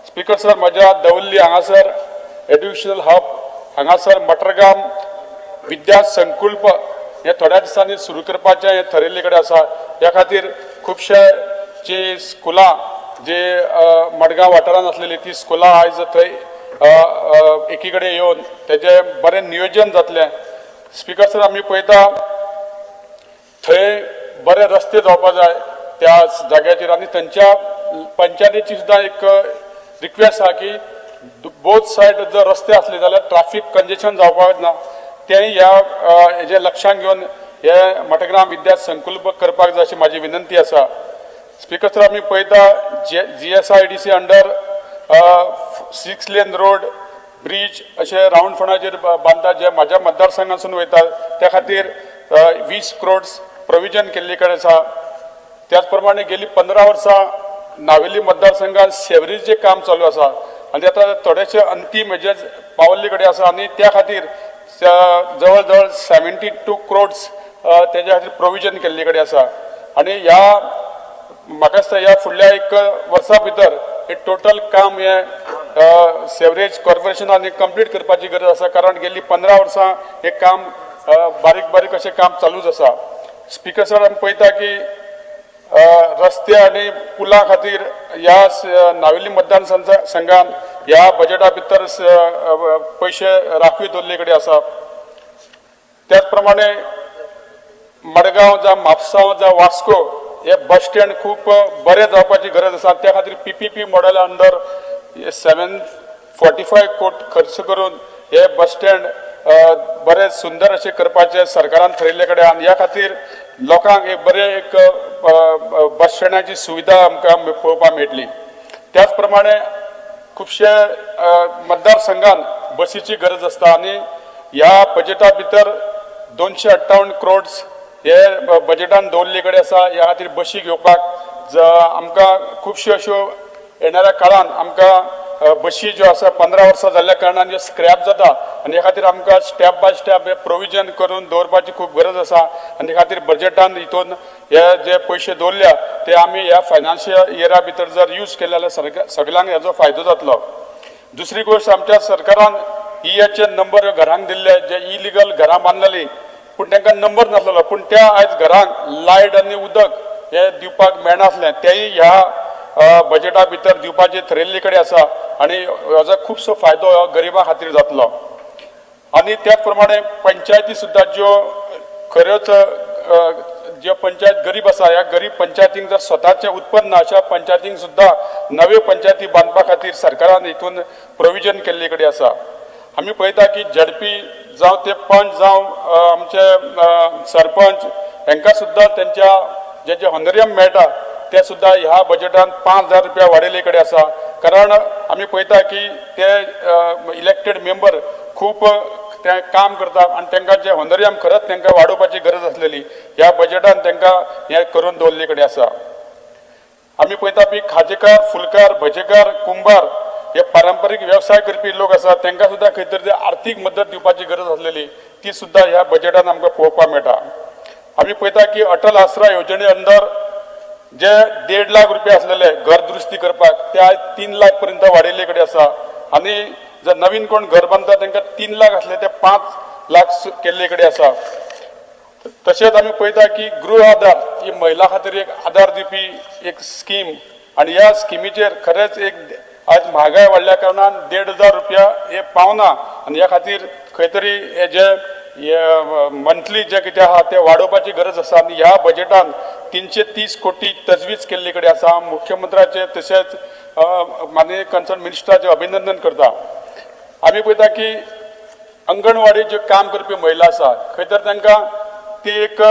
स्पीकर सर, म्हज्या दवल्ली हांगासर एड्युकेशनल हब, हांगासर मटरगाम विद्या संकुल्प हे थोड्या दिसांनी सुरू करपाचें हें थरयल्ले कडेन आसा. ह्या खातीर खुबशे जी स्कुलां जे मडगांव वाठारांत आसलेली ती स्कुलां आयज थंय एकी कडेन येवन तेजें बरें नियोजन जातलें. स्पीकर सर, आमी पळयता थंय बरे रस्ते जावपा जाय त्या जाग्याचेर आनी थंयच्या पंचायतीची सुद्दां एक रिक्वेस्ट आसा की बोथ सायड जर रस्ते आसले जाल्यार ट्राफीक कंजेशन जावपाक ना, तेंय ह्या हेजें लक्षांत घेवन हे मठग्राम विद्या संकुल्प करपाक जाय अशी म्हाजी विनंती आसा. स्पीकर सर, आमी पळयता GSIDC under 6 lane road bridge अशे रावंड फोंडाचेर बांदता जे म्हाज्या मतदारसंघासून वयता, त्या खातीर 20 क्रोड्स प्रोविजन केल्ले कडेन आसा. त्याच प्रमाणे गेली 15 वर्सां नावेली मतदारसंघात सेवरीजचें काम चालू आसा आनी आतां थोडेशे अंतीम हेजे पावल्ले कडेन आसा आनी त्या खातीर जवळ जवळ 72 क्रोड्स तेज्या खातीर प्रोविजन केल्ले कडेन आसा. आनी ह्या म्हाका दिसता ह्या फुडल्या एक वर्सा भितर हे टोटल काम हें सेवरेज कॉर्पोरेशनान कंप्लीट करपाची गरज आसा, कारण गेली 15 वर्सां हें काम बारीक बारीक अशें काम चालूच आसा. स्पीकर सर, आमी पळयता की रस्ते आनी पुलां खातीर ह्या नावेली मतदार संघान ह्या बजेटा भितर पयशे राखीव दवरले कडेन आसा. त्याच प्रमाणे मडगांव जावं म्हापसा जावं वास्को हे बस स्टँड खूब बरें जावपाची गरज आसा. त्या खातीर PPP model under 745 कोट खर्च करून हे बस स्टँड बरें सुंदर अशें करपाचें सरकारान थरयल्ले कडेन आनी ह्या खातीर लोकांक एक बरें एक बस स्टँडाची सुविधा आमकां पळोवपाक मेळटली. त्याच प्रमाणे खुबशे मतदारसंघान बसीची गरज आसता आनी ह्या बजेटा भितर 258 क्रोड्स हे बजेटान दवरले कडेन आसा. ह्या खातीर बशी घेवपाक आमकां खुबश्यो अश्यो येणाऱ्या काळान आमकां बशी ज्यो आसा 15 वर्सां जाल्ल्या कारणान ज्यो स्क्रॅप जाता आनी ह्या खातीर आमकां स्टेप बाय स्टेप हे प्रोविजन करून दवरपाची खूब गरज आसा आनी ह्या खातीर बजेटान हितून हे जे पयशे दवरल्या ते आमी ह्या फायनान्शियल इयरा भितर जर यूज केले जाल्यार सगल्यांक हेजो फायदो जातलो. दुसरी गोश्ट, आमच्या सरकारान EHN number घरांक दिल्ले, जे इलिगल घरां बांदलेली पूण तांकां नंबर नासलेलो, पूण त्या आयज घरांक लायट आनी उदक हे दिवपाक मेळनासलें, तेंय ह्या बजेटा भितर दिवपाचें थरयल्ले कडेन आसा आनी हेजो खुबसो फायदो गरिबां खातीर जातलो. आनी त्याच प्रमाणे पंचायती सुद्दां ज्यो खऱ्योच ज्यो पंचायत गरीब आसा, ह्या गरीब पंचायतींक जर स्वताचें उत्पन्न अशा पंचायतींक सुद्दां नव्यो पंचायती बांदपा खातीर सरकारान हितून प्रोविजन केल्ले कडेन आसा. आमी पळयता की झेडपी जावं ते पंच जावं आमचे सरपंच हांकां सुद्दां तेंच्या जे जे होनरियम मेळटा ते सुद्दां ह्या बजेटान 5,000 रुपया वाडयल्ले कडेन आसा, कारण आमी पळयता की ते इलेक्टेड मेंबर खूब ते काम करता आनी तांकां जे होनरियम खरंच तांकां वाडोवपाची गरज आसलेली ह्या बजेटान तांकां हें करून दवरले कडेन आसा. आमी पळयता की खाजेकार, फुलकार, भजेकार, कुंभार हे पारंपारीक वेवसाय करपी लोक आसा, तांकां सुद्दां खंय तरी आर्थीक मदत दिवपाची गरज आसलेली ती सुद्दां ह्या बजेटान आमकां पळोवपाक मेळटा. आमी पळयता की अटल आसरा योजने अंदर जे 1.5 लाख रुपया आसलेले घर दुरुस्ती करपाक ते आयज 3 लाख पर्यंत वाडयल्ले कडेन आसा आनी जर नवीन कोण घर बांदता तांकां 3 लाख आसले ते 5 लाख केल्ले कडेन आसा. तशेंच आमी पळयता की गृह आधार ही महिला खातीर एक आधार दिवपी एक स्कीम आनी ह्या स्किमीचेर खरेंच एक आज म्हारगाय वाडल्या कारणान 1,500 रुपया हे पावना आनी ह्या खातीर खंय तरी हे जे मंथली जे कितें आहा ते वाडोवपाची गरज आसा आनी ह्या बजेटान 330 कोटी तजवीज केल्ले कडेन आसा. मुख्यमंत्र्याचे तशेंच माननीय कन्सर्न मिनिस्टराचें अभिनंदन करता. आमी पळयता की अंगणवाडी ज्यो काम करपी महिला आसा खंय तर तांकां ती एक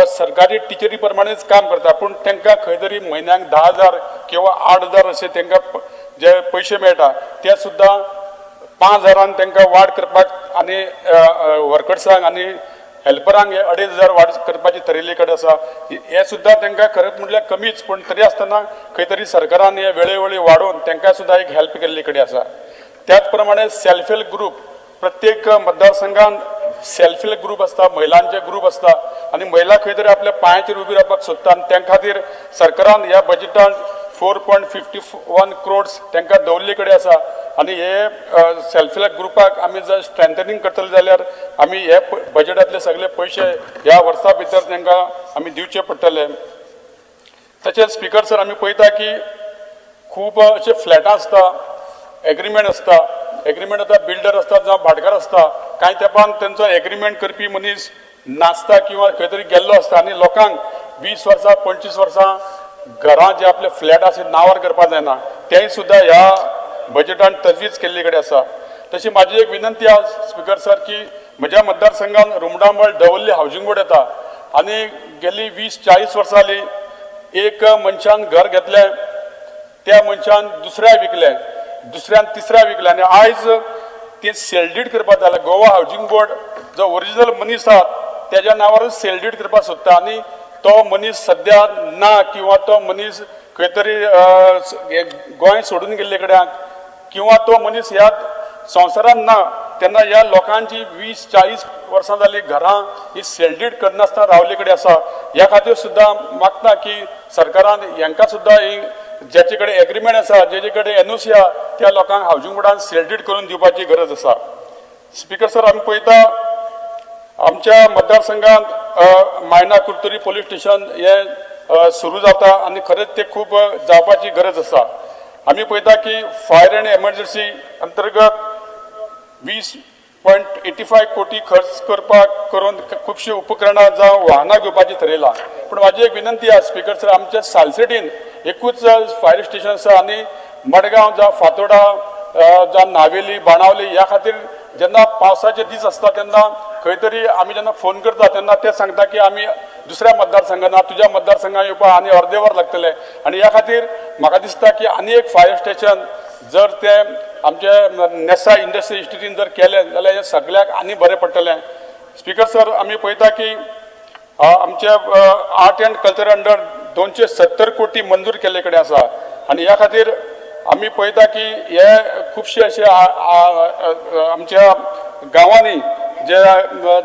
सरकारी टिचरी प्रमाणेच काम करता, पूण तांकां खंय तरी म्हयन्याक 10,000 किंवा 8,000 अशे तांकां जे पयशे मेळटा ते सुद्दां 5,000 तांकां वाड करपाक आनी वर्कर्सांक आनी हेल्परांक हे 2500 वाड करपाची थरिल्ली कडेन आसा. हे सुद्दां तांकां खरें म्हटल्यार कमीच, पूण तरी आसतना खंय तरी सरकारान हे वेळोवेळी वाडोवन तांकां सुद्दां एक हेल्प केल्ली कडेन आसा. त्याच प्रमाणे सेल्फ हेल्प ग्रूप, प्रत्येक मतदारसंघान सेल्फ हेल्प ग्रूप आसता, महिलांचे ग्रूप आसता आनी महिला खंय तरी आपल्या पांयाचेर उबी रावपाक सोदता आनी त्या खातीर सरकारान ह्या बजेटान 4.51 क्रोड्स तांकां दवरले कडेन आसा. आनी हे सेल्फ हेल्प ग्रुपाक आमी जर स्ट्रेंथनिंग करतले जाल्यार आमी हे बजेटांतले सगळे पयशे ह्या वर्सा भितर तांकां आमी दिवचे पडटले. तशेंच स्पिकर सर, आमी पळयता की खूब अशे फ्लॅटां आसता, एग्रीमेंट आसता, एग्रीमेंट आतां बिल्डर आसता जावं भाटकार आसता, कांय तेंपान तेंचो एग्रीमेंट करपी मनीस नासता किंवा खंय तरी गेल्लो आसता आनी लोकांक 20 वर्सां 25 वर्सां घरां जे आपले फ्लॅट आसा नांवार करपाक जायना, तेंय सुद्दां ह्या बजेटान तजवीज केल्ली कडेन आसा. तशी म्हाजी एक विनंती आसा स्पिकर सर की म्हज्या मतदारसंघान रुमडामळ दवर्ली हावजींग बोर्ड येता आनी गेली 20-40 वर्सां जाली एक मनशान घर घेतलें, त्या मनशान दुसऱ्या विकलें, दुसऱ्यान तिसऱ्या विकलें आनी आयज तें सेल डीड करपाक जालें. गोवा हावजींग बोर्ड जो ओरिजिनल मनीस आसा तेज्या नांवारूच सेल डीड करपाक सोदता आनी तो मनीस सद्या ना किंवा तो मनीस खंय तरी गोंय सोडून गेल्ले कडेन किंवा तो मनीस ह्या संवसारान ना, तेन्ना ह्या लोकांची 20-40 वर्सां जाली घरां ही सेल डीड करनासतना रावले कडेन आसा. ह्या खातीर सुद्दां मागता की सरकारान हांकां सुद्दां ही ज्याचे कडेन एग्रीमेंट आसा, जेचे कडेन एनओसी आसा, त्या लोकांक हावजींग बोर्डान सेल डीड करून दिवपाची गरज आसा. स्पिकर सर, आमी पळयता आमच्या मतदारसंघात मायना कुर्तोरी पोलीस स्टेशन हे सुरू जाता आनी खरेंच ते खूब जावपाची गरज आसा. आमी पळयता की फायर अँड एमर्जन्सी अंतर्गत 20.85 कोटी खर्च करपाक करून खुबशीं उपकरणां जावं वाहनां घेवपाची थरयलां. पूण म्हाजी एक विनंती आसा स्पिकर सर, आमच्या सालसेटीन एकूच फायर स्टेशन आसा आनी मडगांव जावं फातोडा जावं नावेली बाणावली ह्या खातीर जेन्ना पावसाचे दीस आसता तेन्ना खंय तरी आमी जेन्ना फोन करता तेन्ना ते सांगता की आमी दुसऱ्या मतदारसंघान तुज्या मतदारसंघान येवपाक आनी अर्दे वर लागतलें आनी ह्या खातीर म्हाका दिसता की आनी एक फायर स्टेशन जर तें आमचे नेसा इंडस्ट्री इस्टेटीन जर केलें जाल्यार हें सगळ्याक आनी बरें पडटलें. स्पिकर सर, आमी पळयता की आमचे आर्ट अँड कल्चर अंडर 270 कोटी मंजूर केल्ले कडेन आसा आनी ह्या खातीर आमी पळयता की हे खुबशे अशे आमच्या गांवांनी जे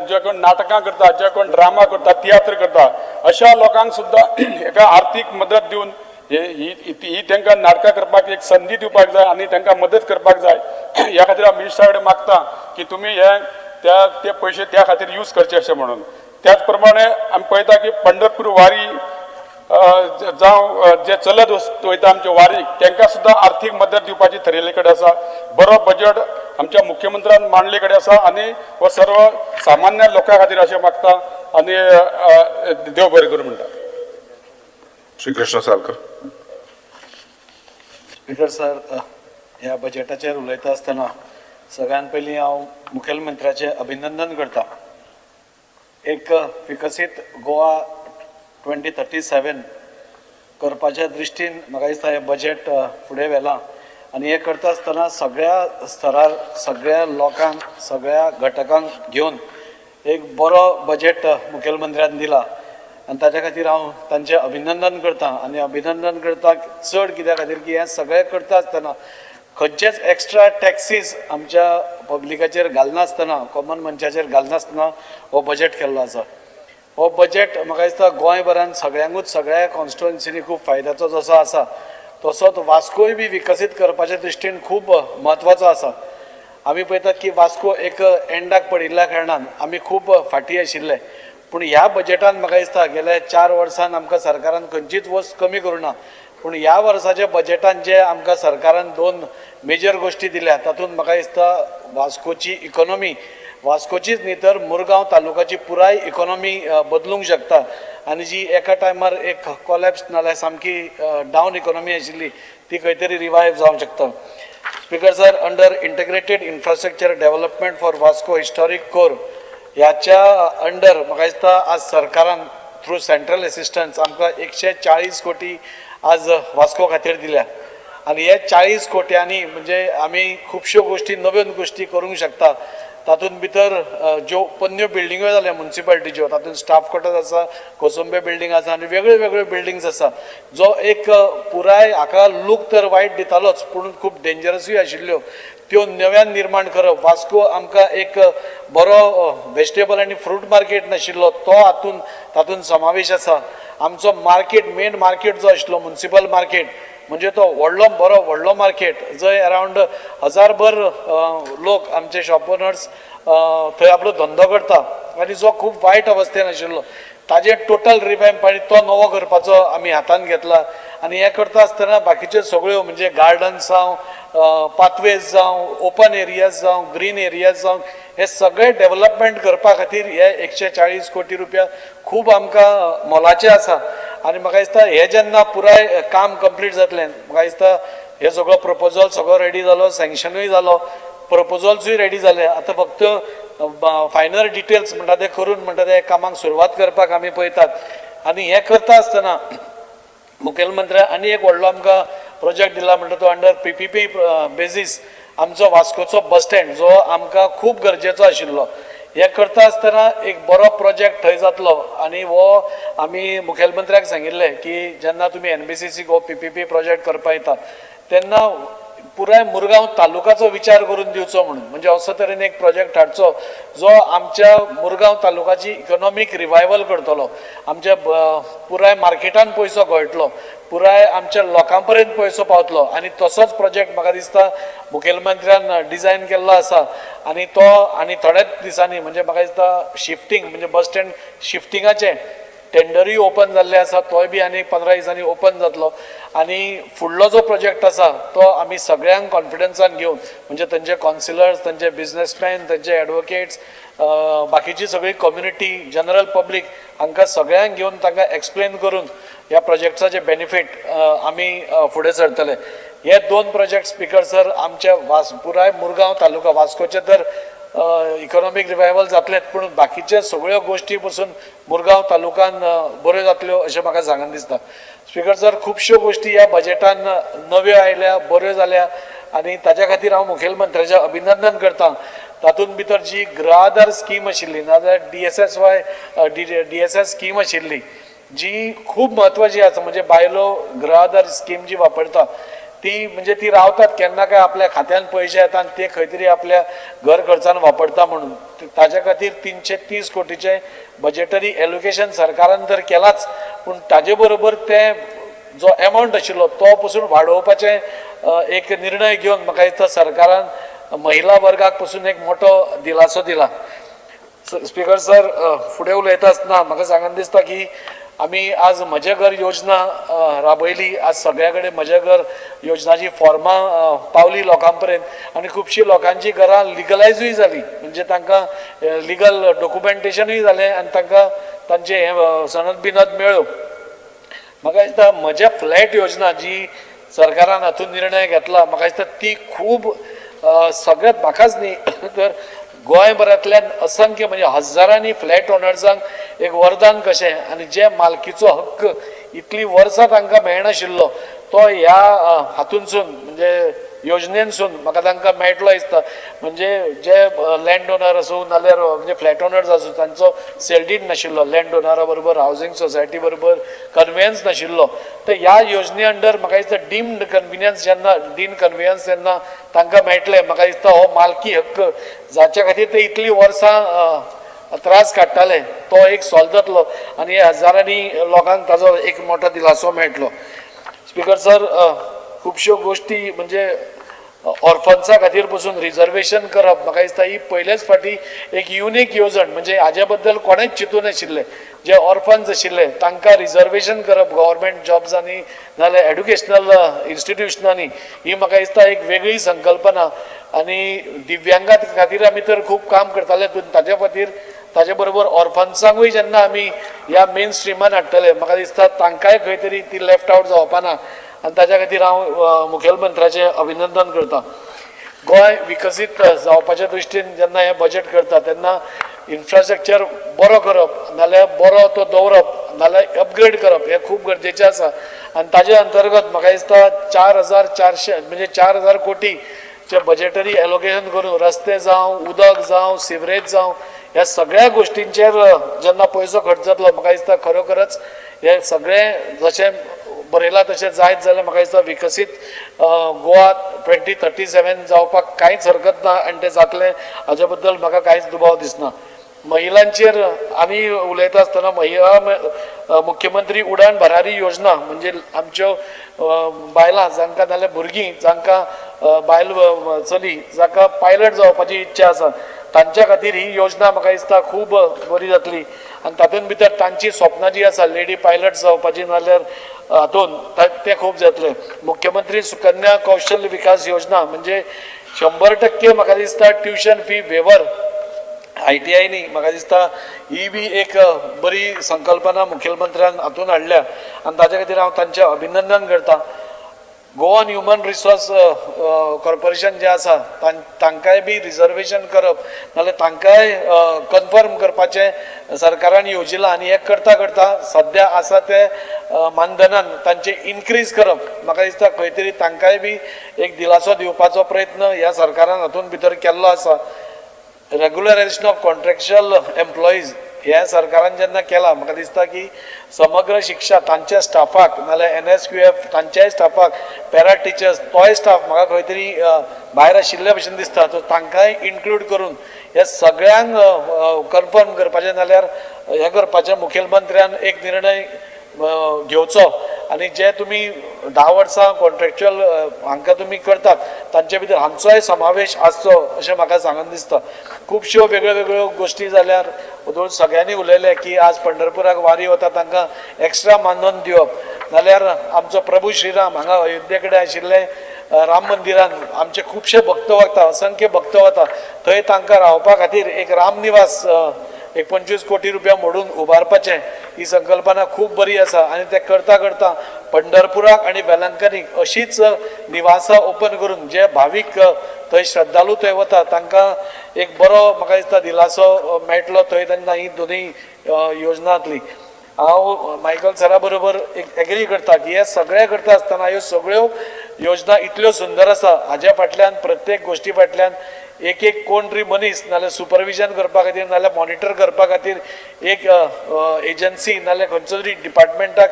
जे कोण नाटकां करता, जे कोण ड्रामा करता, तियात्र करता, अशा लोकांक सुद्दां एका आर्थीक मदत दिवन ही तांकां नाटकां करपाक एक संदी दिवपाक जाय आनी तांकां मदत करपाक जाय. ह्या खातीर हांव मिनिस्टरा कडेन मागता की तुमी हे त्या ते पयशे त्या खातीर यूज करचे अशें म्हणून. त्याच प्रमाणे आमी पळयता की पंढरपूर वारी जावं जे चलत वयता आमचे वारीक तांकां सुद्दां आर्थीक मदत दिवपाची थरयल्ले कडेन आसा. बरो बजेट आमच्या मुख्यमंत्र्यान मांडले कडेन आसा आनी हो सर्व सामान्य लोकां खातीर अशें मागता आनी देव बरें करूं म्हणटा. श्री कृष्ण सालकर. स्पिकर सर, ह्या बजेटाचेर उलयता आसतना सगळ्यात पयलीं हांव मुखेलमंत्र्याचें अभिनंदन करता. एक विकसीत गोवा 2037 करपाच्या दृश्टीन म्हाका दिसता हें बजेट फुडें व्हेलां आनी हें करता आसतना सगळ्या स्तरार सगळ्या लोकांक सगळ्या घटकांक घेवन एक बरो बजेट मुखेलमंत्र्यान दिला आनी ताच्या खातीर हांव तांचें अभिनंदन करता. आनी अभिनंदन करता चड कित्या खातीर की हें सगळें करता आसतना खंयचेच एक्स्ट्रा टॅक्सीस आमच्या पब्लिकाचेर घालनासतना, कॉमन मनशाचेर घालनासतना हो बजेट केल्लो आसा. हो बजेट म्हाका दिसता गोंयभरान सगळ्यांकूच सगळ्या कॉन्स्टिट्युएन्सीनी खूब फायद्याचो जसो आसा तसोच वास्कोय बी विकसीत करपाच्या दृश्टीन खूब म्हत्वाचो आसा. आमी पळयतात की वास्को एक एंडाक पडिल्ल्या कारणान आमी खूब फाटीं आशिल्ले, पूण ह्या बजेटान म्हाका दिसता गेल्या 4 वर्सान आमकां सरकारान खंयचीच वस्त कमी करूं ना, पूण ह्या वर्साच्या बजेटान जे आमकां सरकारान 2 मेजर गोश्टी दिल्या तातूंत म्हाका दिसता वास्कोची इकॉनॉमी, वास्कोचीच न्ही तर मुरगांव तालुकाची पुराय इकॉनॉमी बदलूंक शकता आनी जी एका टायमार एक कॉलॅप्स नाल्यार सामकी डावन इकॉनॉमी आशिल्ली ती खंय तरी रिवायव जावंक शकता. Speaker sir, under integrated infrastructure development for Vasco historic core ह्याच्या अंडर म्हाका दिसता आज सरकारान थ्रू सेंट्रल एसिस्टन्स आमकां 140 कोटी आज वास्को खातीर दिल्या. आनी हे 40 कोट्यांनी म्हणजे आमी खुबश्यो गोश्टी नव्यो गोश्टी करूंक शकता. तातूंत भितर ज्यो पोन्न्यो बिल्डिंग्यो जाल्या मुन्सिपालिटीच्यो तातूंत स्टाफ क्वॉर्टर्स आसा, कोसंबे बिल्डींग आसा आनी वेगळ्यो वेगळ्यो बिल्डिंग्स आसा. जो एक पुराय हाका लूक तर वायट दितालोच पूण खूब डेंजरसूय आशिल्ल्यो त्यो नव्यान निर्माण करप. वास्को आमकां एक बरो वेजिटेबल आनी फ्रूट मार्केट नाशिल्लो तो हातून तातूंत समावेश आसा. आमचो मार्केट मेन मार्केट जो आशिल्लो मुन्सिपल मार्केट म्हणजे तो व्हडलो बरो व्हडलो मार्केट जंय अरावंड 1000 लोक आमचे शॉप ओनर्स थंय आपलो धंदो करता आनी जो खूब वायट अवस्थेन आशिल्लो ताजें टोटल रिवॅम्प आनी तो नवो करपाचो आमी हातान घेतला. आनी हें करता आसतना बाकीच्यो सगळ्यो म्हणजे गार्डन्स जावं, पाथवेज जावं, ओपन एरियाज जावं, ग्रीन एरियाज जावं, हे सगळे डेवलपमेंट करपा खातीर हे 140 कोटी रुपया खूब आमकां मोलाचे आसा. आनी म्हाका दिसता हे जेन्ना पुराय काम कंप्लीट जातलें म्हाका दिसता हे सगळो प्रपोजल सगळो रेडी जालो, सँक्शनूय जालो, प्रपोजल्सूय रेडी जाले. आतां फक्त फायनल डिटेल्स म्हणटा ते करून म्हणटा ते कामाक सुरवात करपाक आमी पळयतात. आनी हें करता आसतना मुखेलमंत्र्यान आनी एक व्हडलो आमकां प्रोजेक्ट दिला म्हणटा तो अंडर PPP basis आमचो वास्कोचो बस स्टँड जो आमकां खूब गरजेचो आशिल्लो. हें करता आसतना एक बरो प्रोजेक्ट थंय जातलो आनी हो आमी मुखेलमंत्र्याक सांगिल्लें की जेन्ना तुमी NBCC गो PPP project करपा येता तेन्ना पुराय मुरगांव तालुकाचो विचार करून दिवचो म्हणून, म्हणजे असो तरेन एक प्रोजेक्ट हाडचो जो आमच्या मुरगांव तालुकाची इकॉनॉमीक रिवायवल करतलो, आमच्या पुराय मार्केटान पयसो गळटलो, पुराय आमच्या लोकां पर्यंत पयसो पावतलो. आनी तसोच प्रोजेक्ट म्हाका दिसता मुखेलमंत्र्यान डिजायन केल्लो आसा. आनी तो आनी थोड्याच दिसांनी म्हणजे म्हाका दिसता शिफ्टींग म्हणजे बस स्टँड शिफ्टिंगाचें टेंडरूय ओपन जाल्लें आसा, तोय बी आनी 15 दिसांनी ओपन जातलो. आनी फुडलो जो प्रोजेक्ट आसा तो आमी सगळ्यांक कॉन्फिडन्सान घेवन म्हणजे तांचे कॉन्सिलर्स, तांचे बिजनसमॅन, तांचे एडवोकेट्स, बाकीची सगळी कम्युनिटी, जनरल पब्लीक हांकां सगळ्यांक घेवन तांकां एक्सप्लेन करून ह्या प्रोजेक्टाचे बेनिफीट आमी फुडें सरतले. हे 2 प्रोजेक्ट स्पिकर सर आमच्या पुराय मुरगांव तालुका वास्कोचे तर इकॉनॉमीक रिवायवल जातलेंच पूण बाकीचे सगळ्यो गोश्टी पसून मुरगांव तालुकान बऱ्यो जातल्यो अशें म्हाका सांगन दिसता. स्पिकर सर खुबश्यो गोश्टी ह्या बजेटान नव्यो आयल्या, बऱ्यो जाल्या आनी ताज्या खातीर हांव मुखेलमंत्र्याचें अभिनंदन करता. तातूंत भितर जी गृह आधार स्कीम आशिल्ली नाजाल्यार DSSY DSS scheme आशिल्ली जी खूब म्हत्वाची आसा, म्हणजे बायलो गृह आधार स्कीम जी वापरता ती म्हणजे ती रावतात केन्ना काय आपल्या खात्यान पयशे येता आनी ते खंय तरी आपल्या घर खर्चान वापरता म्हणून ताज्या खातीर 330 कोटीचें बजेटरी एलोकेशन सरकारान तर केलाच पूण ताजे बरोबर ते जो एमावंट आशिल्लो तो पसून वाडोवपाचें एक निर्णय घेवन म्हाका दिसता सरकारान महिला वर्गाक पसून एक मोठो दिलासो दिला. स्पिकर सर फुडें उलयता आसतना म्हाका सांगन दिसता की आमी आज म्हजें घर योजना राबयली, आज सगळ्या कडेन म्हजें घर योजनाची फॉर्मां पावली लोकां पर्यंत आनी खुबशीं लोकांची घरां लिगलायजूय जाली, म्हणजे तांकां लिगल डॉक्युमेंटेशनूय जालें आनी तांकां तांचें हें सनद बिनद मेळ्ळ्यो. म्हाका दिसता म्हजें फ्लॅट योजना जी सरकारान हातूंत निर्णय घेतला म्हाका दिसता ती खूब सगळ्यांत म्हाकाच न्ही तर गोंयभरांतल्यान असंख्य म्हणजे हजारांनी फ्लॅट ओनर्सांक एक वरदान कशें आनी जे मालकीचो हक्क इतलीं वर्सां तांकां मेळनाशिल्लो तो ह्या हातूंतसून म्हणजे योजनेनसून म्हाका तांकां मेळटलो दिसता. म्हणजे जे लँड ओनर आसूं नाल्यार म्हणजे फ्लॅट ओनर्स आसूं तांचो सेल did नाशिल्लो, लँड ओनरा बरोबर हावजींग सोसायटी बरोबर कन्वेयन्स नाशिल्लो, तर ह्या योजने अंडर म्हाका दिसता डीम्ड कन्विनियन्स जेन्ना डीन कन्वियन्स जेन्ना तांकां मेळटलें म्हाका दिसता हो मालकी हक्क जाच्या खातीर ते इतलीं वर्सां त्रास काडटाले तो एक सॉल्व जातलो आनी हजारांनी लोकांक ताजो एक मोठो दिलासो मेळटलो. स्पिकर सर खुबश्यो गोश्टी म्हणजे ऑर्फन्सा खातीर पसून रिजर्वेशन करप म्हाका दिसता ही पयलेच फावटी एक युनीक येवजण, म्हणजे हाजे बद्दल कोणेच चिंतूं नाशिल्लें. जे ऑर्फन्स आशिल्ले तांकां रिजर्वेशन करप गव्हर्मेंट जॉब्सांनी नाजाल्यार एड्युकेशनल इन्स्टिट्युशनांनी ही म्हाका दिसता एक वेगळी संकल्पना. आनी दिव्यांगा खातीर आमी तर खूब काम करताले पूण ताजे खातीर ताजे बरोबर ऑर्फन्सांकूय जेन्ना आमी ह्या मेन स्ट्रिमान हाडटले म्हाका दिसता तांकांय खंय तरी ती लेफ्ट आवट जावपा ना आनी ताज्या खातीर हांव मुखेलमंत्र्याचें अभिनंदन करता. गोंय विकसीत जावपाच्या दृश्टीन जेन्ना हें बजेट करता तेन्ना इन्फ्रास्ट्रक्चर बरो करप नाल्यार बरो तो दवरप नाल्यार अपग्रेड करप हें खूब गरजेचें आसा. आनी ताजे अंतर्गत म्हाका दिसता 4,400 म्हणजे 4,000 कोटीचे बजेटरी एलोकेशन करून रस्ते जावं, उदक जावं, सिवरेज जावं, ह्या सगळ्या गोश्टींचेर जेन्ना पयसो खर्च जातलो म्हाका दिसता खरोखरच हे सगळें जशें बरयलां तशें जायत जाल्यार म्हाका दिसता विकसीत गोवा 2037 जावपाक कांयच हरकत ना आनी तें जातलें हाजे बद्दल म्हाका कांयच दुबाव दिसना. महिलांचेर आमी उलयता आसतना महिला मुख्यमंत्री उडान भरारी योजना म्हणजे आमच्यो बायलां जांकां नाल्यार भुरगीं जांकां बायल चली जाका पायलट जावपाची इच्छा आसा तांच्या खातीर ही योजना म्हाका दिसता खूब बरी जातली. आनी तातूंत भितर तांची स्वप्नां जी आसा लेडी पायलट जावपाची नाल्यार हातून तें खूब जातलें. मुख्यमंत्री सुकन्या कौशल्य विकास योजना म्हणजे 100% म्हाका दिसता ट्युशन फी वेवर ITI म्हाका दिसता ही बी एक बरी संकल्पना मुखेलमंत्र्यान हातून हाडल्या आनी ताजे खातीर हांव तांचें अभिनंदन करता. गोवन ह्युमन रिसोर्स कॉर्पोरेशन जें आसा तांकांय बी रिजर्वेशन करप नाल्यार तांकांय कन्फर्म करपाचें सरकारान येवजिलां आनी हें करता करता सद्या आसा ते मानधनान तांचें इनक्रीज करप म्हाका दिसता खंय तरी तांकांय बी एक दिलासो दिवपाचो प्रयत्न ह्या सरकारान हातूंत भितर केल्लो आसा. रेगुलरायझेशन ऑफ कॉन्ट्रॅक्च्युअल एम्प्लॉईज हें सरकारान जेन्ना केलां म्हाका दिसता की समग्र शिक्षा तांच्या स्टाफाक नाल्यार NSQF तांच्याय स्टाफाक पॅरा टिचर्स तोय स्टाफ म्हाका खंय तरी भायर आशिल्ल्या भशेन दिसता, सो तांकांय इन्क्लूड करून हे सगळ्यांक कन्फर्म करपाचें नाल्यार हें करपाचें मुखेलमंत्र्यान एक निर्णय घेवचो. आनी जे तुमी 10 वर्सां कॉन्ट्रॅक्च्युअल हांकां तुमी करतात तांचे भितर हांचोय समावेश आसचो अशें म्हाका सांगन दिसता. खुबश्यो वेगळ्यो वेगळ्यो गोश्टी जाल्यार सगळ्यांनी उलयलें की आज पंढरपुराक वारी वता तांकां एक्स्ट्रा मानधन दिवप नाल्यार आमचो प्रभू श्रीराम हांगा अयोध्ये कडेन आशिल्ले राम मंदिरान आमचे खुबशे भक्त वता, असंख्य भक्त वता, थंय तांकां रावपा खातीर एक रामनिवास एक 25 कोटी रुपया मोडून उबारपाचें ही संकल्पना खूब बरी आसा. आनी तें करता करता पंढरपुराक आनी वेलंकनीक अशीच निवासां ओपन करून जे भावीक थंय श्रद्धालू थंय वता तांकां एक बरो म्हाका दिसता दिलासो मेळटलो थंय तेन्ना ही दोनूय योजना जातली. हांव मायकल सरा बरोबर एक एग्री करता की हे सगळें करता आसतना ह्यो सगळ्यो योजना इतल्यो सुंदर आसा हाज्या फाटल्यान प्रत्येक गोश्टी फाटल्यान एक एक कोण तरी मनीस नाल्यार सुपरविजन करपा खातीर नाल्यार मॉनिटर करपा खातीर एक एजन्सी नाल्यार खंयचो तरी डिपार्टमेंटाक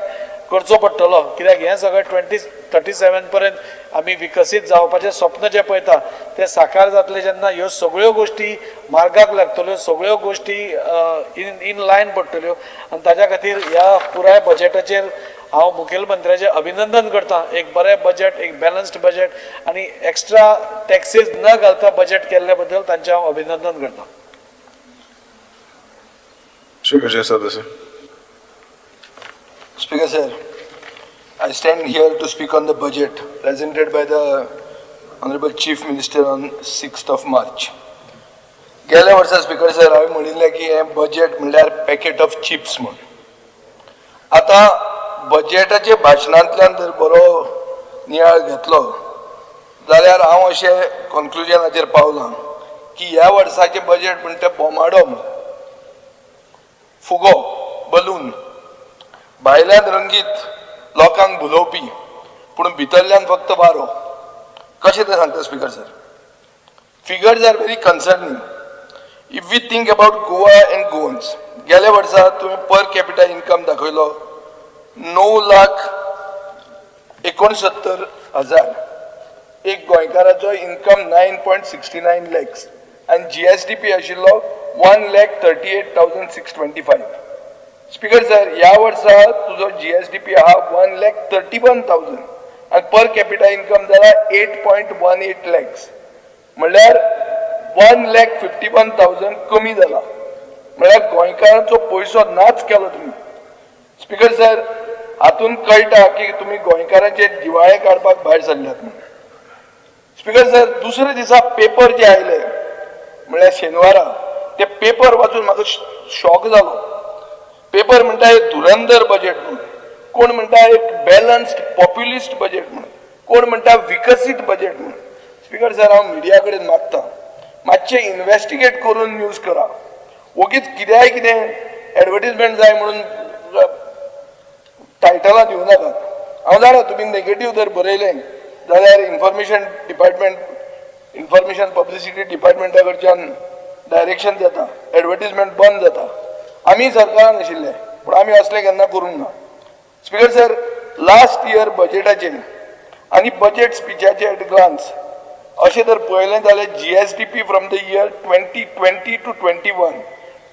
करचो पडटलो. कित्याक हें सगळें 2037 पर्यंत आमी विकसीत जावपाचें स्वप्न जें पळयता तें साकार जातलें जेन्ना ह्यो सगळ्यो गोश्टी मार्गाक लागतल्यो, सगळ्यो गोश्टी इन लायन पडटल्यो. आनी ताज्या खातीर ह्या पुराय बजेटाचेर हांव मुखेलमंत्र्याचें अभिनंदन करता. एक बरें बजेट, एक बॅलन्स्ड बजेट आनी एक्स्ट्रा टॅक्सीस न घालता बजेट केल्ले बद्दल तांचें हांव अभिनंदन करता. Shri Vijay Sardesai. Speaker sir, I stand here to speak on the budget presented by the Honorable Chief Minister on 6th of March. गेल्या वर्सा स्पीकर सर हांवें म्हणिल्लें की हें बजेट म्हणल्यार पॅकेट ऑफ चिप्स म्हूण. आतां बजेटाच्या भाशणांतल्यान जर बरो नियाळ घेतलो जाल्यार हांव अशें कॉन्क्लुजनाचेर पावलां की ह्या वर्साचें बजेट म्हणटा बोमाडो, फुगो, बलून, भायल्यान रंगीत लोकांक भुलोवपी पूण भितरल्यान फक्त वारो. कशें तें सांगता speaker sir. Figures are very concerning if we think about Goa and Goans. गेल्या वर्सा तुवें पर कॅपिटा इन्कम दाखयलो 9,69,000. एक गोंयकाराचो इन्कम 9.69 लॅक्स आनी GSDP आशिल्लो 1,38,625. स्पीकर सर, ह्या वर्सा तुजो GSDP आहा 1,31,000 आनी पर कॅपिटा इन्कम जाला 8.18 लॅक्स, म्हणल्यार 1,51,000 कमी जाला. म्हणल्यार गोंयकारांचो पयसो नाच केलो तुमी. स्पीकर सर, हातून कळटा की तुमी गोंयकारांचे दिवाळे काडपाक भायर सरल्यात म्हणून. स्पीकर सर, दुसऱ्या दिसा पेपर जे आयले म्हणल्यार शेनवारा, ते पेपर वाचून म्हाका शॉक जालो. पेपर म्हणटा एक धुरंधर बजेट म्हणून, कोण म्हणटा एक बॅलन्स्ड पॉप्युलिस्ट बजेट म्हणून, कोण म्हणटा विकसीत बजेट म्हणून. स्पीकर सर, हांव मिडिया कडेन मागता मातशें इन्वेस्टिगेट करून न्यूज करा. वगीच कित्याय कितें एडवर्टीजमेंट जाय म्हणून टायटलां दिवं नाकात. हांव जाणा तुमी नेगेटीव जर बरयलें जाल्यार इन्फॉर्मेशन डिपार्टमेंट, इन्फॉर्मेशन पब्लिसिटी डिपार्टमेंटा कडच्यान डायरेक्शन जाता, एडवर्टीजमेंट बंद जाता. आमी सरकारान आशिल्ले पूण आमी असलें केन्ना करूंक ना. स्पिकर सर, लास्ट इयर बजेटाचेर आनी बजेट स्पिचाचे एट ग्लान्स अशें जर पळयलें जाल्यार GSDP from the year 2020 to 21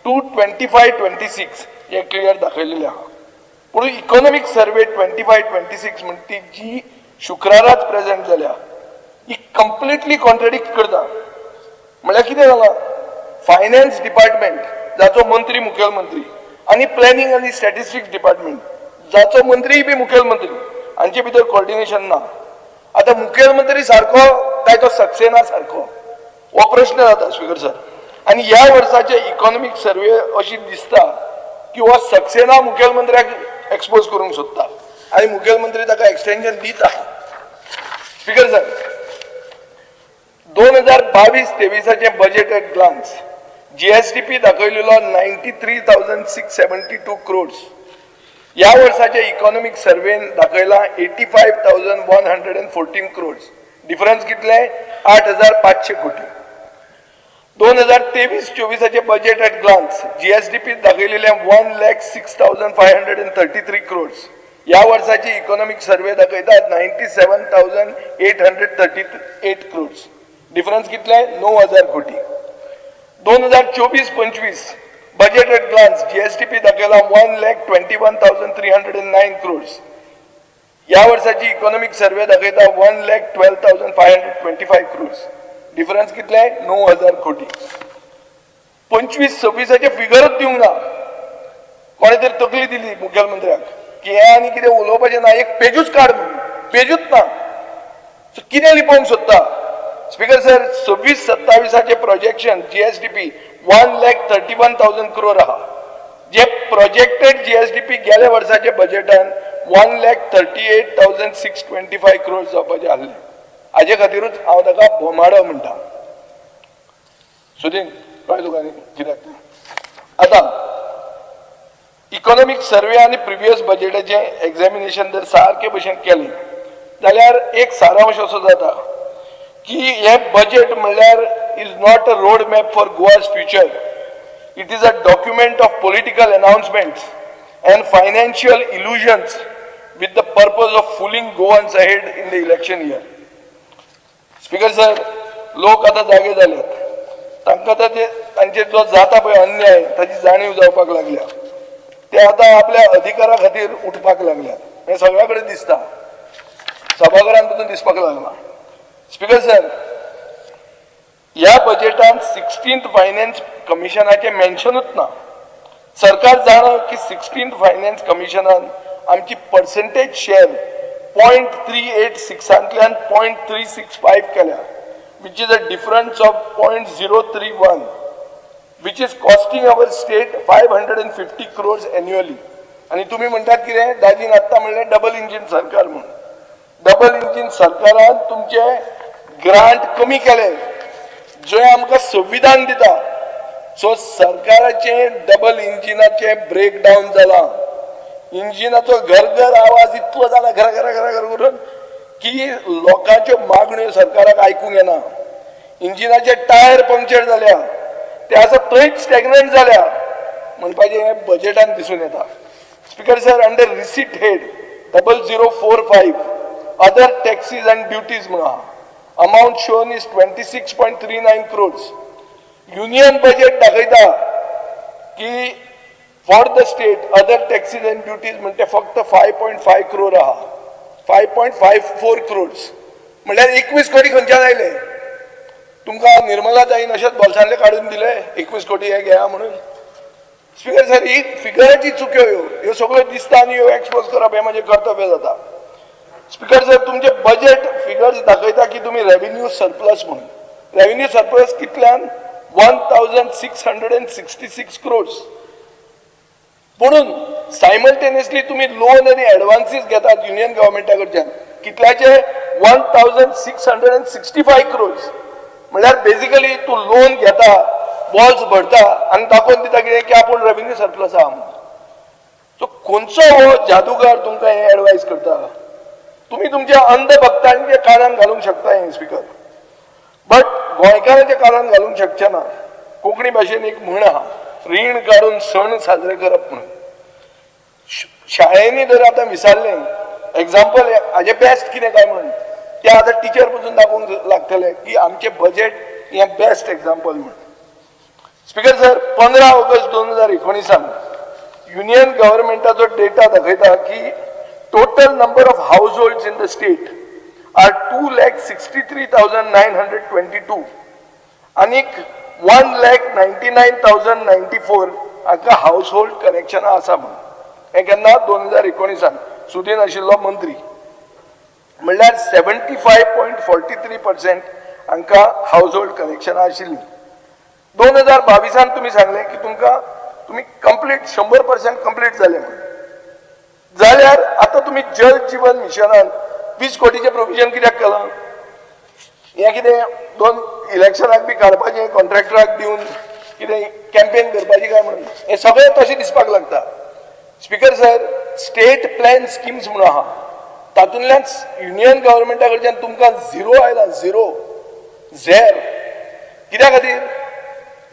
to 25-26 हें क्लियर दाखयलेलें आहा. पूण इकॉनॉमीक सर्वे 25-26 म्हणटा ती जी शुक्राराच प्रेजेंट जाल्या ही कंप्लिटली कॉन्ट्रडिक्ट करता. म्हणल्यार कितें जालां, फायनान्स डिपार्टमेंट जाचो मंत्री मुखेलमंत्री आनी प्लॅनिंग आनी स्टॅटिस्टिक्स डिपार्टमेंट जाचो मंत्रीय बी मुखेलमंत्री हांचे भितर कॉर्डिनेशन ना. आतां मुखेलमंत्री सारको काय तो सक्सेना सारको हो प्रश्न जाता स्पीकर सर. आनी ह्या वर्साचे इकॉनॉमीक सर्वे अशी दिसता की हो सक्सेना मुखेलमंत्र्याक एक्सपोज करूंक सोदता आनी मुखेलमंत्री ताका एक्सटेंशन दिता. स्पीकर सर, 2022-23आचें budget at glance GSDP दाखयलेलो 93,672 crores. ह्या वर्साचे इकॉनॉमीक सर्वेन दाखयला 85,114 crores. Difference कितले? 8500 कोटी. 2023-24आचे budget at glance GSDP दाखयलेले 1,06,533 crores. ह्या वर्साची इकॉनॉमीक सर्वे दाखयता 97,838 crores. Difference कितले? 9000 कोटी. 2024-25 budget at glance GSDP दाखयला 1,21,309 crores. ह्या वर्साची इकॉनॉमीक सर्वे दाखयता 1,12,525 crores. Difference कितले? 9000 कोटी. 25-26आचे फिगरूच दिवंक ना. कोणे तरी तकली दिली मुखेलमंत्र्याक की हें आनी कितें उलोवपाचें ना, एक पेजूच काड म्हणून. पेजूच ना. सो कितें लिपोवंक सोदता? स्पीकर सर, 26-27आचे projection GSDP 1,31,000 crore आहा. जे प्रोजेक्टेड जीएसडीपी गेल्या वर्साचे बजेटान 1,38,625 crore जावपाचे आहले. हाजे खातीरूच हांव ताका बोमाडो म्हणटा. सुदीन, कळ्ळें तुका न्ही कित्याक तें? आतां इकॉनॉमीक सर्वे आनी प्रिवियस बजेटाचें एग्जामिनेशन जर सारके भशेन केलें जाल्यार एक सारांश असो जाता की हें बजेट म्हणल्यार is not a road map for Goa's future. It is a document of political announcements and financial illusions with the purpose of fooling Goans ahead in the election year. Speaker sir, लोक आतां जागे जाल्यात. तांकां आतां ते तांचेर जो जाता पळय अन्याय ताची जाणीव जावपाक लागल्या. ते आतां आपल्या अधिकारा खातीर उठपाक लागल्यात. हें सगळ्या कडेन दिसता, सभाघरांत पसून दिसपाक लागलां. स्पीकर सर, ह्या बजेटान सिक्स्टीन्थ फायनान्स कमिशनाचें मेन्शनूच ना. सरकार जाणा की सिक्स्टीन्थ फायनान्स कमिशनान आमची पर्संटेज शेअर 0.386आंतल्यान 0.365 केल्या, which is a difference of 0.031, which is costing our state 550 crores annually. आनी तुमी म्हणटात कितें? दाजीन आत्तां म्हणलें डबल इंजीन सरकार म्हणून. डबल इंजीन सरकारान तुमचे ग्रांट कमी केले जे आमकां संविधान दिता. सो सरकाराचें डबल इंजिनाचें ब्रेक डावन जालां. इंजिनाचो घर घर आवाज इतलो जाला घर घर घर घर करून की लोकांच्यो मागण्यो सरकाराक आयकूंक येना. इंजिनाचे टायर पंक्चर जाल्या, ते आसा थंयच स्टॅग्नंट जाल्या म्हणपाचें हें बजेटान दिसून येता. Speaker sir, under receipt head 0045, other taxes and duties म्हणून आहा, amount shown is 26.39 crores. Union budget दाखयता की for the state other taxes and duties म्हणटे फक्त 5.5 क्रोर आहा, 5.54 crores. म्हणल्यार 21 कोटी खंयच्यान आयले? तुमकां निर्मला ताईन अशेंच बोल्सांतले काडून दिले 21 कोटी हे घेया म्हणून? स्पीकर सर, ही फिगराची चुक्यो ह्यो ह्यो सगळ्यो दिसता आनी ह्यो एक्सपोज करप हें म्हाजें कर्तव्य जाता. स्पीकर सर, तुमचे बजेट फिगर्स दाखयता की तुमी रेव्हेन्यू सरप्लस म्हणून. रेव्हेन्यू सरप्लस कितल्यान? 1666 crores. पुणून सायमल्टेनियसली तुमी लोन आनी एडवान्सीस घेतात युनियन गव्हर्मेंटा कडच्यान कितल्याचे? 1665 crores. म्हणल्यार बेजिकली तूं लोन घेता. बॉल्स भरता आनी दाखोवन दिता कितें की आपूण रेवेन्यू सरप्लस आहा म्हणून. सो खंयचो हो जादूगार तुमकां हें एडवायज करता? तुमी तुमच्या अंधभक्तांच्या कानान घालूंक शकता हें स्पिकर, बट गोंयकारांच्या कानान घालूंक शकचे ना. कोंकणी भाशेन एक म्हण आहा, रीण काडून सण साजरे करप म्हणून. शाळेंनी जर आतां विचारलें एग्जाम्पल हाजें बेस्ट कितें काय म्हणून, तें आतां टिचर पसून दाखोवंक लागतलें की आमचें बजेट हें बेस्ट एग्जाम्पल म्हणून. स्पिकर सर, 15 ऑगस्ट 2019 युनियन गव्हर्मेंटाचो डेटा दाखयता की total number of households in the state are 2,63,922 आनीक 1,99,094 हांकां हावस होल्ड कनेक्शनां आसा म्हणून. हें केन्ना 2019 सुदीन आशिल्लो मंत्री, म्हणल्यार 75.43% हांकां हावस होल्ड कनेक्शनां आशिल्लीं. 2022 तुमी सांगलें की तुमकां तुमी कंप्लीट 100% कंप्लीट जाले म्हणून, जाल्यार आतां तुमी जल जीवन मिशनान 20 कोटीचें प्रोविजन कित्याक केलां? हें कितें दोन इलेक्शनाक बी काडपाचें, कॉन्ट्रॅक्टराक दिवन कितें कॅम्पेन करपाची काय म्हणून हें सगळें तशें दिसपाक लागता. Speaker sir, state plan schemes म्हणून आहा, तातूंतल्यान युनियन गव्हर्मेंटा कडच्यान तुमकां झिरो आयला, झिरो झेर. कित्या खातीर?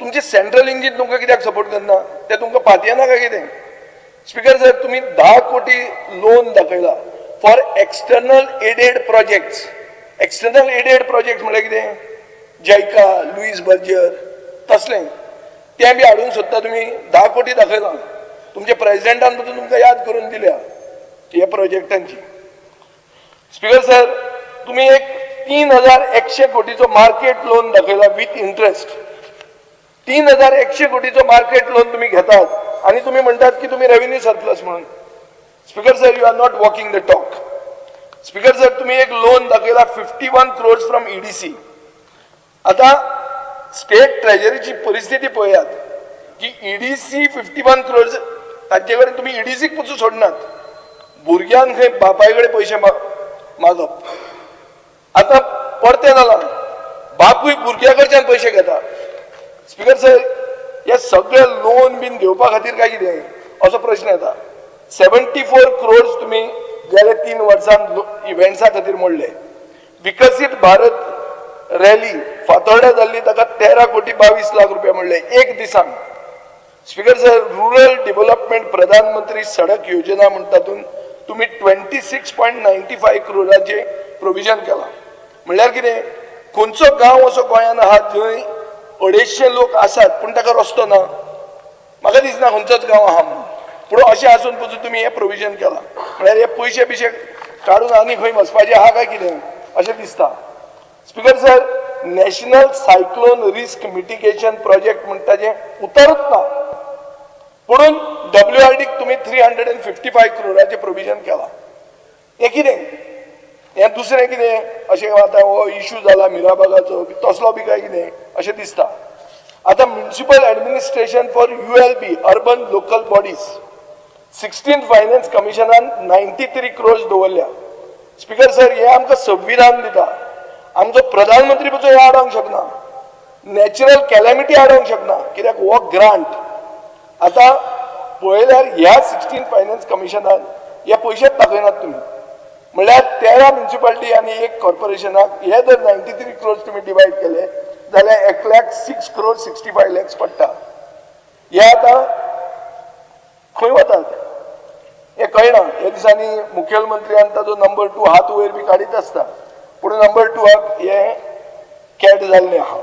तुमचें सेंट्रल इंजीन तुमकां कित्याक सपोर्ट करना? तें तुमकां पातयेना काय कितें? स्पिकर सर, तुमी 10 कोटी लोन दाखयला for external aided projects. External aided projects म्हणल्यार कितें? जैका, लुईस बर्जर तसलें तें बी हाडूंक सोदता तुमी. 10 कोटी दाखयला, तुमच्या प्रेजिडेंटान पसून तुमकां याद करून दिल्या ह्या प्रोजेक्टांची. स्पिकर सर, तुमी एक 3100 कोटीचो मार्केट लोन दाखयला विथ इंट्रस्ट. 3100 कोटीचो मार्केट लोन तुमी घेतात आनी तुमी म्हणटात की तुमी रेव्हेन्यू सरप्लस म्हणून. Speaker sir, you are not walking the talk. Speaker sir, तुमी एक लोन दाखयला 51 क्रोर्स फ्रॉम ईडीसी. आतां स्टेट ट्रेजरीची परिस्थिती पळयात की ईडीसी 51 क्रोर्स तांचे कडेन, तुमी ईडीसीक पसून सोडनात. भुरग्यांक खंय बापाय कडेन पयशे मागप आतां परतें जालां, बापूय भुरग्या कडच्यान पयशे घेता. स्पिकर सर, हे सगळे लोन बीन घेवपा खातीर काय कितें असो प्रश्न येता. 74 क्रोर्स तुमी गेले 3 वर्सां इव्हेंट्सा खातीर मोडले. विकसीत भारत रॅली फातोर्ड्या जाल्ली, ताका 13 कोटी 22 लाख रुपया मोडले एक दिसान. स्पिकर सर, रुरल डेव्हलपमेंट प्रधानमंत्री सडक योजना म्हण तातूंत तुमी 26.95 क्रोराचे प्रोविजन केलां. म्हणल्यार कितें? खंयचो गांव असो गोंयांत आहा जंय 250 लोक आसात पूण ताका रस्तो ना? म्हाका दिसना खंयचोच गांव आहा म्हणून. पूण अशें आसून पसून तुमी हें प्रोविजन केलां, म्हणल्यार हे पयशे बिशे काडून आनी खंय वचपाचें आहा काय कितें अशें दिसता. Speaker sir, national cyclone risk mitigation project म्हणटा जें उतरूच ना, पुणून डब्ल्यू आर डीक तुमी 355 क्रोराचें प्रोविजन केलां. हें कितें? हें दुसरें कितें अशें आतां हो इशू जाला मिराबागाचो तसलो बी काय कितें अशें दिसता. आतां municipal administration for ULB, urban local bodies, 16 finance कमिशनान 93 crores दवरल्या. स्पिकर सर, हें आमकां संविधान दिता. आमचो प्रधानमंत्री पसून हें आडोवंक शकना, नॅचरल कॅलॅमिटी आडोवंक शकना, कित्याक हो ग्रांट. आतां पळयल्यार ह्या 16 फायनान्स कमिशनान हे पयशेच दाखयनात तुमी. म्हणल्यार 13 म्युन्सिपालिटी आनी एक कॉर्पोरेशनाक हे जर 93 क्रोर्स तुमी डिवायड केले जाल्यार एकल्याक 6 क्रोर 65 लॅक्स पडटा. हे आतां खंय वतात हें कळना. हे दिसांनी मुखेलमंत्री आनी ताजो नंबर 2 हात वयर बी काडीत आसता, पूण नंबर 2 हे कॅट जाल्लें आहा.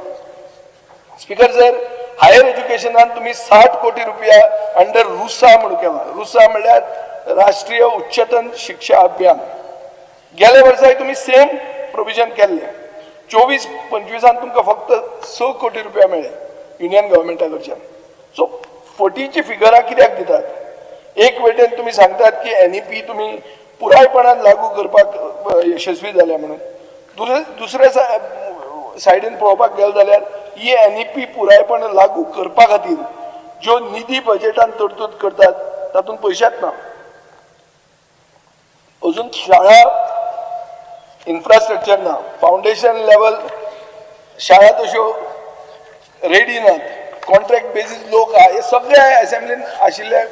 स्पिकर सर, हायर एज्युकेशनान तुमी 60 कोटी रुपया अंडर रुसा म्हणून केला. रुसा म्हणल्यार राष्ट्रीय उच्चतम शिक्षा अभियान. गेल्या वर्साय तुमी सेम प्रोविजन केल्लें. 24-25 तुमकां फक्त 6 कोटी रुपया मेळ्ळे युनियन गव्हर्मेंटा कडच्यान. सो फटीची फिगरां कित्याक दितात? एक वटेन तुमी सांगतात की एनईपी तुमी पुरायपणान लागू करपाक यशस्वी जाल्या म्हणून, दुसरे सायडीन पळोवपाक गेले जाल्यार ही एनईपी पुरायपणान लागू करपा खातीर ज्यो निधी बजेटान तरतूद करतात तातूंत पयशेच ना. अजून शाळा इन्फ्रास्ट्रक्चर ना, फावंडेशन लेवल शाळा तश्यो रेडी नात. कॉन्ट्रॅक्ट बेजीस लोक आहा, हे सगळे असेंब्लीन आशिल्ल्या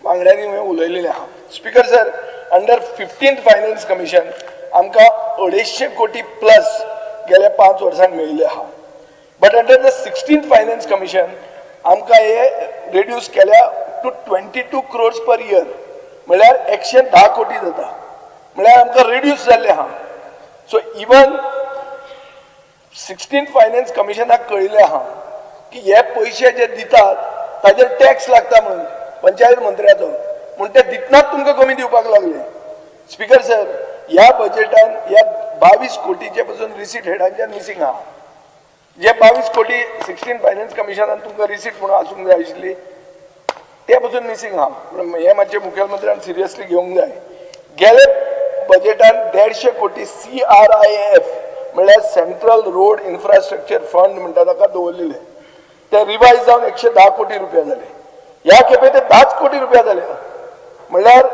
वांगड्यांनी हें उलयलेलें आहा. Speaker sir, under 15th finance commission आमकां 250 कोटी प्लस गेल्या 5 वर्सांक मेळिल्ले आहा. But under the 16th finance commission आमकां हे रेड्यूस केल्या टू 22 क्रोर्स पर इयर, म्हळ्यार 110 कोटी जाता, म्हळ्यार आमकां रेड्यूस जाल्लें आहा. सो इवन 16th finance कमिशनाक कळिल्लें आहा की हे पयशे जे दितात ताजेर टॅक्स लागता म्हणून पंचायत मंत्र्याचो, म्हूण ते दितनाच तुमकां कमी दिवपाक लागले. स्पीकर सर, ह्या बजेटान ह्या 22 कोटीचे पसून रिसीट हेडांच्यान मिसींग आहा. जे 22 कोटी 16 फायनान्स कमिशनान तुमकां रिसीट म्हणून आसूंक जाय आशिल्ली, ते पसून मिसींग आहा. पूण हें मातशें मुखेलमंत्र्यान सिरियसली घेवंक जाय. गेले बजेटान 150 कोटी CRIF म्हणल्यार सेंट्रल रोड इन्फ्रास्ट्रक्चर फंड म्हणटा ताका दवरलेले, ते रिवायज जावन 110 कोटी रुपया जाले. ह्या खेपे ते 10 कोटी रुपया जाले. म्हणल्यार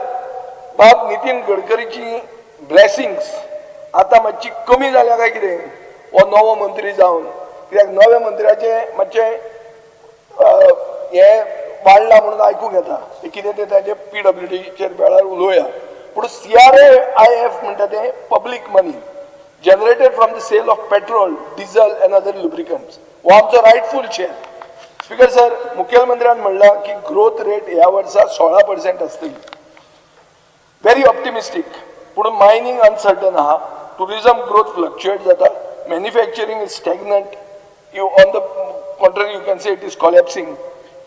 बाब नितीन गडकरीची ब्लेसिंग्स आतां मातशी कमी जाल्या काय कितें हो नवो मंत्री जावन, कित्याक नव्या मंत्र्याचें मातशें हें वाडलां म्हणून आयकूंक येता, तें कितें तें ताजें PWDचेर वेळार उलोवया. पूण CRIF म्हणटा तें public money generated from the sale of petrol, diesel and other lubricants, हो आमचो रायटफूल शेअर. स्पीकर सर, मुखेलमंत्र्यान म्हणलां की ग्रोथ रेट ह्या वर्सा 16% आसतली, व्हेरी ऑप्टिमिस्टीक. पूण मायनींग अनसर्टन आहा, टुरिजम ग्रोथ फ्लक्च्युएट जाता, manufacturing is stagnant, you on the contrary you can say it is collapsing.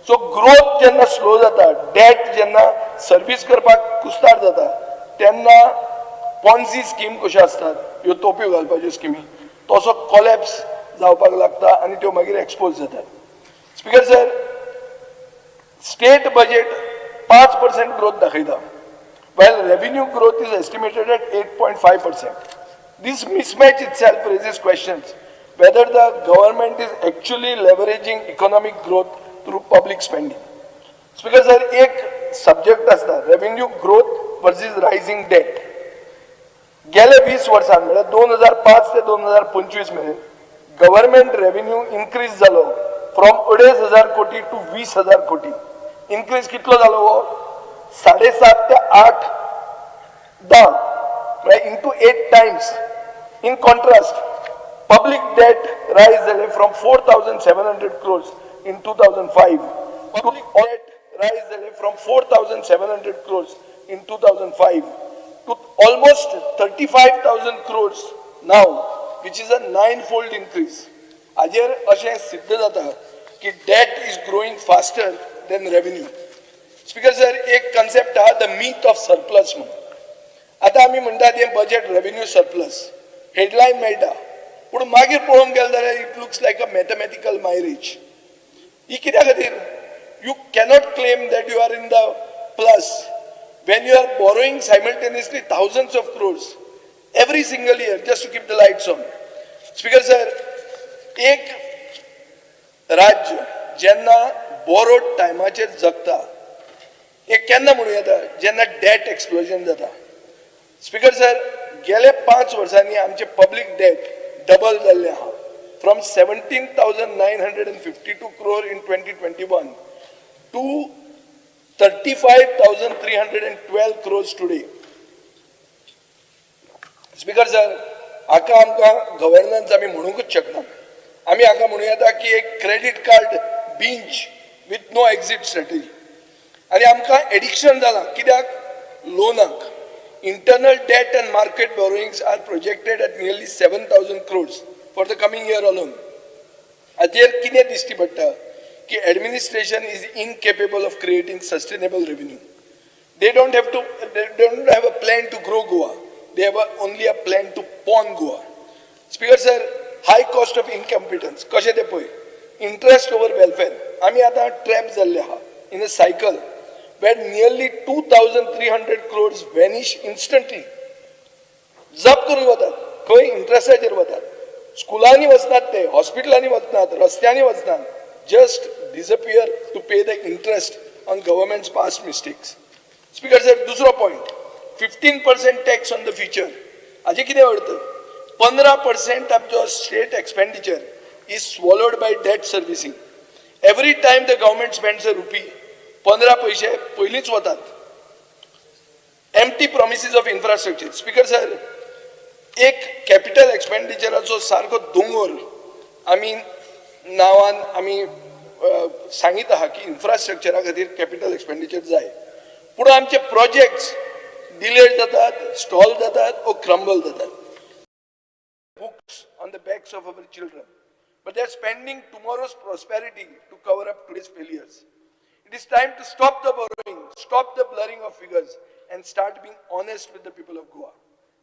So growth जेन्ना स्लो जाता, डेट जेन्ना सर्वीस करपाक कुस्तार जाता, तेन्ना पॉन्झी स्कीम कश्यो आसतात ह्यो तोपयो घालपाच्यो स्किमी, तसो कॉलॅप्स जावपाक लागता आनी त्यो मागीर एक्सपोज जातात. Speaker sir, state budget 5% growth दाखयता, while revenue growth is estimated at 8.5%. This mismatch itself raises questions whether the government is actually leveraging economic growth through public spending. Speaker sir, एक subject आसता revenue growth versus rising debt. गेले 20 वर्सां म्हळ्यार 2005 ते 2025 मेरेन government revenue increase जालो from 2500 कोटी two 20,000 कोटी. इन्क्रीज कितलो जालो हो? 7.5 ते 8 दा, म्हळ्यार into 8 times. In contrast, public debt rise जाले from 4700 crores in 2005, public debt rise जाले from 4700 crores in 2005 to almost 35,000 crores now, which is a 9-fold increase. हाजेर अशें सिद्ध जाता की debt is growing faster than revenue. Speaker sir, एक concept आहा the myth of surplus म्हणून. आतां आमी म्हणटात हें बजेट रेव्हेन्यू सरप्लस हेडलायन मेळटा, पूण मागीर पळोवंक गेले जाल्यार it looks like a mathematical mirage. ही कित्या खातीर? You cannot claim that you are in the plus when you are borrowing simultaneously thousands of crores every single year just to keep the lights on. Speaker sir, एक राज्य जेन्ना borrowed टायमाचेर जगता, एक केन्ना म्हणूं येता जेन्ना डेट एक्सप्लोजन जाता. स्पीकर सर, गेले 5 वर्सांनी आमचे पब्लीक डेट डबल जाल्ले आहा, from 17,952 crore in 2021 to 35,312 crores today. Speaker sir, हाका आमकां गव्हर्नन्स आमी म्हणूंकच शकना. आमी हाका म्हणूं येता की एक credit card binge with no exit strategy. आनी आमकां एडिक्शन जालां कित्याक? लोनाक. Internal debt and market borrowings are projected at nearly 7,000 crores for the coming year alone. हाजेर कितें दिश्टी पडटा की administration is incapable of creating sustainable revenue. They don't have a plan to grow Goa. They have only a plan to pawn Goa. Speaker sir, high cost of incompetence कशें तें पळय. Interest over welfare. आमी आतां trap जाल्ले आहा in a cycle where nearly 2300 crores vanish instantly. जप करून वतात खंय? इंट्रस्टाचेर वतात. स्कुलांनी वचनात ते, हॉस्पिटलांनी वचनात, रस्त्यांनी वचनात, just disappear to pay the interest on government's past mistakes. Speaker sir, दुसरो point, 15% tax on the future. हाजे कितें अर्थ? 15% आमचो state expenditure is swallowed by debt servicing. Every time the government spends a rupee, 15 पयशे पयलींच वतात. Empty promises of infrastructure. Speaker sir, एक capital एक्सपेंडिचराचो सारको दोंगोर आमी नांवान आमी सांगीत आहा की इन्फ्रास्ट्रक्चरा खातीर कॅपिटल एक्सपेंडिचर जाय, पूण आमचे प्रोजेक्ट्स डिलेड जातात, स्टॉल जातात ओ क्रम्बल जातात. Books on the backs of our children, but they are spending tomorrow's prosperity to cover up today's failures. It is time to stop the borrowing, stop the blurring of figures, and start being honest with the people of Goa.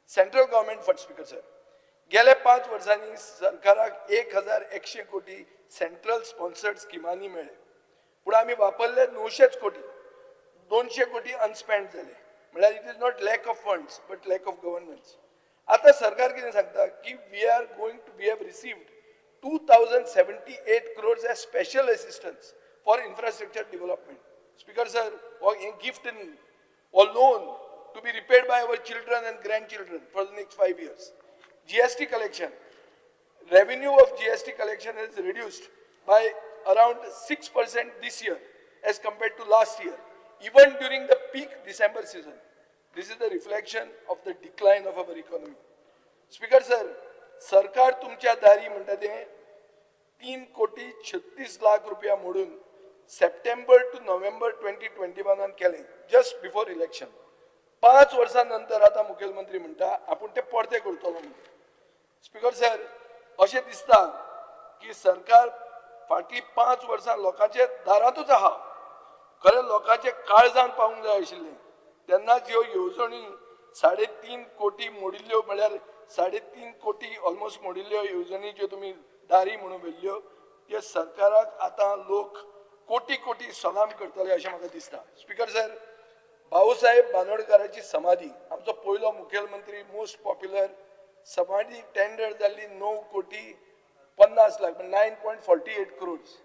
Central government fund, Speaker sir. गेल्या 5 वर्सांनी सरकाराक 1100 कोटी central sponsored स्किमांनी मेळ्ळे, पूण आमी वापरले 900 कोटी, 200 कोटी अनस्पेंड जाले. म्हळ्यार it is not lack of funds but lack of governance. आतां सरकार कितें सांगता की we have received 2078 crores as special assistance for infrastructure development. Speaker sir, हो हें गिफ्ट न्ही, हो loan to be repaid by our children and grandchildren for the next 5 years. GST collection, revenue of GST collection has reduced by around 6% this year as compared to last year, even during the peak December season. This is the reflection of the decline of our economy. Speaker sir, सरकार तुमच्या दारी म्हणटा तें 3 कोटी 36 लाख रुपया मोडून September two नोव्हेंबर 2021 केलें, just before election. 5 वर्सां नंतर आतां मुखेलमंत्री म्हणटा आपूण ते परते करतलो म्हणून. स्पीकर सर, अशें दिसता की सरकार फाटलीं 5 वर्सां लोकांच्या दारांतूच आहा. खरें लोकांचे काळजान पावूंक जाय आशिल्लें तेन्नाच ह्यो येवजणी 3.5 कोटी मोडिल्ल्यो, म्हळ्यार 3.5 कोटी ऑलमोस्ट मोडिल्ल्यो येवजणी ज्यो तुमी दारी म्हणून व्हेल्ल्यो, त्यो सरकाराक आतां लोक कोटी कोटी सलाम करतले अशें म्हाका दिसता. स्पीकर सर, भाऊसाहेब बांदोडकाराची समाधी, आमचो पयलो मुखेलमंत्री, मोस्ट पॉप्युलर, समाधी टेंडर जाल्ली 9 कोटी 50 लाख, 9.48 crores,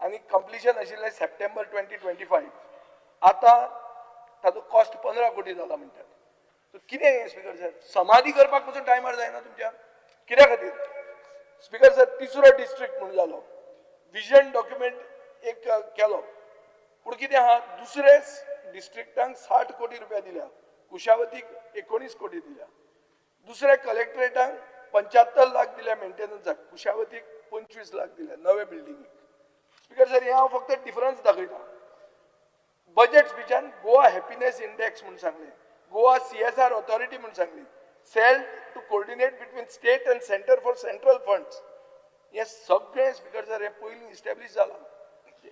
आनी कंप्लिशन आशिल्लें सप्टेंबर 2025. आतां ताजो कॉस्ट 15 कोटी जाला म्हणटात. सो कितें हें स्पीकर सर? समाधी करपाक पसून टायमार जायना तुमच्या, कित्या खातीर? स्पीकर सर, तिसरो डिस्ट्रिक्ट म्हणून जालो, विजन डॉक्युमेंट एक केलो, पूण कितें आहा, दुसरे डिस्ट्रिक्टांक 60 कोटी रुपया दिल्या, कुशावतीक 19 कोटी दिल्या, दुसऱ्या कलेक्टरेटांक 75 लाख दिल्या मेंटेनन्साक, कुशावतीक 25 लाख दिल्या नवे बिल्डिंगेक. स्पीकर सर, हें हांव फक्त डिफरन्स दाखयता. बजेट स्पिचान गोवा हॅपिनेस इंडेक्स म्हूण सांगलें, गोवा सीएसआर ऑथॉरिटी म्हूण सांगली, cell to coordinate between state and centre for central funds. हें सगळें स्पीकर सर, हें पयलीं इस्टॅब्लीश जालां,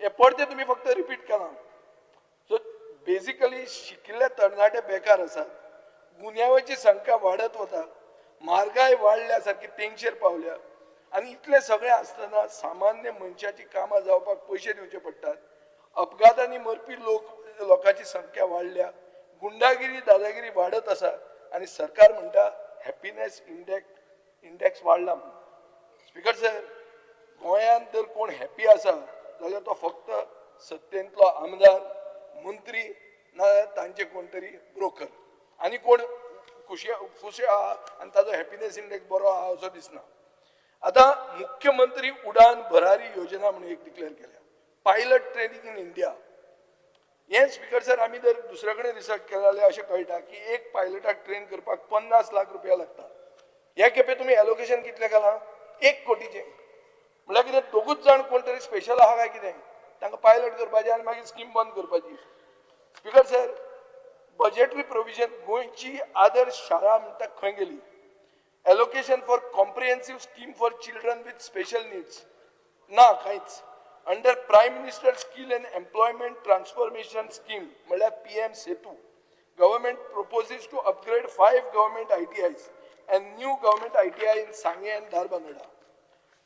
हें परतें तुमी फक्त रिपीट केलां. सो बेजिकली शिकिल्ले तरणाटे बेकार आसात, गुन्यांवाची संख्या वाडत वता, म्हारगाय वाडल्या सारकी तेंगशेर पावल्या, आनी इतलें सगळें आसतना सामान्य मनशाची कामां जावपाक पयशे दिवचे पडटात. अपघातांनी मरपी लोकांची संख्या वाडल्या, गुंडागिरी दादागिरी वाडत आसा, आनी सरकार म्हणटा हॅपिनेस इंडेक्स वाडला म्हणून. स्पीकर सर, गोंयांत जर कोण हॅपी आसा जाल्यार तो फक्त सत्तेंतलो आमदार, मंत्री, नाजाल्यार तांचे कोण तरी ब्रोकर. आनी कोण खुशी खुशी आहा आनी ताजो हॅपिनेस इंडेक्स बरो आहा असो दिसना. आतां मुख्यमंत्री उडान भरारी योजना म्हणून एक डिक्लेअर केल्या, पायलट ट्रेनिंग इन इंडिया. हें स्पीकर सर, आमी जर दुसरे कडेन रिसर्च केलें जाल्यार अशें कळटा की एक पायलटाक ट्रेन करपाक 50 लाख रुपया लागता. हे खेपे तुमी एलोकेशन कितलें केलां? 1 कोटीचें. म्हणल्यार कितें, दोगूच जाण कोण तरी स्पेशल आहा काय कितें, तांकां पायलट करपाचें आनी मागीर स्कीम बंद करपाची? स्पीकर सर, बजेटरी प्रोविजन, गोंयची आदर्श शाळा म्हणटा खंय गेली? Allocation for comprehensive scheme for children with special needs ना कांयच. Under Prime Minister Skill and Employment Transformation Scheme, म्हणल्यार PM Setu, government proposes to upgrade five government ITIs and new government ITI in Sanguem and Dharbandora.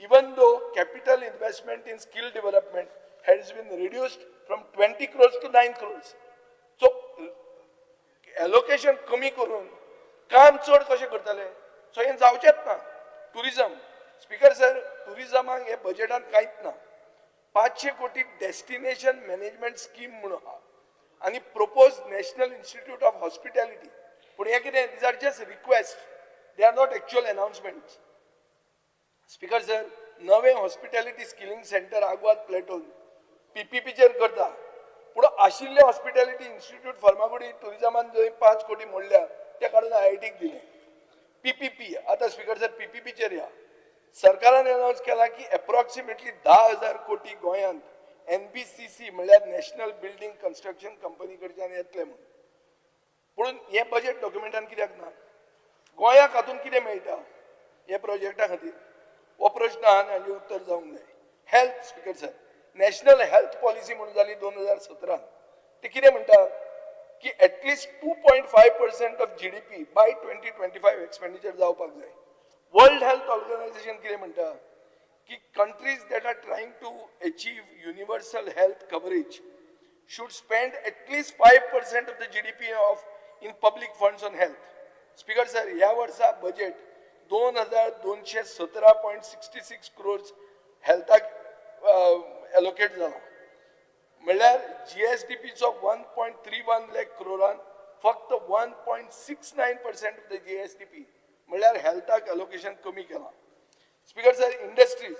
Even though capital investment in skill development has been reduced from 20 crores to 9 crores. So, allocation कमी करून काम चड कशें करतले? So हें जावचेंच ना. Tourism, speaker sir, टुरिजमाक हे बजेटान कांयच ना. 500 कोटी डेस्टिनेशन मॅनेजमेंट स्कीम म्हणून आहा आनी propose National Institute of Hospitality. पूण हें कितें, these are just request, they are not actual announcement. Speaker sir, नवें हॉस्पिटॅलिटी स्किलिंग सेंटर आगवाद प्लेटोन. पीपीपीचेर करता, पूण आशिल्ले हॉस्पिटॅलिटी इन्स्टिट्यूट फर्मागुडी टुरिजमान जंय 5 कोटी मोडल्या ते काडून आयआयटीक दिले. पीपीपी आतां स्पीकर सर पीपीपीचेर या. सरकारान अनावन्स केला की एप्रॉक्सिमेटली 10,000 कोटी गोंयांत एनबीसीसी म्हणल्यार नॅशनल बिल्डींग कन्स्ट्रक्शन कंपनी कडच्यान येतले म्हणून. पूण हें बजेट डॉक्युमेंटान कित्याक ना? गोंयाक हातून कितें मेळटा हे प्रोजेक्टा खातीर? हो प्रश्न आहा आनी हाजें उत्तर जावंक जाय. Health speaker sir, national health policy म्हणून जाली 2017. ते कितें म्हणटा की at least 2.5% of GDP by 2025 expenditure जावपाक जाय. वर्ल्ड हेल्थ ऑर्गनायझेशन कितें म्हणटा की countries that are trying to achieve universal health coverage should spend at least 5% of the GDP of in public funds on health. Speaker sir, ह्या वर्सा budget 2,217.66 crores हेल्थाक allocate जाला. म्हणल्यार जीएसडीपीचो 1.31 लाख क्रोरान फक्त 1.69% ऑफ the GSDP म्हणल्यार हेल्थाक allocation कमी केलां. Speaker sir, industries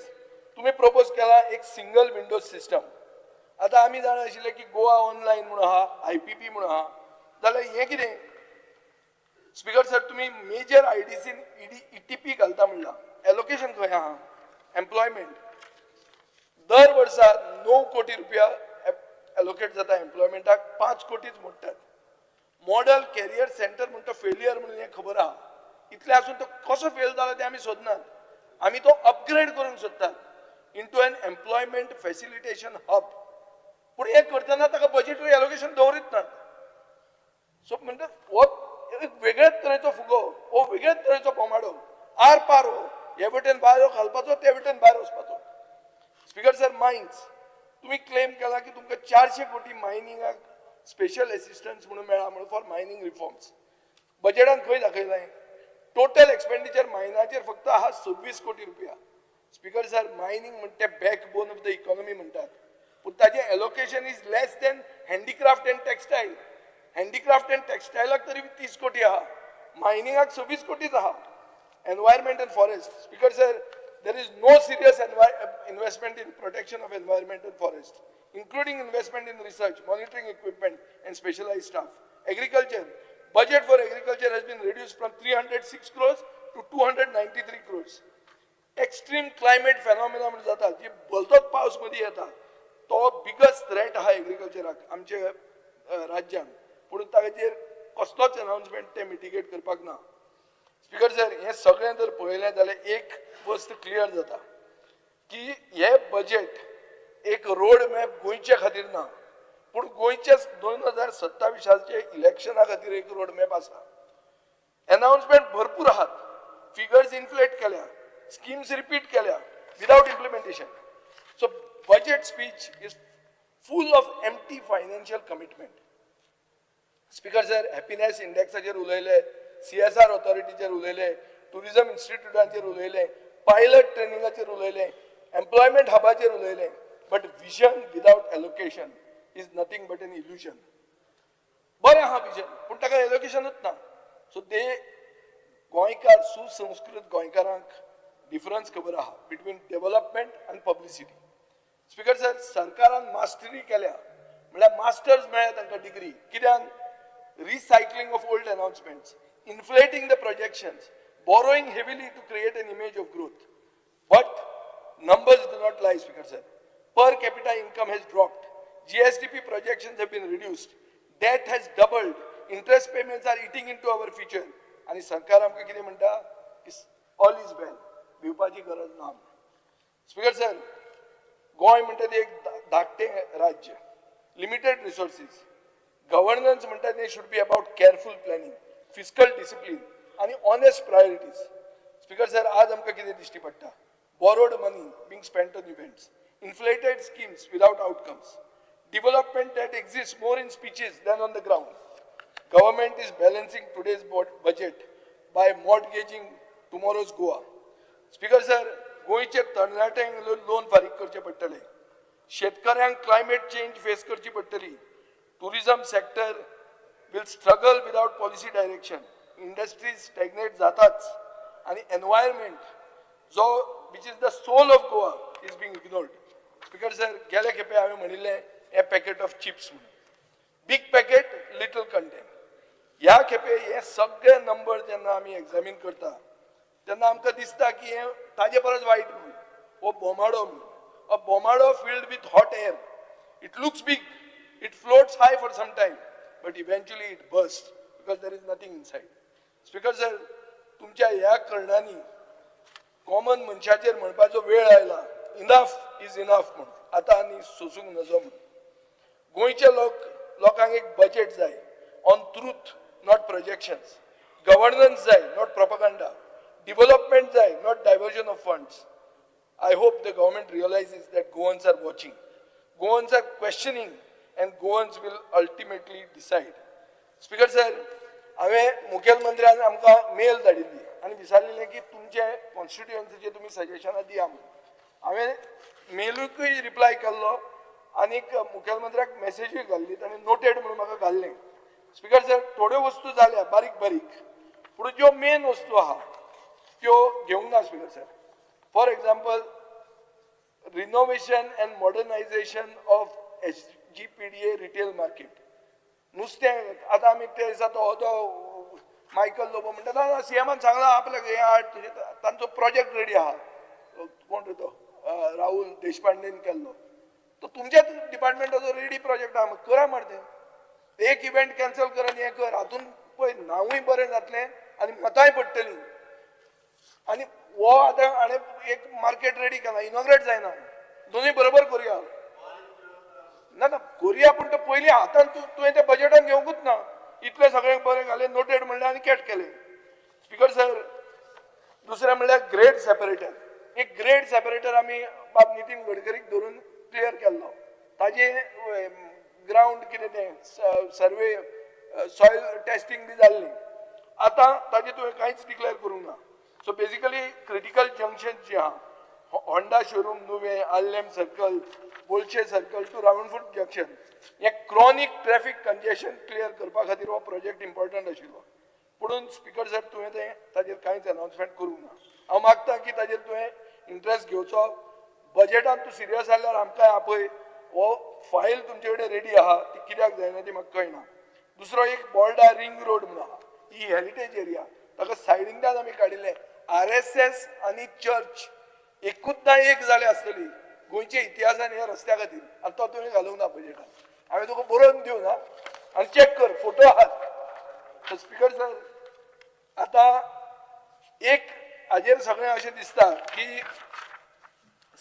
तुमी propose केला एक सिंगल विंडो सिस्टम. आतां आमी जाणा आशिल्ले की गोवा ऑनलायन म्हणून आहा, आयपीपी म्हणून आहा, जाल्यार हें कितें? स्पीकर सर, तुमी मेजर आयडीसीन ईटीपी घालता म्हणलां, एलोकेशन खंय आहा? एम्प्लॉयमेंट दर वर्सा 9 कोटी रुपया एलोकेट जाता एम्प्लॉयमेंटाक, 5 कोटीच मोडटात. मॉडल कॅरियर सेंटर म्हणटा फेलियर म्हणून हें खबर आहा. इतलें आसून तो कसो फेल जाला तें आमी सोदनात, आमी तो अपग्रेड करूंक सोदतात into an employment facilitation hub. पूण हें करतना ताका बजेटरी एलोकेशन दवरीत नात. सो म्हणटा हो एक वेगळेच तरेचो फुगो, हो वेगळेच तरेचो बोमाडो, आर पार हो, हे वटेन भायर घालपाचो ते वटेन भायर वचपाचो. स्पीकर सर, मायन्स तुमी क्लेम केला की तुमकां 400 कोटी मायनिंगाक स्पेशल एसिस्टन्स म्हणून मेळ्ळा म्हणून फॉर मायनिंग रिफॉर्म्स. बजेटान खंय दाखयलां? टोटल एक्सपेंडिचर मायनाचेर फक्त आहा 26 कोटी रुपया. स्पीकर सर, मायनिंग म्हणटा backbone of the economy म्हणटात, पूण ताजें allocation is less than handicraft and textile. Handicraft and टेक्सटायलाक तरी 30 कोटी आहा, मायनिंगाक 26 कोटीच आहा. Environment and forest, speaker sir, there is no serious investment in protection of environment and forest, including investment in research, monitoring equipment and specialized staff. Agriculture, budget for agriculture has been reduced from 306 crores to 293 crores. Extreme climate phenomena म्हणून जाता, जी भलतोच पावस मदीं येता, तो biggest threat आहा एग्रीकल्चराक आमच्या राज्यांत. पूण ताचेर कसलोच अनाउन्समेंट ते मिटिगेट करपाक ना. स्पीकर सर, हें सगळें जर पळयलें जाल्यार एक वस्त क्लियर जाता की हें बजेट एक रोड मॅप गोंयचे खातीर ना, पूण गोंयच्या 2027 इलेक्शना खातीर एक रोड मॅप आसा. अनाउन्समेंट भरपूर आहात, फिगर्स इन्फ्लेट केल्या, स्किम्स रिपीट केल्या without implementation. So budget speech is full of empty financial commitment. Speaker sir, happiness इंडेक्साचेर उलयले, सीएसआर ऑथॉरिटीचेर उलयले, टुरिजम इन्स्टिट्यूटांचेर उलयले, पायलट ट्रेनिंगाचेर उलयले, एम्प्लॉयमेंट हबाचेर उलयले, but vision without allocation is nothing but an illusion. बरें आहा vision, पूण ताका एलोकेशनूच ना. सो ते गोंयकार, सुसंस्कृत गोंयकारांक डिफरन्स खबर आहा बिटवीन डेव्हलपमेंट आनी पब्लिसिटी. स्पीकर सर, सरकारान मास्टरी केल्या म्हणल्यार मास्टर्स मेळ्ळ्या तांकां degree, कित्यान? Recycling of old announcements, inflating the projections, borrowing heavily to create an image of growth. But numbers do not lie, Speaker sir. Per capita income has dropped. GSDP projections have been reduced. Debt has doubled. Interest payments are eating into our future. आनी सरकार आमकां कितें म्हणटा? All is well, भिवपाची गरज ना. Speaker sir, Goa म्हणटा तें एक धाकटें राज्य, लिमिटेड रिसोर्सीस. गव्हर्नन्स म्हणटा तें should be about careful planning, fiscal discipline आनी ऑनेस्ट प्रायोरिटीज. स्पीकर सर, आज आमकां कितें दिश्टी पडटा? Borrowed money being spent on events, inflated schemes without outcomes, development that exists more in speeches than on the ground. Government is balancing today's budget by mortgaging tomorrow's Goa. Speaker sir, गोंयचे तरणाट्यांक loan फारीक करचें पडटलें, शेतकऱ्यांक climate change face करची पडटली, tourism sector will struggle without policy direction, industries stagnate जाताच आनी environment जो which is the soul of Goa is being ignored. Speaker sir, गेले खेपे हांवें म्हणिल्लें हें पॅकेट ऑफ चिप्स म्हणून, बीग पॅकेट लिटल कंटेंट. ह्या खेपे हे सगळे नंबर जेन्ना आमी एग्जामीन करता तेन्ना आमकां दिसता की हें ताजे परस वायट म्हणून, हो बोमाडो म्हणून, a बोमाडो filled with hot air. It looks big, it floats high for some time, but eventually it burst because there is nothing inside. Speaker sir, तुमच्या ह्या करणांनी कॉमन मनशाचेर म्हणपाचो वेळ आयला, इनफ is enough म्हणून, आतां आनी सोसूंक नजो म्हणून. गोंयचे लोकांक एक बजेट जाय on truth not projections, governance जाय not propaganda, development जाय not diversion of funds. I hope the government realizes that Goans are watching, Goans are questioning, and Goans will ultimately decide. Speaker sir, हांवें मुखेलमंत्र्यान आमकां mail धाडिल्ली आनी विचारलेलें की तुमचे कॉन्स्टिट्युएन्सीचे तुमी सजेशनां दिया म्हणून. हांवें मेलूकय रिप्लाय केल्लो आनीक मुखेलमंत्र्याक मॅसेजूय घाल्ली, ताणें नोटेड म्हणून म्हाका घाल्लें. स्पीकर सर, थोड्यो वस्तू जाल्या बारीक बारीक, पूण ज्यो मेन वस्तू आहा त्यो घेवंक ना speaker sir. For example, renovation and modernization of SGPDA retail market. नुस्तें आतां आमी ते दिसा तो तो मायकल लोबो म्हणटा, सीएमान सांगलां आपल्याक हें हाड तुजें, तांचो प्रोजेक्ट रेडी आहा, कोण रे तो राहुल देशपांडेन केल्लो, तो तुमच्याच डिपार्टमेंटाचो रेडी प्रोजेक्ट आहा, करा मरे तें. एक इव्हेंट कॅन्सल कर आनी हें कर, हातून पळय नांवूय बरें जातलें आनी मतांय पडटलीं. आनी हो आतां हाणें एक मार्केट रेडी केला, इनॉग्रेट जायना, दोनूय बरोबर करुया. ना ना करुया, पूण तो पयलीं हातान तुवें तें बजेटान घेवंकूच ना, इतलें सगळें बरें घालें, नोटेड म्हणलें आनी कॅट केलें. स्पीकर सर, दुसरें म्हणल्यार ग्रेड सेपरेटर. एक ग्रेड सेपरेटर आमी बाब नितीन गडकरीक धरून क्लियर केल्लो, ताजें ग्रावंड कितें तें सर्वे सॉयल टेस्टिंग बी जाल्लें, आतां ताजें तुवें कांयच डिक्लेअर करूंक ना. सो बेजिकली क्रिटिकल जंक्शन जी आहा, Honda showroom Nuvem, Arlem circle, Bolshie circle to Ravanfort junction, हें क्रॉनीक ट्रॅफिक कंजेशन क्लियर करपा खातीर हो प्रोजेक्ट इम्पॉर्टंट आशिल्लो. पुणून स्पीकर सर, तुवें तें ताजेर कांयच अनावन्समेंट करूंक ना. हांव मागता की ताजेर तुवें इंट्रस्ट घेवचो, बजेटान तूं सिरियस जाल्यार आमकां आपय, हो फायल तुमचे कडेन रेडी आहा, ती कित्याक जायना ती म्हाका कळना. दुसरो एक बोर्डा रिंग रोड म्हणून आहा, ही हेरिटेज एरिया, ताका सायडींतल्यान आमी काडिल्लें. RSS आनी चर्च एकूच एक जाले आसतली गोंयच्या इतिहासान ह्या रस्त्या खातीर, आनी तो तुवें घालूंक ना बजेटान. हांवें तुका बरोवन दिवं ना आनी चॅक कर, फोटो आहात. स्पीकर सर, आतां एक हाजेर सगळें अशें दिसता की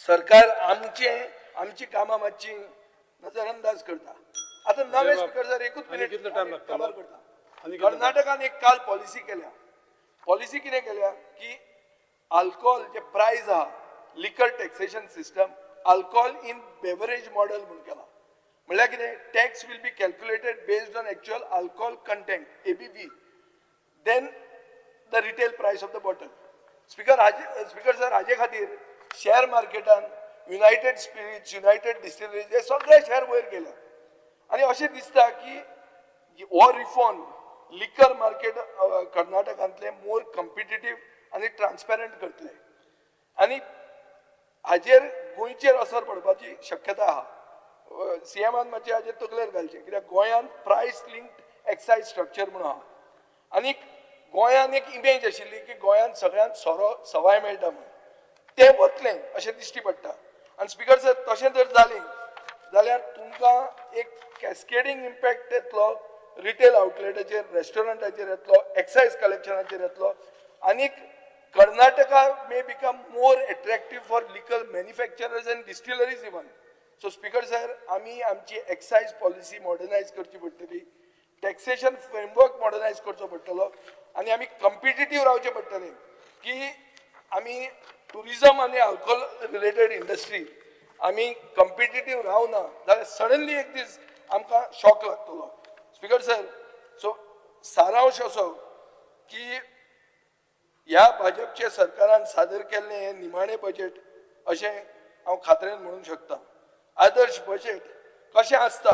सरकार आमची कामां मातशी नजरअंदाज करता. आतां नवें स्पीकर सर, एकूच मिनीट खबर करता. कर्नाटकान एक काल पॉलिसी केल्या, पॉलिसी कितें केल्या की अल्कोहोल जे प्रायज आहा, liquor taxation system alcohol in beverage model म्हणून केला. म्हणल्यार कितें, tax will be calculated based on actual alcohol content ABV, then the retail price of the bottle. Speaker speaker sir, हाजे खातीर शेअर मार्केटान युनायटेड स्पिरिट्स, युनायटेड डिस्टिलरीज हे सगळे share वयर गेले. आनी अशें दिसता की हो रिफॉर्म लिकर मार्केट कर्नाटकांतलें मोर कॉम्पिटिटीव आनी ट्रान्सपेरंट करतले आनी हाजेर गोंयचेर असर पडपाची शक्यता आहा. सीएमान मातशें हाजेर तकलेर घालचें, कित्याक गोंयांत प्रायस लिंक्ड एक्सायज स्ट्रक्चर म्हणून आहा आनी गोंयांत एक इमेज आशिल्ली की गोंयांत सगळ्यांत सोरो सवाय मेळटा म्हणून, तें वतलें अशें दिश्टी पडटा. आनी स्पीकर सर, तशें जर जालें जाल्यार तुमकां एक कॅस्केडींग इम्पॅक्ट येतलो, रिटेल आउटलेटाचेर, रेस्टॉरंटाचेर येतलो, एक्सायज कलेक्शनाचेर येतलो. आनीक Karnataka may become more attractive for liquor manufacturers and distilleries even. So speaker sir, आमी आमची एक्सायज पॉलिसी मॉडर्नायज करची पडटली, टॅक्सेशन फ्रेमवर्क मॉडर्नायज करचो पडटलो आनी आमी कॉम्पिटिटीव रावचें पडटलें की आमी टुरिजम आनी अल्कोहोल रिलेटेड इंडस्ट्री आमी कॉम्पिटिटीव रावना जाल्यार सडनली एक दीस आमकां शॉक लागतलो. स्पीकर सर, सो सारांश असो की ह्या भाजपच्या सरकारान सादर केल्लें हें निमाणें बजेट अशें हांव खात्रेन म्हणूंक शकता. आदर्श बजेट कशें आसता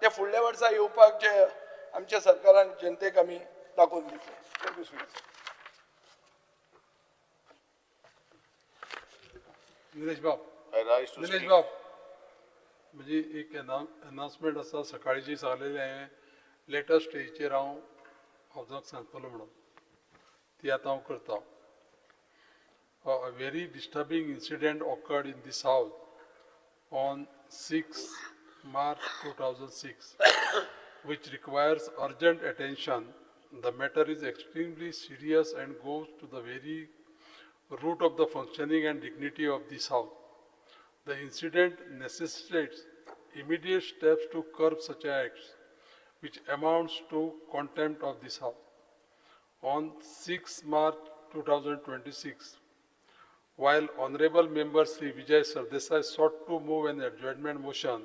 तें फुडल्या वर्सा येवपाक जे आमच्या सरकारान जनतेक आमी दाखोवन दितले. Thank you speaker sir. Nilesh Bob. I rise to Nilesh speak. Bob. म्हजी एक अनाउन्समेंट आसा. सकाळीं जी सांगलेली हांवें लेटर स्टेजीचेर हांव हावजाक सांगतलो म्हणून ती आतां हांव करता. A very disturbing incident occurred in this house on 6 March 2006, which requires urgent attention. The matter is extremely serious and goes to the very root of the functioning and dignity of this house. The incident necessitates immediate steps to curb such acts, which amounts to contempt of this house. On 6 March 2026, while Honorable Member Sri Vijay Sardesai sought to move an adjournment motion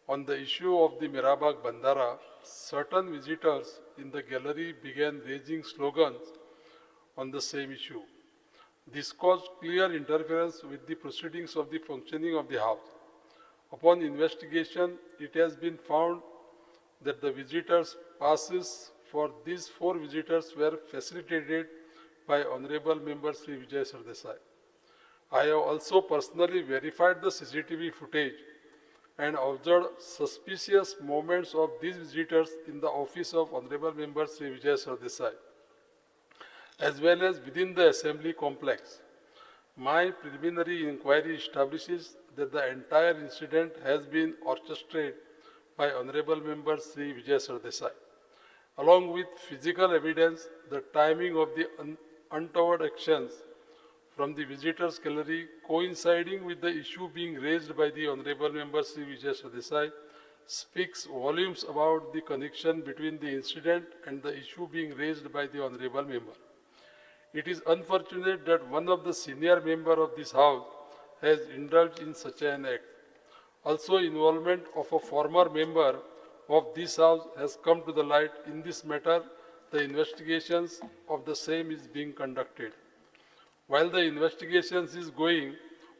on the issue of the Mirabag Bandara, certain visitors in the gallery began raising slogans on the same issue. This caused clear interference with the proceedings of the functioning of the House. Upon investigation, it has been found that the visitors' passes for these 4 visitors were facilitated by Honorable Member Sri Vijay Sardesai. I have also personally verified the CCTV footage and observed suspicious movements of these visitors in the office of Honorable Member Sri Vijay Sardesai, as well as within the assembly complex. My preliminary inquiry establishes that the entire incident has been orchestrated by Honorable Member Sri Vijay Sardesai. Along with physical evidence, the timing of the untoward actions from the visitors' gallery coinciding with the issue being raised by the Honorable Member Sri Vijay Sardesai speaks volumes about the connection between the incident and the issue being raised by the Honorable Member. It is unfortunate that one of the senior members of this House has indulged in such an act. Also, involvement of a former member of this House has come to the light in this matter. The investigations of the same is being conducted. While the investigations is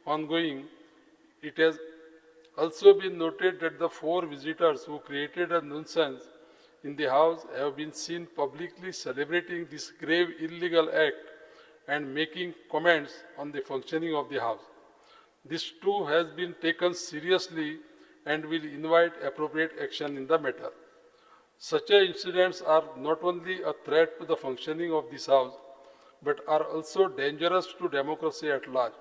ongoing, it has also been noted that the 4 visitors who created a nuisance in the House have been seen publicly celebrating this grave illegal act and making comments on the functioning of the House. This too has been taken seriously and will invite appropriate action in the matter. Such incidents are not only a threat to the functioning of this House, but are also dangerous to democracy at large.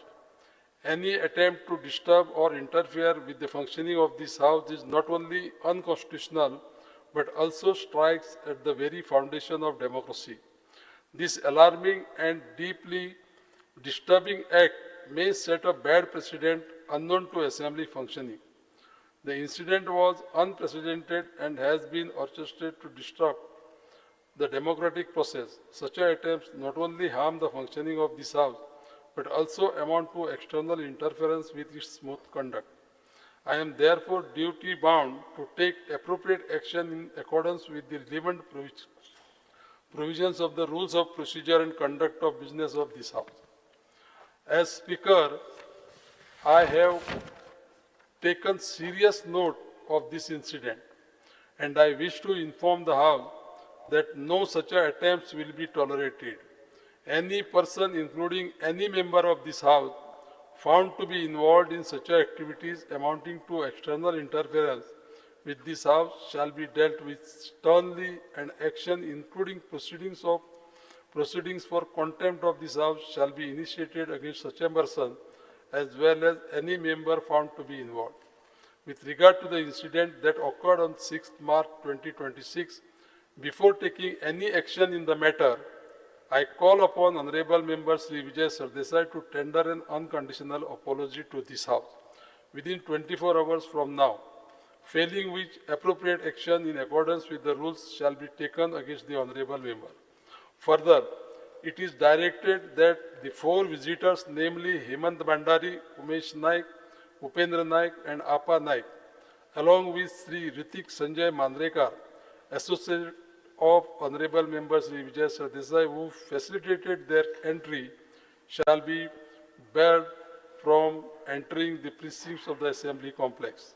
Any attempt to disturb or interfere with the functioning of this House is not only unconstitutional, but also strikes at the very foundation of democracy. This alarming and deeply disturbing act may set a bad precedent unknown to assembly functioning. The incident was unprecedented and has been orchestrated to disrupt the democratic process. Such attempts not only harm the functioning of this House, but also amount to external interference with its smooth conduct. I am therefore duty bound to take appropriate action in accordance with the relevant provisions of the rules of procedure and conduct of business of this House. As Speaker, I have taken serious note of this incident, and I wish to inform the House that no such attempts will be tolerated. Any person, including any member of this House, found to be involved in such activities amounting to external interference with this House shall be dealt with sternly, and action including proceedings for contempt of this House shall be initiated against such a person as well as any member found to be involved. With regard to the incident that occurred on 6th March 2026, before taking any action in the matter, I call upon Honorable Member Sri Vijay Sardesai to tender an unconditional apology to this House within 24 hours from now, failing which appropriate action in accordance with the rules shall be taken against the Honorable Member. Further, it is directed that the 4 visitors, namely Hemant Bhandari, Umesh Naik, Upendra Naik and Appa Naik, along with Sri Ritik Sanjay Mandrekar, associate of Honorable Member Sri Vijay Sardesai, who facilitated their entry, shall be barred from entering the precincts of the Assembly complex.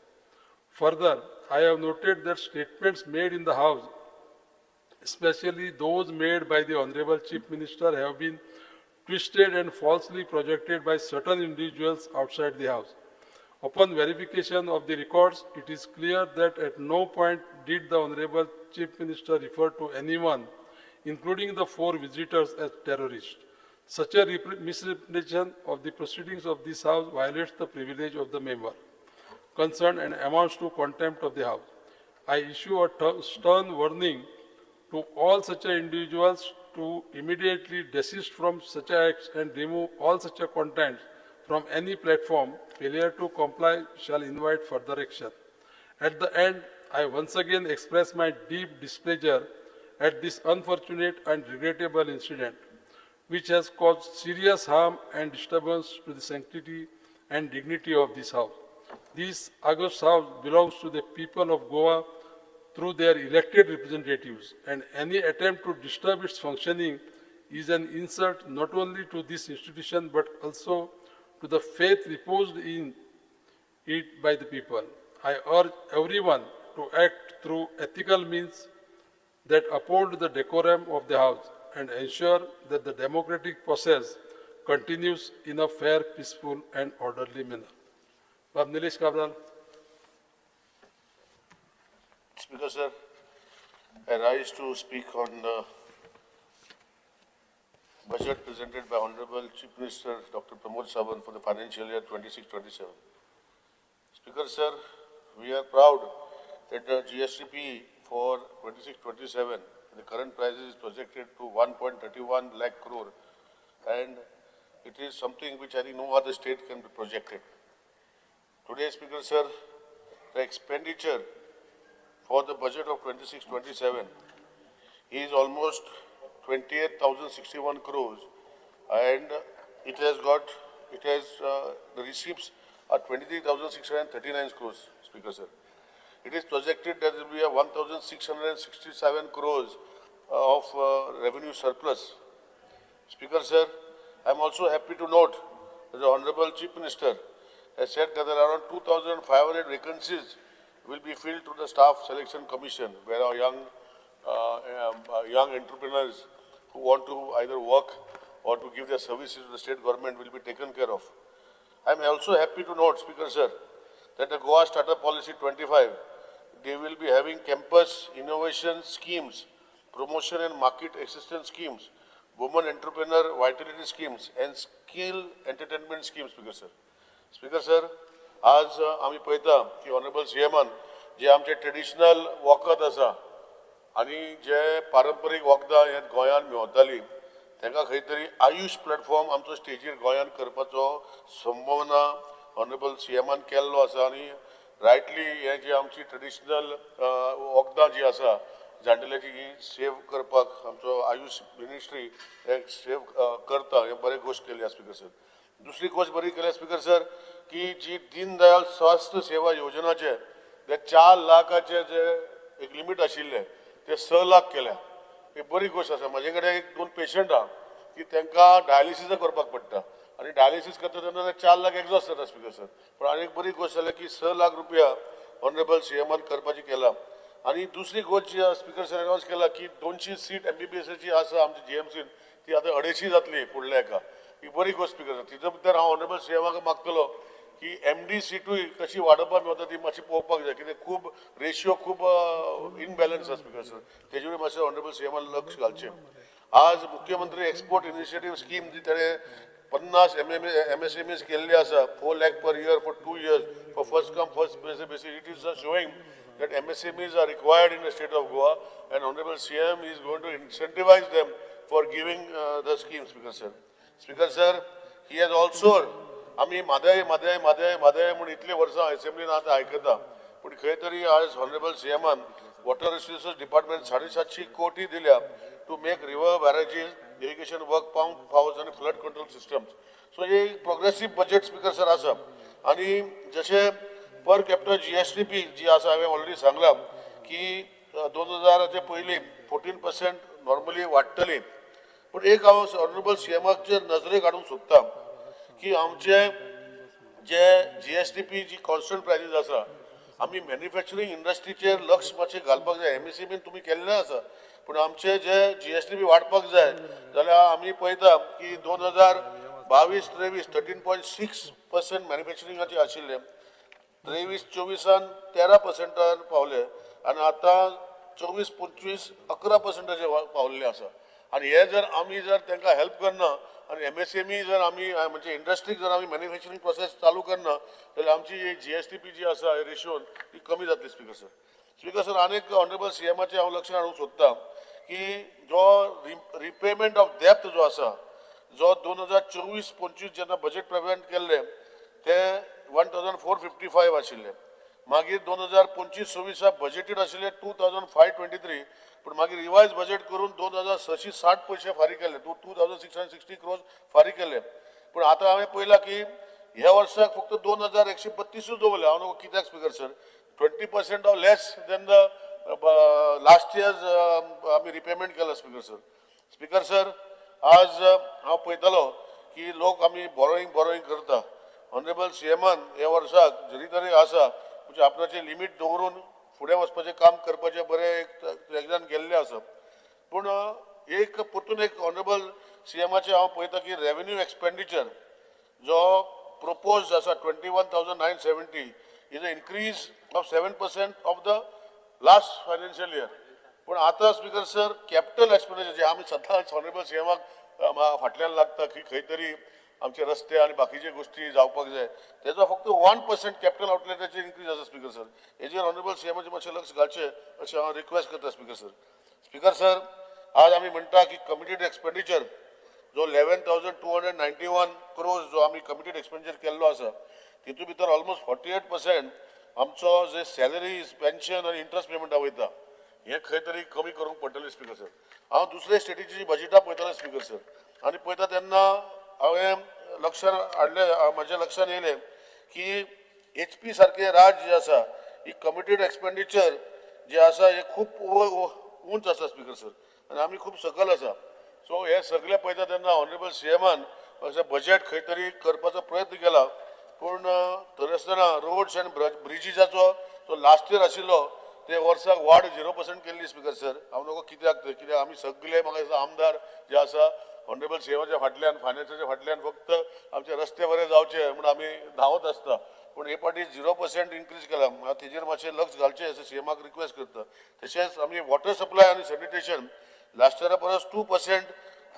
Further, I have noted that statements made in the House, especially those made by the Honorable Chief Minister, have been twisted and falsely projected by certain individuals outside the House. Upon verification of the records, it is clear that at no point did the Honorable Chief Minister refer to anyone, including the 4 visitors, as terrorists. Such a misrepresentation of the proceedings of this House violates the privilege of the member concerned and amounts to contempt of the House. I issue a stern warning to all such individuals to immediately desist from such acts and remove all such content from any platform. Failure to comply shall invite further action. At the end, I once again express my deep displeasure at this unfortunate and regrettable incident, which has caused serious harm and disturbance to the sanctity and dignity of this House. This august House belongs to the people of Goa through their elected representatives, and any attempt to disturb its functioning is an insult not only to this institution but also to the faith reposed in it by the people. I urge everyone to act through ethical means that uphold the decorum of the House and ensure that the democratic process continues in a fair, peaceful, and orderly manner. Bab Nilesh Cabral. Speaker, sir, I rise to speak on the budget presented by Honorable Chief Minister Dr. Pramod Sawant for the financial year 26-27. Speaker, sir, we are proud that the GSDP for 26-27, the current price is projected to 1.31 lakh crore, and it is something which I think no other state can be projected. Today, Speaker, sir, the expenditure for the budget of 26-27 is almost 28,061 crores, and it has the receipts are 23,639 crores, Speaker, sir. It is projected that there will be a 1,667 crores of revenue surplus. Speaker, sir, I am also happy to note that the Honorable Chief Minister has said that there are around 2,500 vacancies will be filled through the Staff Selection Commission, where our young entrepreneurs who want to either work or to give their services to the state government will be taken care of. I am also happy to note, Speaker, sir, that the Goa Startup Policy 25, they will be having campus innovation schemes, promotion and market assistance schemes, women entrepreneur vitality schemes, and skill entertainment schemes, Speaker, sir. Speaker, sir, आज आमी पळयता की honourable सीएमान जे आमचे traditional वखद आसा आनी जे पारंपरीक वखदां हे गोंयांत मेवताली तांकां खंय तरी आयुष प्लॅटफॉर्म आमचो स्टेजीर गोंयांत करपाचो संभावना ऑनरेबल सीएमान केल्लो आसा आनी रायटली हे जी आमची ट्रेडिशनल वखदां जी आसा जाणटेल्याची ही सेव करपाक आमचो आयुष मिनिस्ट्री हे सेव करता, हे बरें गोश्ट केली आसा स्पीकर सर. दुसरी गोश्ट बरी केल्या स्पीकर सर की जी दीनदयाल स्वास्थ्य सेवा योजनाचे ते 4 लाखाचे जे एक लिमीट आशिल्लें ते 6 लाख केल्या, ही बरी गोश्ट आसा. म्हजे कडेन एक 2 पेशंट आहा की तांकां डायलिसीस करपाक पडटा आनी डायलिसीस करता तेन्ना 4 लाख एग्जॉस्ट जाता स्पीकर सर. पूण आनी एक बरी गोश्ट जाल्या की 6 लाख रुपया ऑनरेबल सीएमान करपाची केला. आनी दुसरी गोश्ट जी स्पीकर सर अनावन्स केला की 200 सीट एमबीबीएसाची आसा आमची जीएमसीन, ती आतां 250 जातली फुडल्या एका, ही बरी गोश्ट स्पीकर सर. तितून भितर हांव ऑनरेबल सीएमाक मागतलो की एमडी सीटूय कशी वाडोवपाक मेळटा ती मातशी पळोवपाक जाय, कित्याक खूब रेशियो खूब इनबॅलन्स आसा स्पीकर सर. तेजेरूय मातशें ऑनरेबल सीएमान लक्ष घालचें. आज मुख्यमंत्री एक्सपोर्ट इनिशिएटीव स्कीम जी ताणें 50 MSMEs केल्ली आसा, 4 lakh per year for 2 years for first come first basis. It is showing that MSMEs are required in the state of Goa, and Honorable CM is going to incentivize them for giving the scheme, Speaker sir. Speaker sir, he has also, आमी म्हादय म्हादय म्हादय म्हादय म्हूण इतली वर्सां असेंब्लीन आतां आयकता, पूण खंय तरी आज ऑनरेबल सीएमान वॉटर रिसोर्सीस डिपार्टमेंट 750 कोटी दिल्या to make river barrages, irrigation work, pump house आनी फ्लड कंट्रोल सिस्टम्स. सो हे प्रोग्रेसीव बजेट स्पीकर सर आसा. आनी जशें पर कॅपिटल जीएसडीपी जी आसा, हांवें ऑलरेडी सांगलां की 2000 पयलीं 14% नॉर्मली वाडटली. पूण एक हांव ऑनरेबल सीएमाचे नजरेक हाडूंक सोदता की आमचे जे जीएसडीपी जी कॉन्स्टंट प्रायसीस आसा, आमी मॅन्युफॅक्चरींग इंडस्ट्रीचेर लक्ष मातशें घालपाक जाय. एमएसएमईन तुमी केल्लें आसा, पूण आमचे जे जीएसडीपी वाडपाक जाय जाल्यार आमी पळयता की 2022-23 13.6% मॅन्युफॅक्चरिंगाचे आशिल्ले, 23-24 13% पावले आनी आतां 24-25 11% पावल्ले आसा. आनी हे जर आमी जर तांकां हेल्प करना आनी MSME जर आमी म्हणजे इंडस्ट्रीक जर आमी मॅन्युफॅक्चरींग प्रोसेस चालू करना जाल्यार आमची GSDP जी आसा रेशियोन ती कमी जातली स्पीकर सर. स्पीकर सर, आनीक ऑनरेबल CMाचें हांव लक्षात हाडूंक सोदतां की जो रिपेमेंट ऑफ डेप्थ जो आसा, जो 2024-25 जेन्ना बजेट प्रेजेंट केल्लें ते 1455 आशिल्ले, मागीर 2025-26 बजेटेड आशिल्ले 2523, पूण मागीर रिवायज बजेट करून 2660 पयशे फारीक केले, 2660 क्रोर्स फारीक केले. पूण आतां हांवें पळयलां की ह्या वर्साक फक्त 2132 दवरले. हांव न्हू कित्याक speaker sir, 20% of less than the last year's आमी रिपेमेंट केला स्पीकर सर. स्पीकर सर, आज हांव पळयतालो की लोक आमी बोरोईंग करता. ऑनरेबल CMान ह्या वर्साक जरी तरी आसा म्हणजे आपणाचें लिमीट दवरून फुडें वचपाचें काम करपाचें बरें एक एकदान गेल्लें आसा. पूण एक परतून एक ऑनरेबल CMाचें हांव पळयता की रेवेन्यू एक्सपेंडिचर जो प्रपोज आसा 21,970 is a increase of 7% of the last financial year. पूण आतां स्पीकर सर, कॅपिटल एक्सपेंडिचर जे आमी सदांच ऑनरेबल CMाक फाटल्यान लागता की खंय तरी आमचे रस्ते आनी बाकीचे गोश्टी जावपाक जाय, तेजो फक्त 1% कॅपिटल आउटलेटाचेर इन्क्रीज आसा स्पीकर सर. हेजेर ऑनरेबल CMाचें मातशें लक्ष घालचें अशें हांव रिक्वेस्ट करता स्पीकर सर. स्पीकर सर, आज आमी म्हणटा की कमिटेड एक्सपेंडिचर जो 11,291 क्रोर्स जो आमी कमिटेड एक्सपेंडिचर केल्लो आसा तितूंत भितर ऑलमोस्ट 48% आमचो जे सॅलरीज, पेन्शन आनी इंट्रस्ट पेमेंटा वयता, हें खंय तरी कमी करूंक पडटलें स्पीकर सर. हांव दुसरे स्टेटीची बजेटां पळयतालें स्पीकर सर, आनी पळयता तेन्ना हांवें लक्षान हाडलें, म्हज्या लक्षान येयलें की HP सारकें राज्य जें आसा ही कमिटेड एक्सपेंडिचर जें आसा हें खूब उंच आसा स्पीकर सर, आनी आमी खूब सकयल आसा. सो हे सगळें पळयता तेन्ना ऑनरेबल CMान अशें बजेट खंय तरी करपाचो प्रयत्न केला, पूण थंय आसतना रोड्स आनी ब्रिजीसाचो जो लास्ट इयर आशिल्लो ते वर्साक वाड 0% केल्ली स्पीकर सर. हांव नको कित्याक ते, कित्याक आमी सगळे म्हाका दिसता आमदार जे आसा ऑनरेबल CMाच्या फाटल्यान, फायनान्साच्या फाटल्यान फक्त आमचे रस्ते बरे जावचे म्हूण आमी धांवत आसता, पूण हे फावटी 0% इन्क्रीज केला. तेजेर मातशें लक्ष घालचें अशें CMाक रिक्वेस्ट करता. तशेंच आमी वॉटर सप्लाय आनी सॅनिटेशन लास्ट इयरा परस 2%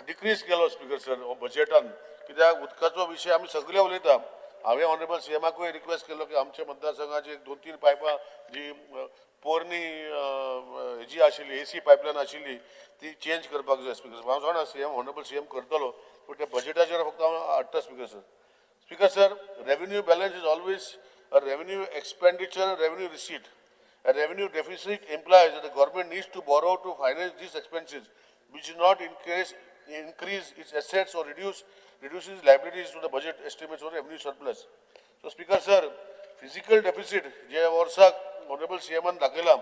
डिक्रीज केलो स्पीकर सर बजेटान, कित्याक उदकाचो विशय आमी सगळे उलयता. हांवें ऑनरेबल CMाकूय रिक्वेस्ट केल्लो की आमच्या मतदारसंघाची एक 2-3 पायपां जी पोरणी जी आशिल्ली AC pipeline आशिल्ली ती चेंज करपाक जाय स्पीकर सर. हांव जाणा CM honourable CM करतलो, पूण त्या बजेटाचेर फक्त हांव हाडटा speaker sir. Speaker sir, revenue balance is always a revenue expenditure, revenue receipt. A revenue deficit implies that the government needs to borrow to finance these expenses, which do not increase its assets or reduces liabilities to the budget estimates or revenue surplus. So speaker sir, physical deficit जे वर्साक honourable CMान दाखयला,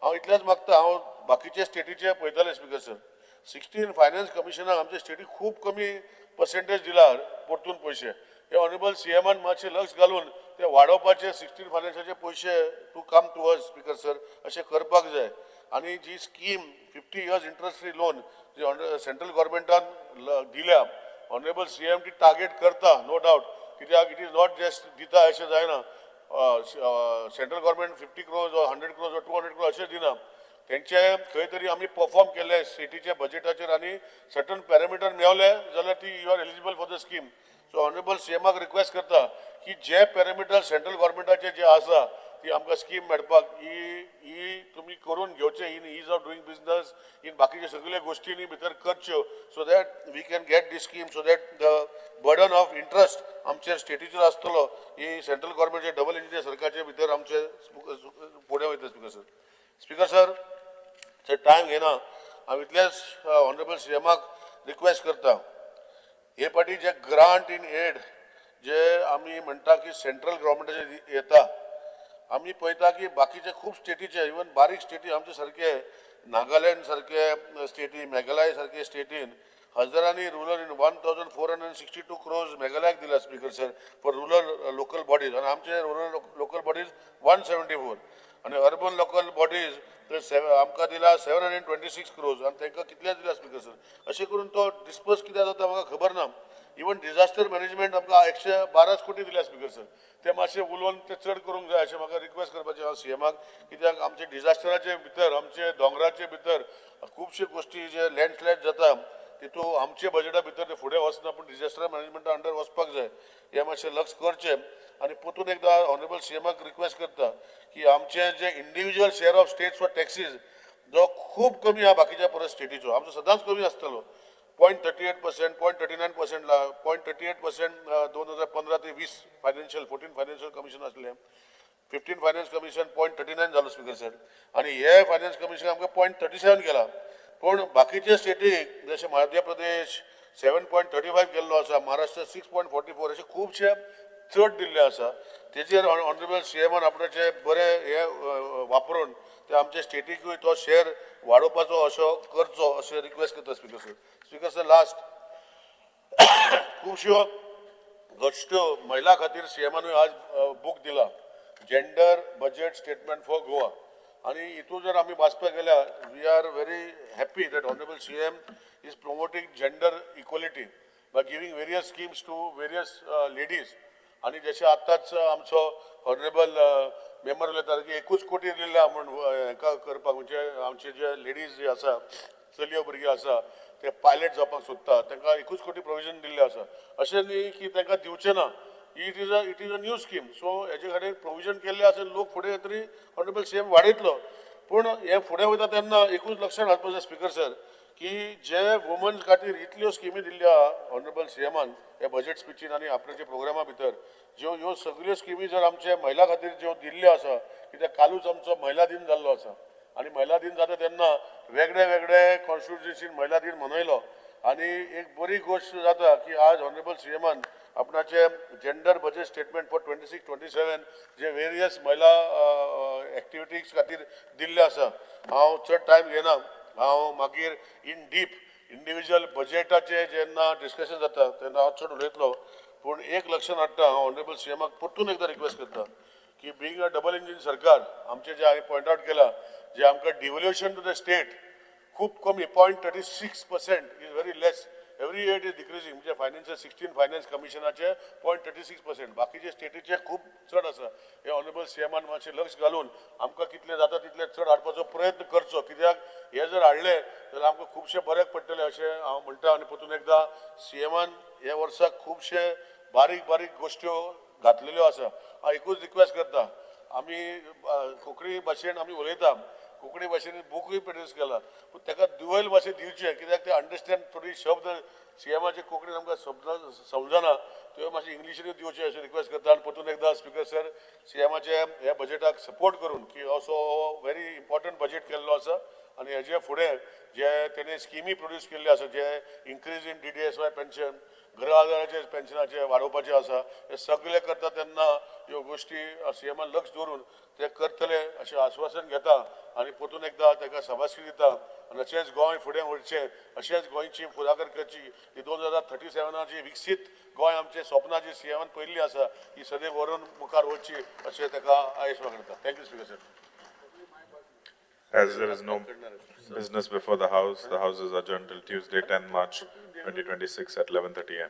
हांव इतलेंच मागता, हांव बाकीचे स्टेटीचे पळयताले speaker sir, 16 finance कमिशनाक आमच्या static खूब कमी पर्सेंटेज दिला परतून पयशे. हे ऑनरेबल CMान मातशें लक्ष घालून ते वाडोवपाचे 16 फायनान्साचे पयशे to come to us speaker sir अशें करपाक जाय. आनी जी scheme 50 years interest free loan जी सेंट्रल गव्हर्मेंटान दिल्या, ऑनरेबल CM ती टार्गेट करता नो डावट, कित्याक it is not just दिता अशें जायना. Central government 50 crores or 100 crores or 200 crores अशें दिना, तेंचे खंय तरी आमी परफॉर्म केले स्टेटीच्या बजेटाचेर आनी सर्टन पॅरामिटर मेवले जाल्यार ती you are eligible for the scheme. So honourable CMाक रिक्वेस्ट करता की जे पॅरामिटर सेंट्रल गव्हर्मेंटाचे जे आसा ती आमकां स्कीम मेळपाक ही तुमी करून घेवचे in ease of doing business, in बाकीचे सगळे गोश्टींनी भितर करच्यो, so that we can get this scheme, so that the burden of interest आमचे स्टेटीचेर आसतलो ही सेंट्रल गव्हर्मेंटचे डबल इंजिन सरकारचे भितर आमचे फुडें वयता स्पीकर सर. स्पीकर सर, चड टायम घेना, हांव इतलेंच ऑनरेबल CMाक रिक्वेस्ट करता, हे फावटी जे ग्रांट इन एड जे आमी म्हणटा की सेंट्रल गव्हर्मेंटाचे येता, आमी पळयता की बाकीचे खूब स्टेटीचे, इवन बारीक स्टेटी आमचे सारके नागालँड सारके स्टेटी, मेघालय सारके स्टेटीन हजारांनी रुरल इन 1462 क्रोर्स मेघालयाक दिला speaker sir for rural local bodies, आनी आमचे रुरल लोकल बॉडीज 174 आनी अर्बन लोकल बॉडीज आमकां दिला 726 क्रोर्स आनी तांकां कितले दिला स्पीकर सर. अशें करून तो डिस्पर्स कित्याक जाता म्हाका खबर ना. इवन डिझास्टर मॅनेजमेंट आमकां 112 कोटी दिल्या स्पीकर सर. ते मातशें उलोवन ते चड करूंक जाय अशें म्हाका रिक्वेस्ट करपाचें हांव सीएमाक, कित्याक आमचे डिझास्टराचे भितर आमचे दोंगराचे भितर खुबश्यो गोश्टी जे लँडस्लायड जाता तितूंत आमचे बजेटा भितर ते फुडें वचना, पूण डिझास्टर मॅनेजमेंटा अंडर वचपाक जाय. हें मातशें लक्ष करचें. आनी परतून एकदां ऑनरेबल सीएमाक रिक्वेस्ट करता की आमचे जे individual share of states for taxes जो खूब कमी आहा बाकीच्या परस स्टेटीचो, आमचो सदांच कमी आसतलो. 0.38%, 0.39%, 0.38% 2015 ते 20 फायनान्शियल 14 फायनान्शियल कमिशन आसलें, 15 फायनान्स कमिशन 0.39 जालो स्पीकर सर. आनी हे फायनान्स कमिशन आमकां 0.37 केला, पूण बाकीचे स्टेटीक जशें मध्य प्रदेश 7.35 केल्लो आसा, महाराष्ट्र 6.44, अशे खुबशे चड दिल्ले आसा. तेजेर ऑनरेबल सीएमान आपणाचे बरे हे वापरून ते आमचे स्टेटीकूय तो शेर वाडोवपाचो असो करचो अशें रिक्वेस्ट करता speaker sir. Speaker sir last खुबश्यो गोश्ट्यो महिला खातीर सीएमानूय आज बूक दिला, gender budget statement for Goa. आनी हितून जर आमी वाचपाक गेल्यार we are very happy that honourable CM is promoting gender equality by giving various schemes to various ladies. आनी जशें आत्ताच आमचो ऑनरेबल मेंबर उलयता की 1 कोटी दिल्या म्हूण हेका करपाक, म्हणजे आमचे जे लेडीज जे आसा चलयो भुरगीं आसा ते पायलट जावपाक सोदता तांकां 1 कोटी प्रोविजन दिल्लें आसा. अशें न्ही की तांकां दिवचें ना, it is a new scheme. So हेजे खातीर प्रोविजन केल्लें आसा, लोक फुडें तरी ऑनरेबल सीएम वाडयतलो. पूण हें फुडें वयता तेन्ना एकूच लक्षात हाडपाक जाय स्पीकर सर की जे वुमन्स खातीर इतल्यो स्किमी दिल्ल्यो आहा ऑनरेबल सीएमान ह्या बजेट स्पिचीन आनी आपणाच्या प्रोग्रामा भितर, ज्यो ह्यो सगळ्यो स्किमी जर आमच्या महिला खातीर ज्यो दिल्ल्यो आसा, कित्याक कालूच आमचो महिला दिन जाल्लो आसा आनी महिला दिन जाता तेन्ना वेगळे वेगळे कॉन्स्टिट्युएन्सीन महिला दिन मनयलो. आनी एक बरी गोश्ट जाता की आज ऑनरेबल सीएमान आपणाचे gender budget statement for 26-27 J various महिला एक्टिविटीज खातीर दिल्ले आसा. हांव चड टायम घेना, हांव मागीर इन डीप इंडिविज्युअल बजेटाचे जेन्ना डिस्कशन जाता तेन्ना हांव चड उलयतलो. पूण एक लक्षात हाडटा, हांव ऑनरेबल सीएमाक परतून एकदां रिक्वेस्ट करता की बीइंग अ डबल इंजीन सरकार आमचे जे हांवें पॉयंट आवट केला जे आमकां डिवोल्युशन टू the state खूब कमी 0.36% is very less, every year it is decreasing. म्हणजे फायनान्शियल 16 फायनान्स कमिशनाचे 0.36%, बाकीचे स्टेटीचे खूब चड आसा. हे ऑनरेबल सीएमान मातशें लक्ष घालून आमकां कितले जाता तितले चड हाडपाचो प्रयत्न करचो, कित्याक हे जर हाडले जाल्यार आमकां खुबशें बऱ्याक पडटलें अशें हांव म्हणटा. आनी परतून एकदां सीएमान ह्या वर्साक खुबशे बारीक बारीक गोश्ट्यो घातलेल्यो आसा. हांव एकूच रिक्वेस्ट करता, आमी कोंकणी भाशेन आमी उलयता, कोंकणी भाशेन बुकूय प्रोड्यूस केला, पूण ताका दुवेल भाशेन दिवचें, कित्याक ते अंडरस्टँड थोडी शब्द सीएमाचे कोंकणीन आमकां शब्द समजना, त्यो मातशें इंग्लिशीनूय दिवचें अशें रिक्वेस्ट करता. आनी परतून एकदां स्पीकर सर सीएमाचे ह्या बजेटाक सपोर्ट करून की असो व्हेरी इम्पॉर्टंट बजेट केल्लो आसा आनी हेजे फुडें जे तेणे स्किमी प्रोड्यूस केल्ल्यो आसा, जे increase in DDSY pension, गृह आदाराचे पेन्शनाचे वाडोवपाचें आसा, हे सगळे करता तेन्ना ह्यो गोश्टी सीएमान लक्ष दवरून ते करतले अशें आश्वासन घेता आनी परतून एकदां ताका शाबासकी दिता. आनी अशेंच गोंय फुडें वचचें, अशेंच गोंयची फुडाकार करची, ही 2037 विकसीत गोंय आमचें स्वप्नां जी सीएमान पळयल्ली आसा ही सदैव व्हरून मुखार वचची अशें ताका आयेश मागता. Thank you speaker sir. As there is no business before the House is adjourned till Tuesday, 10 March 2026 at 11:30 a.m.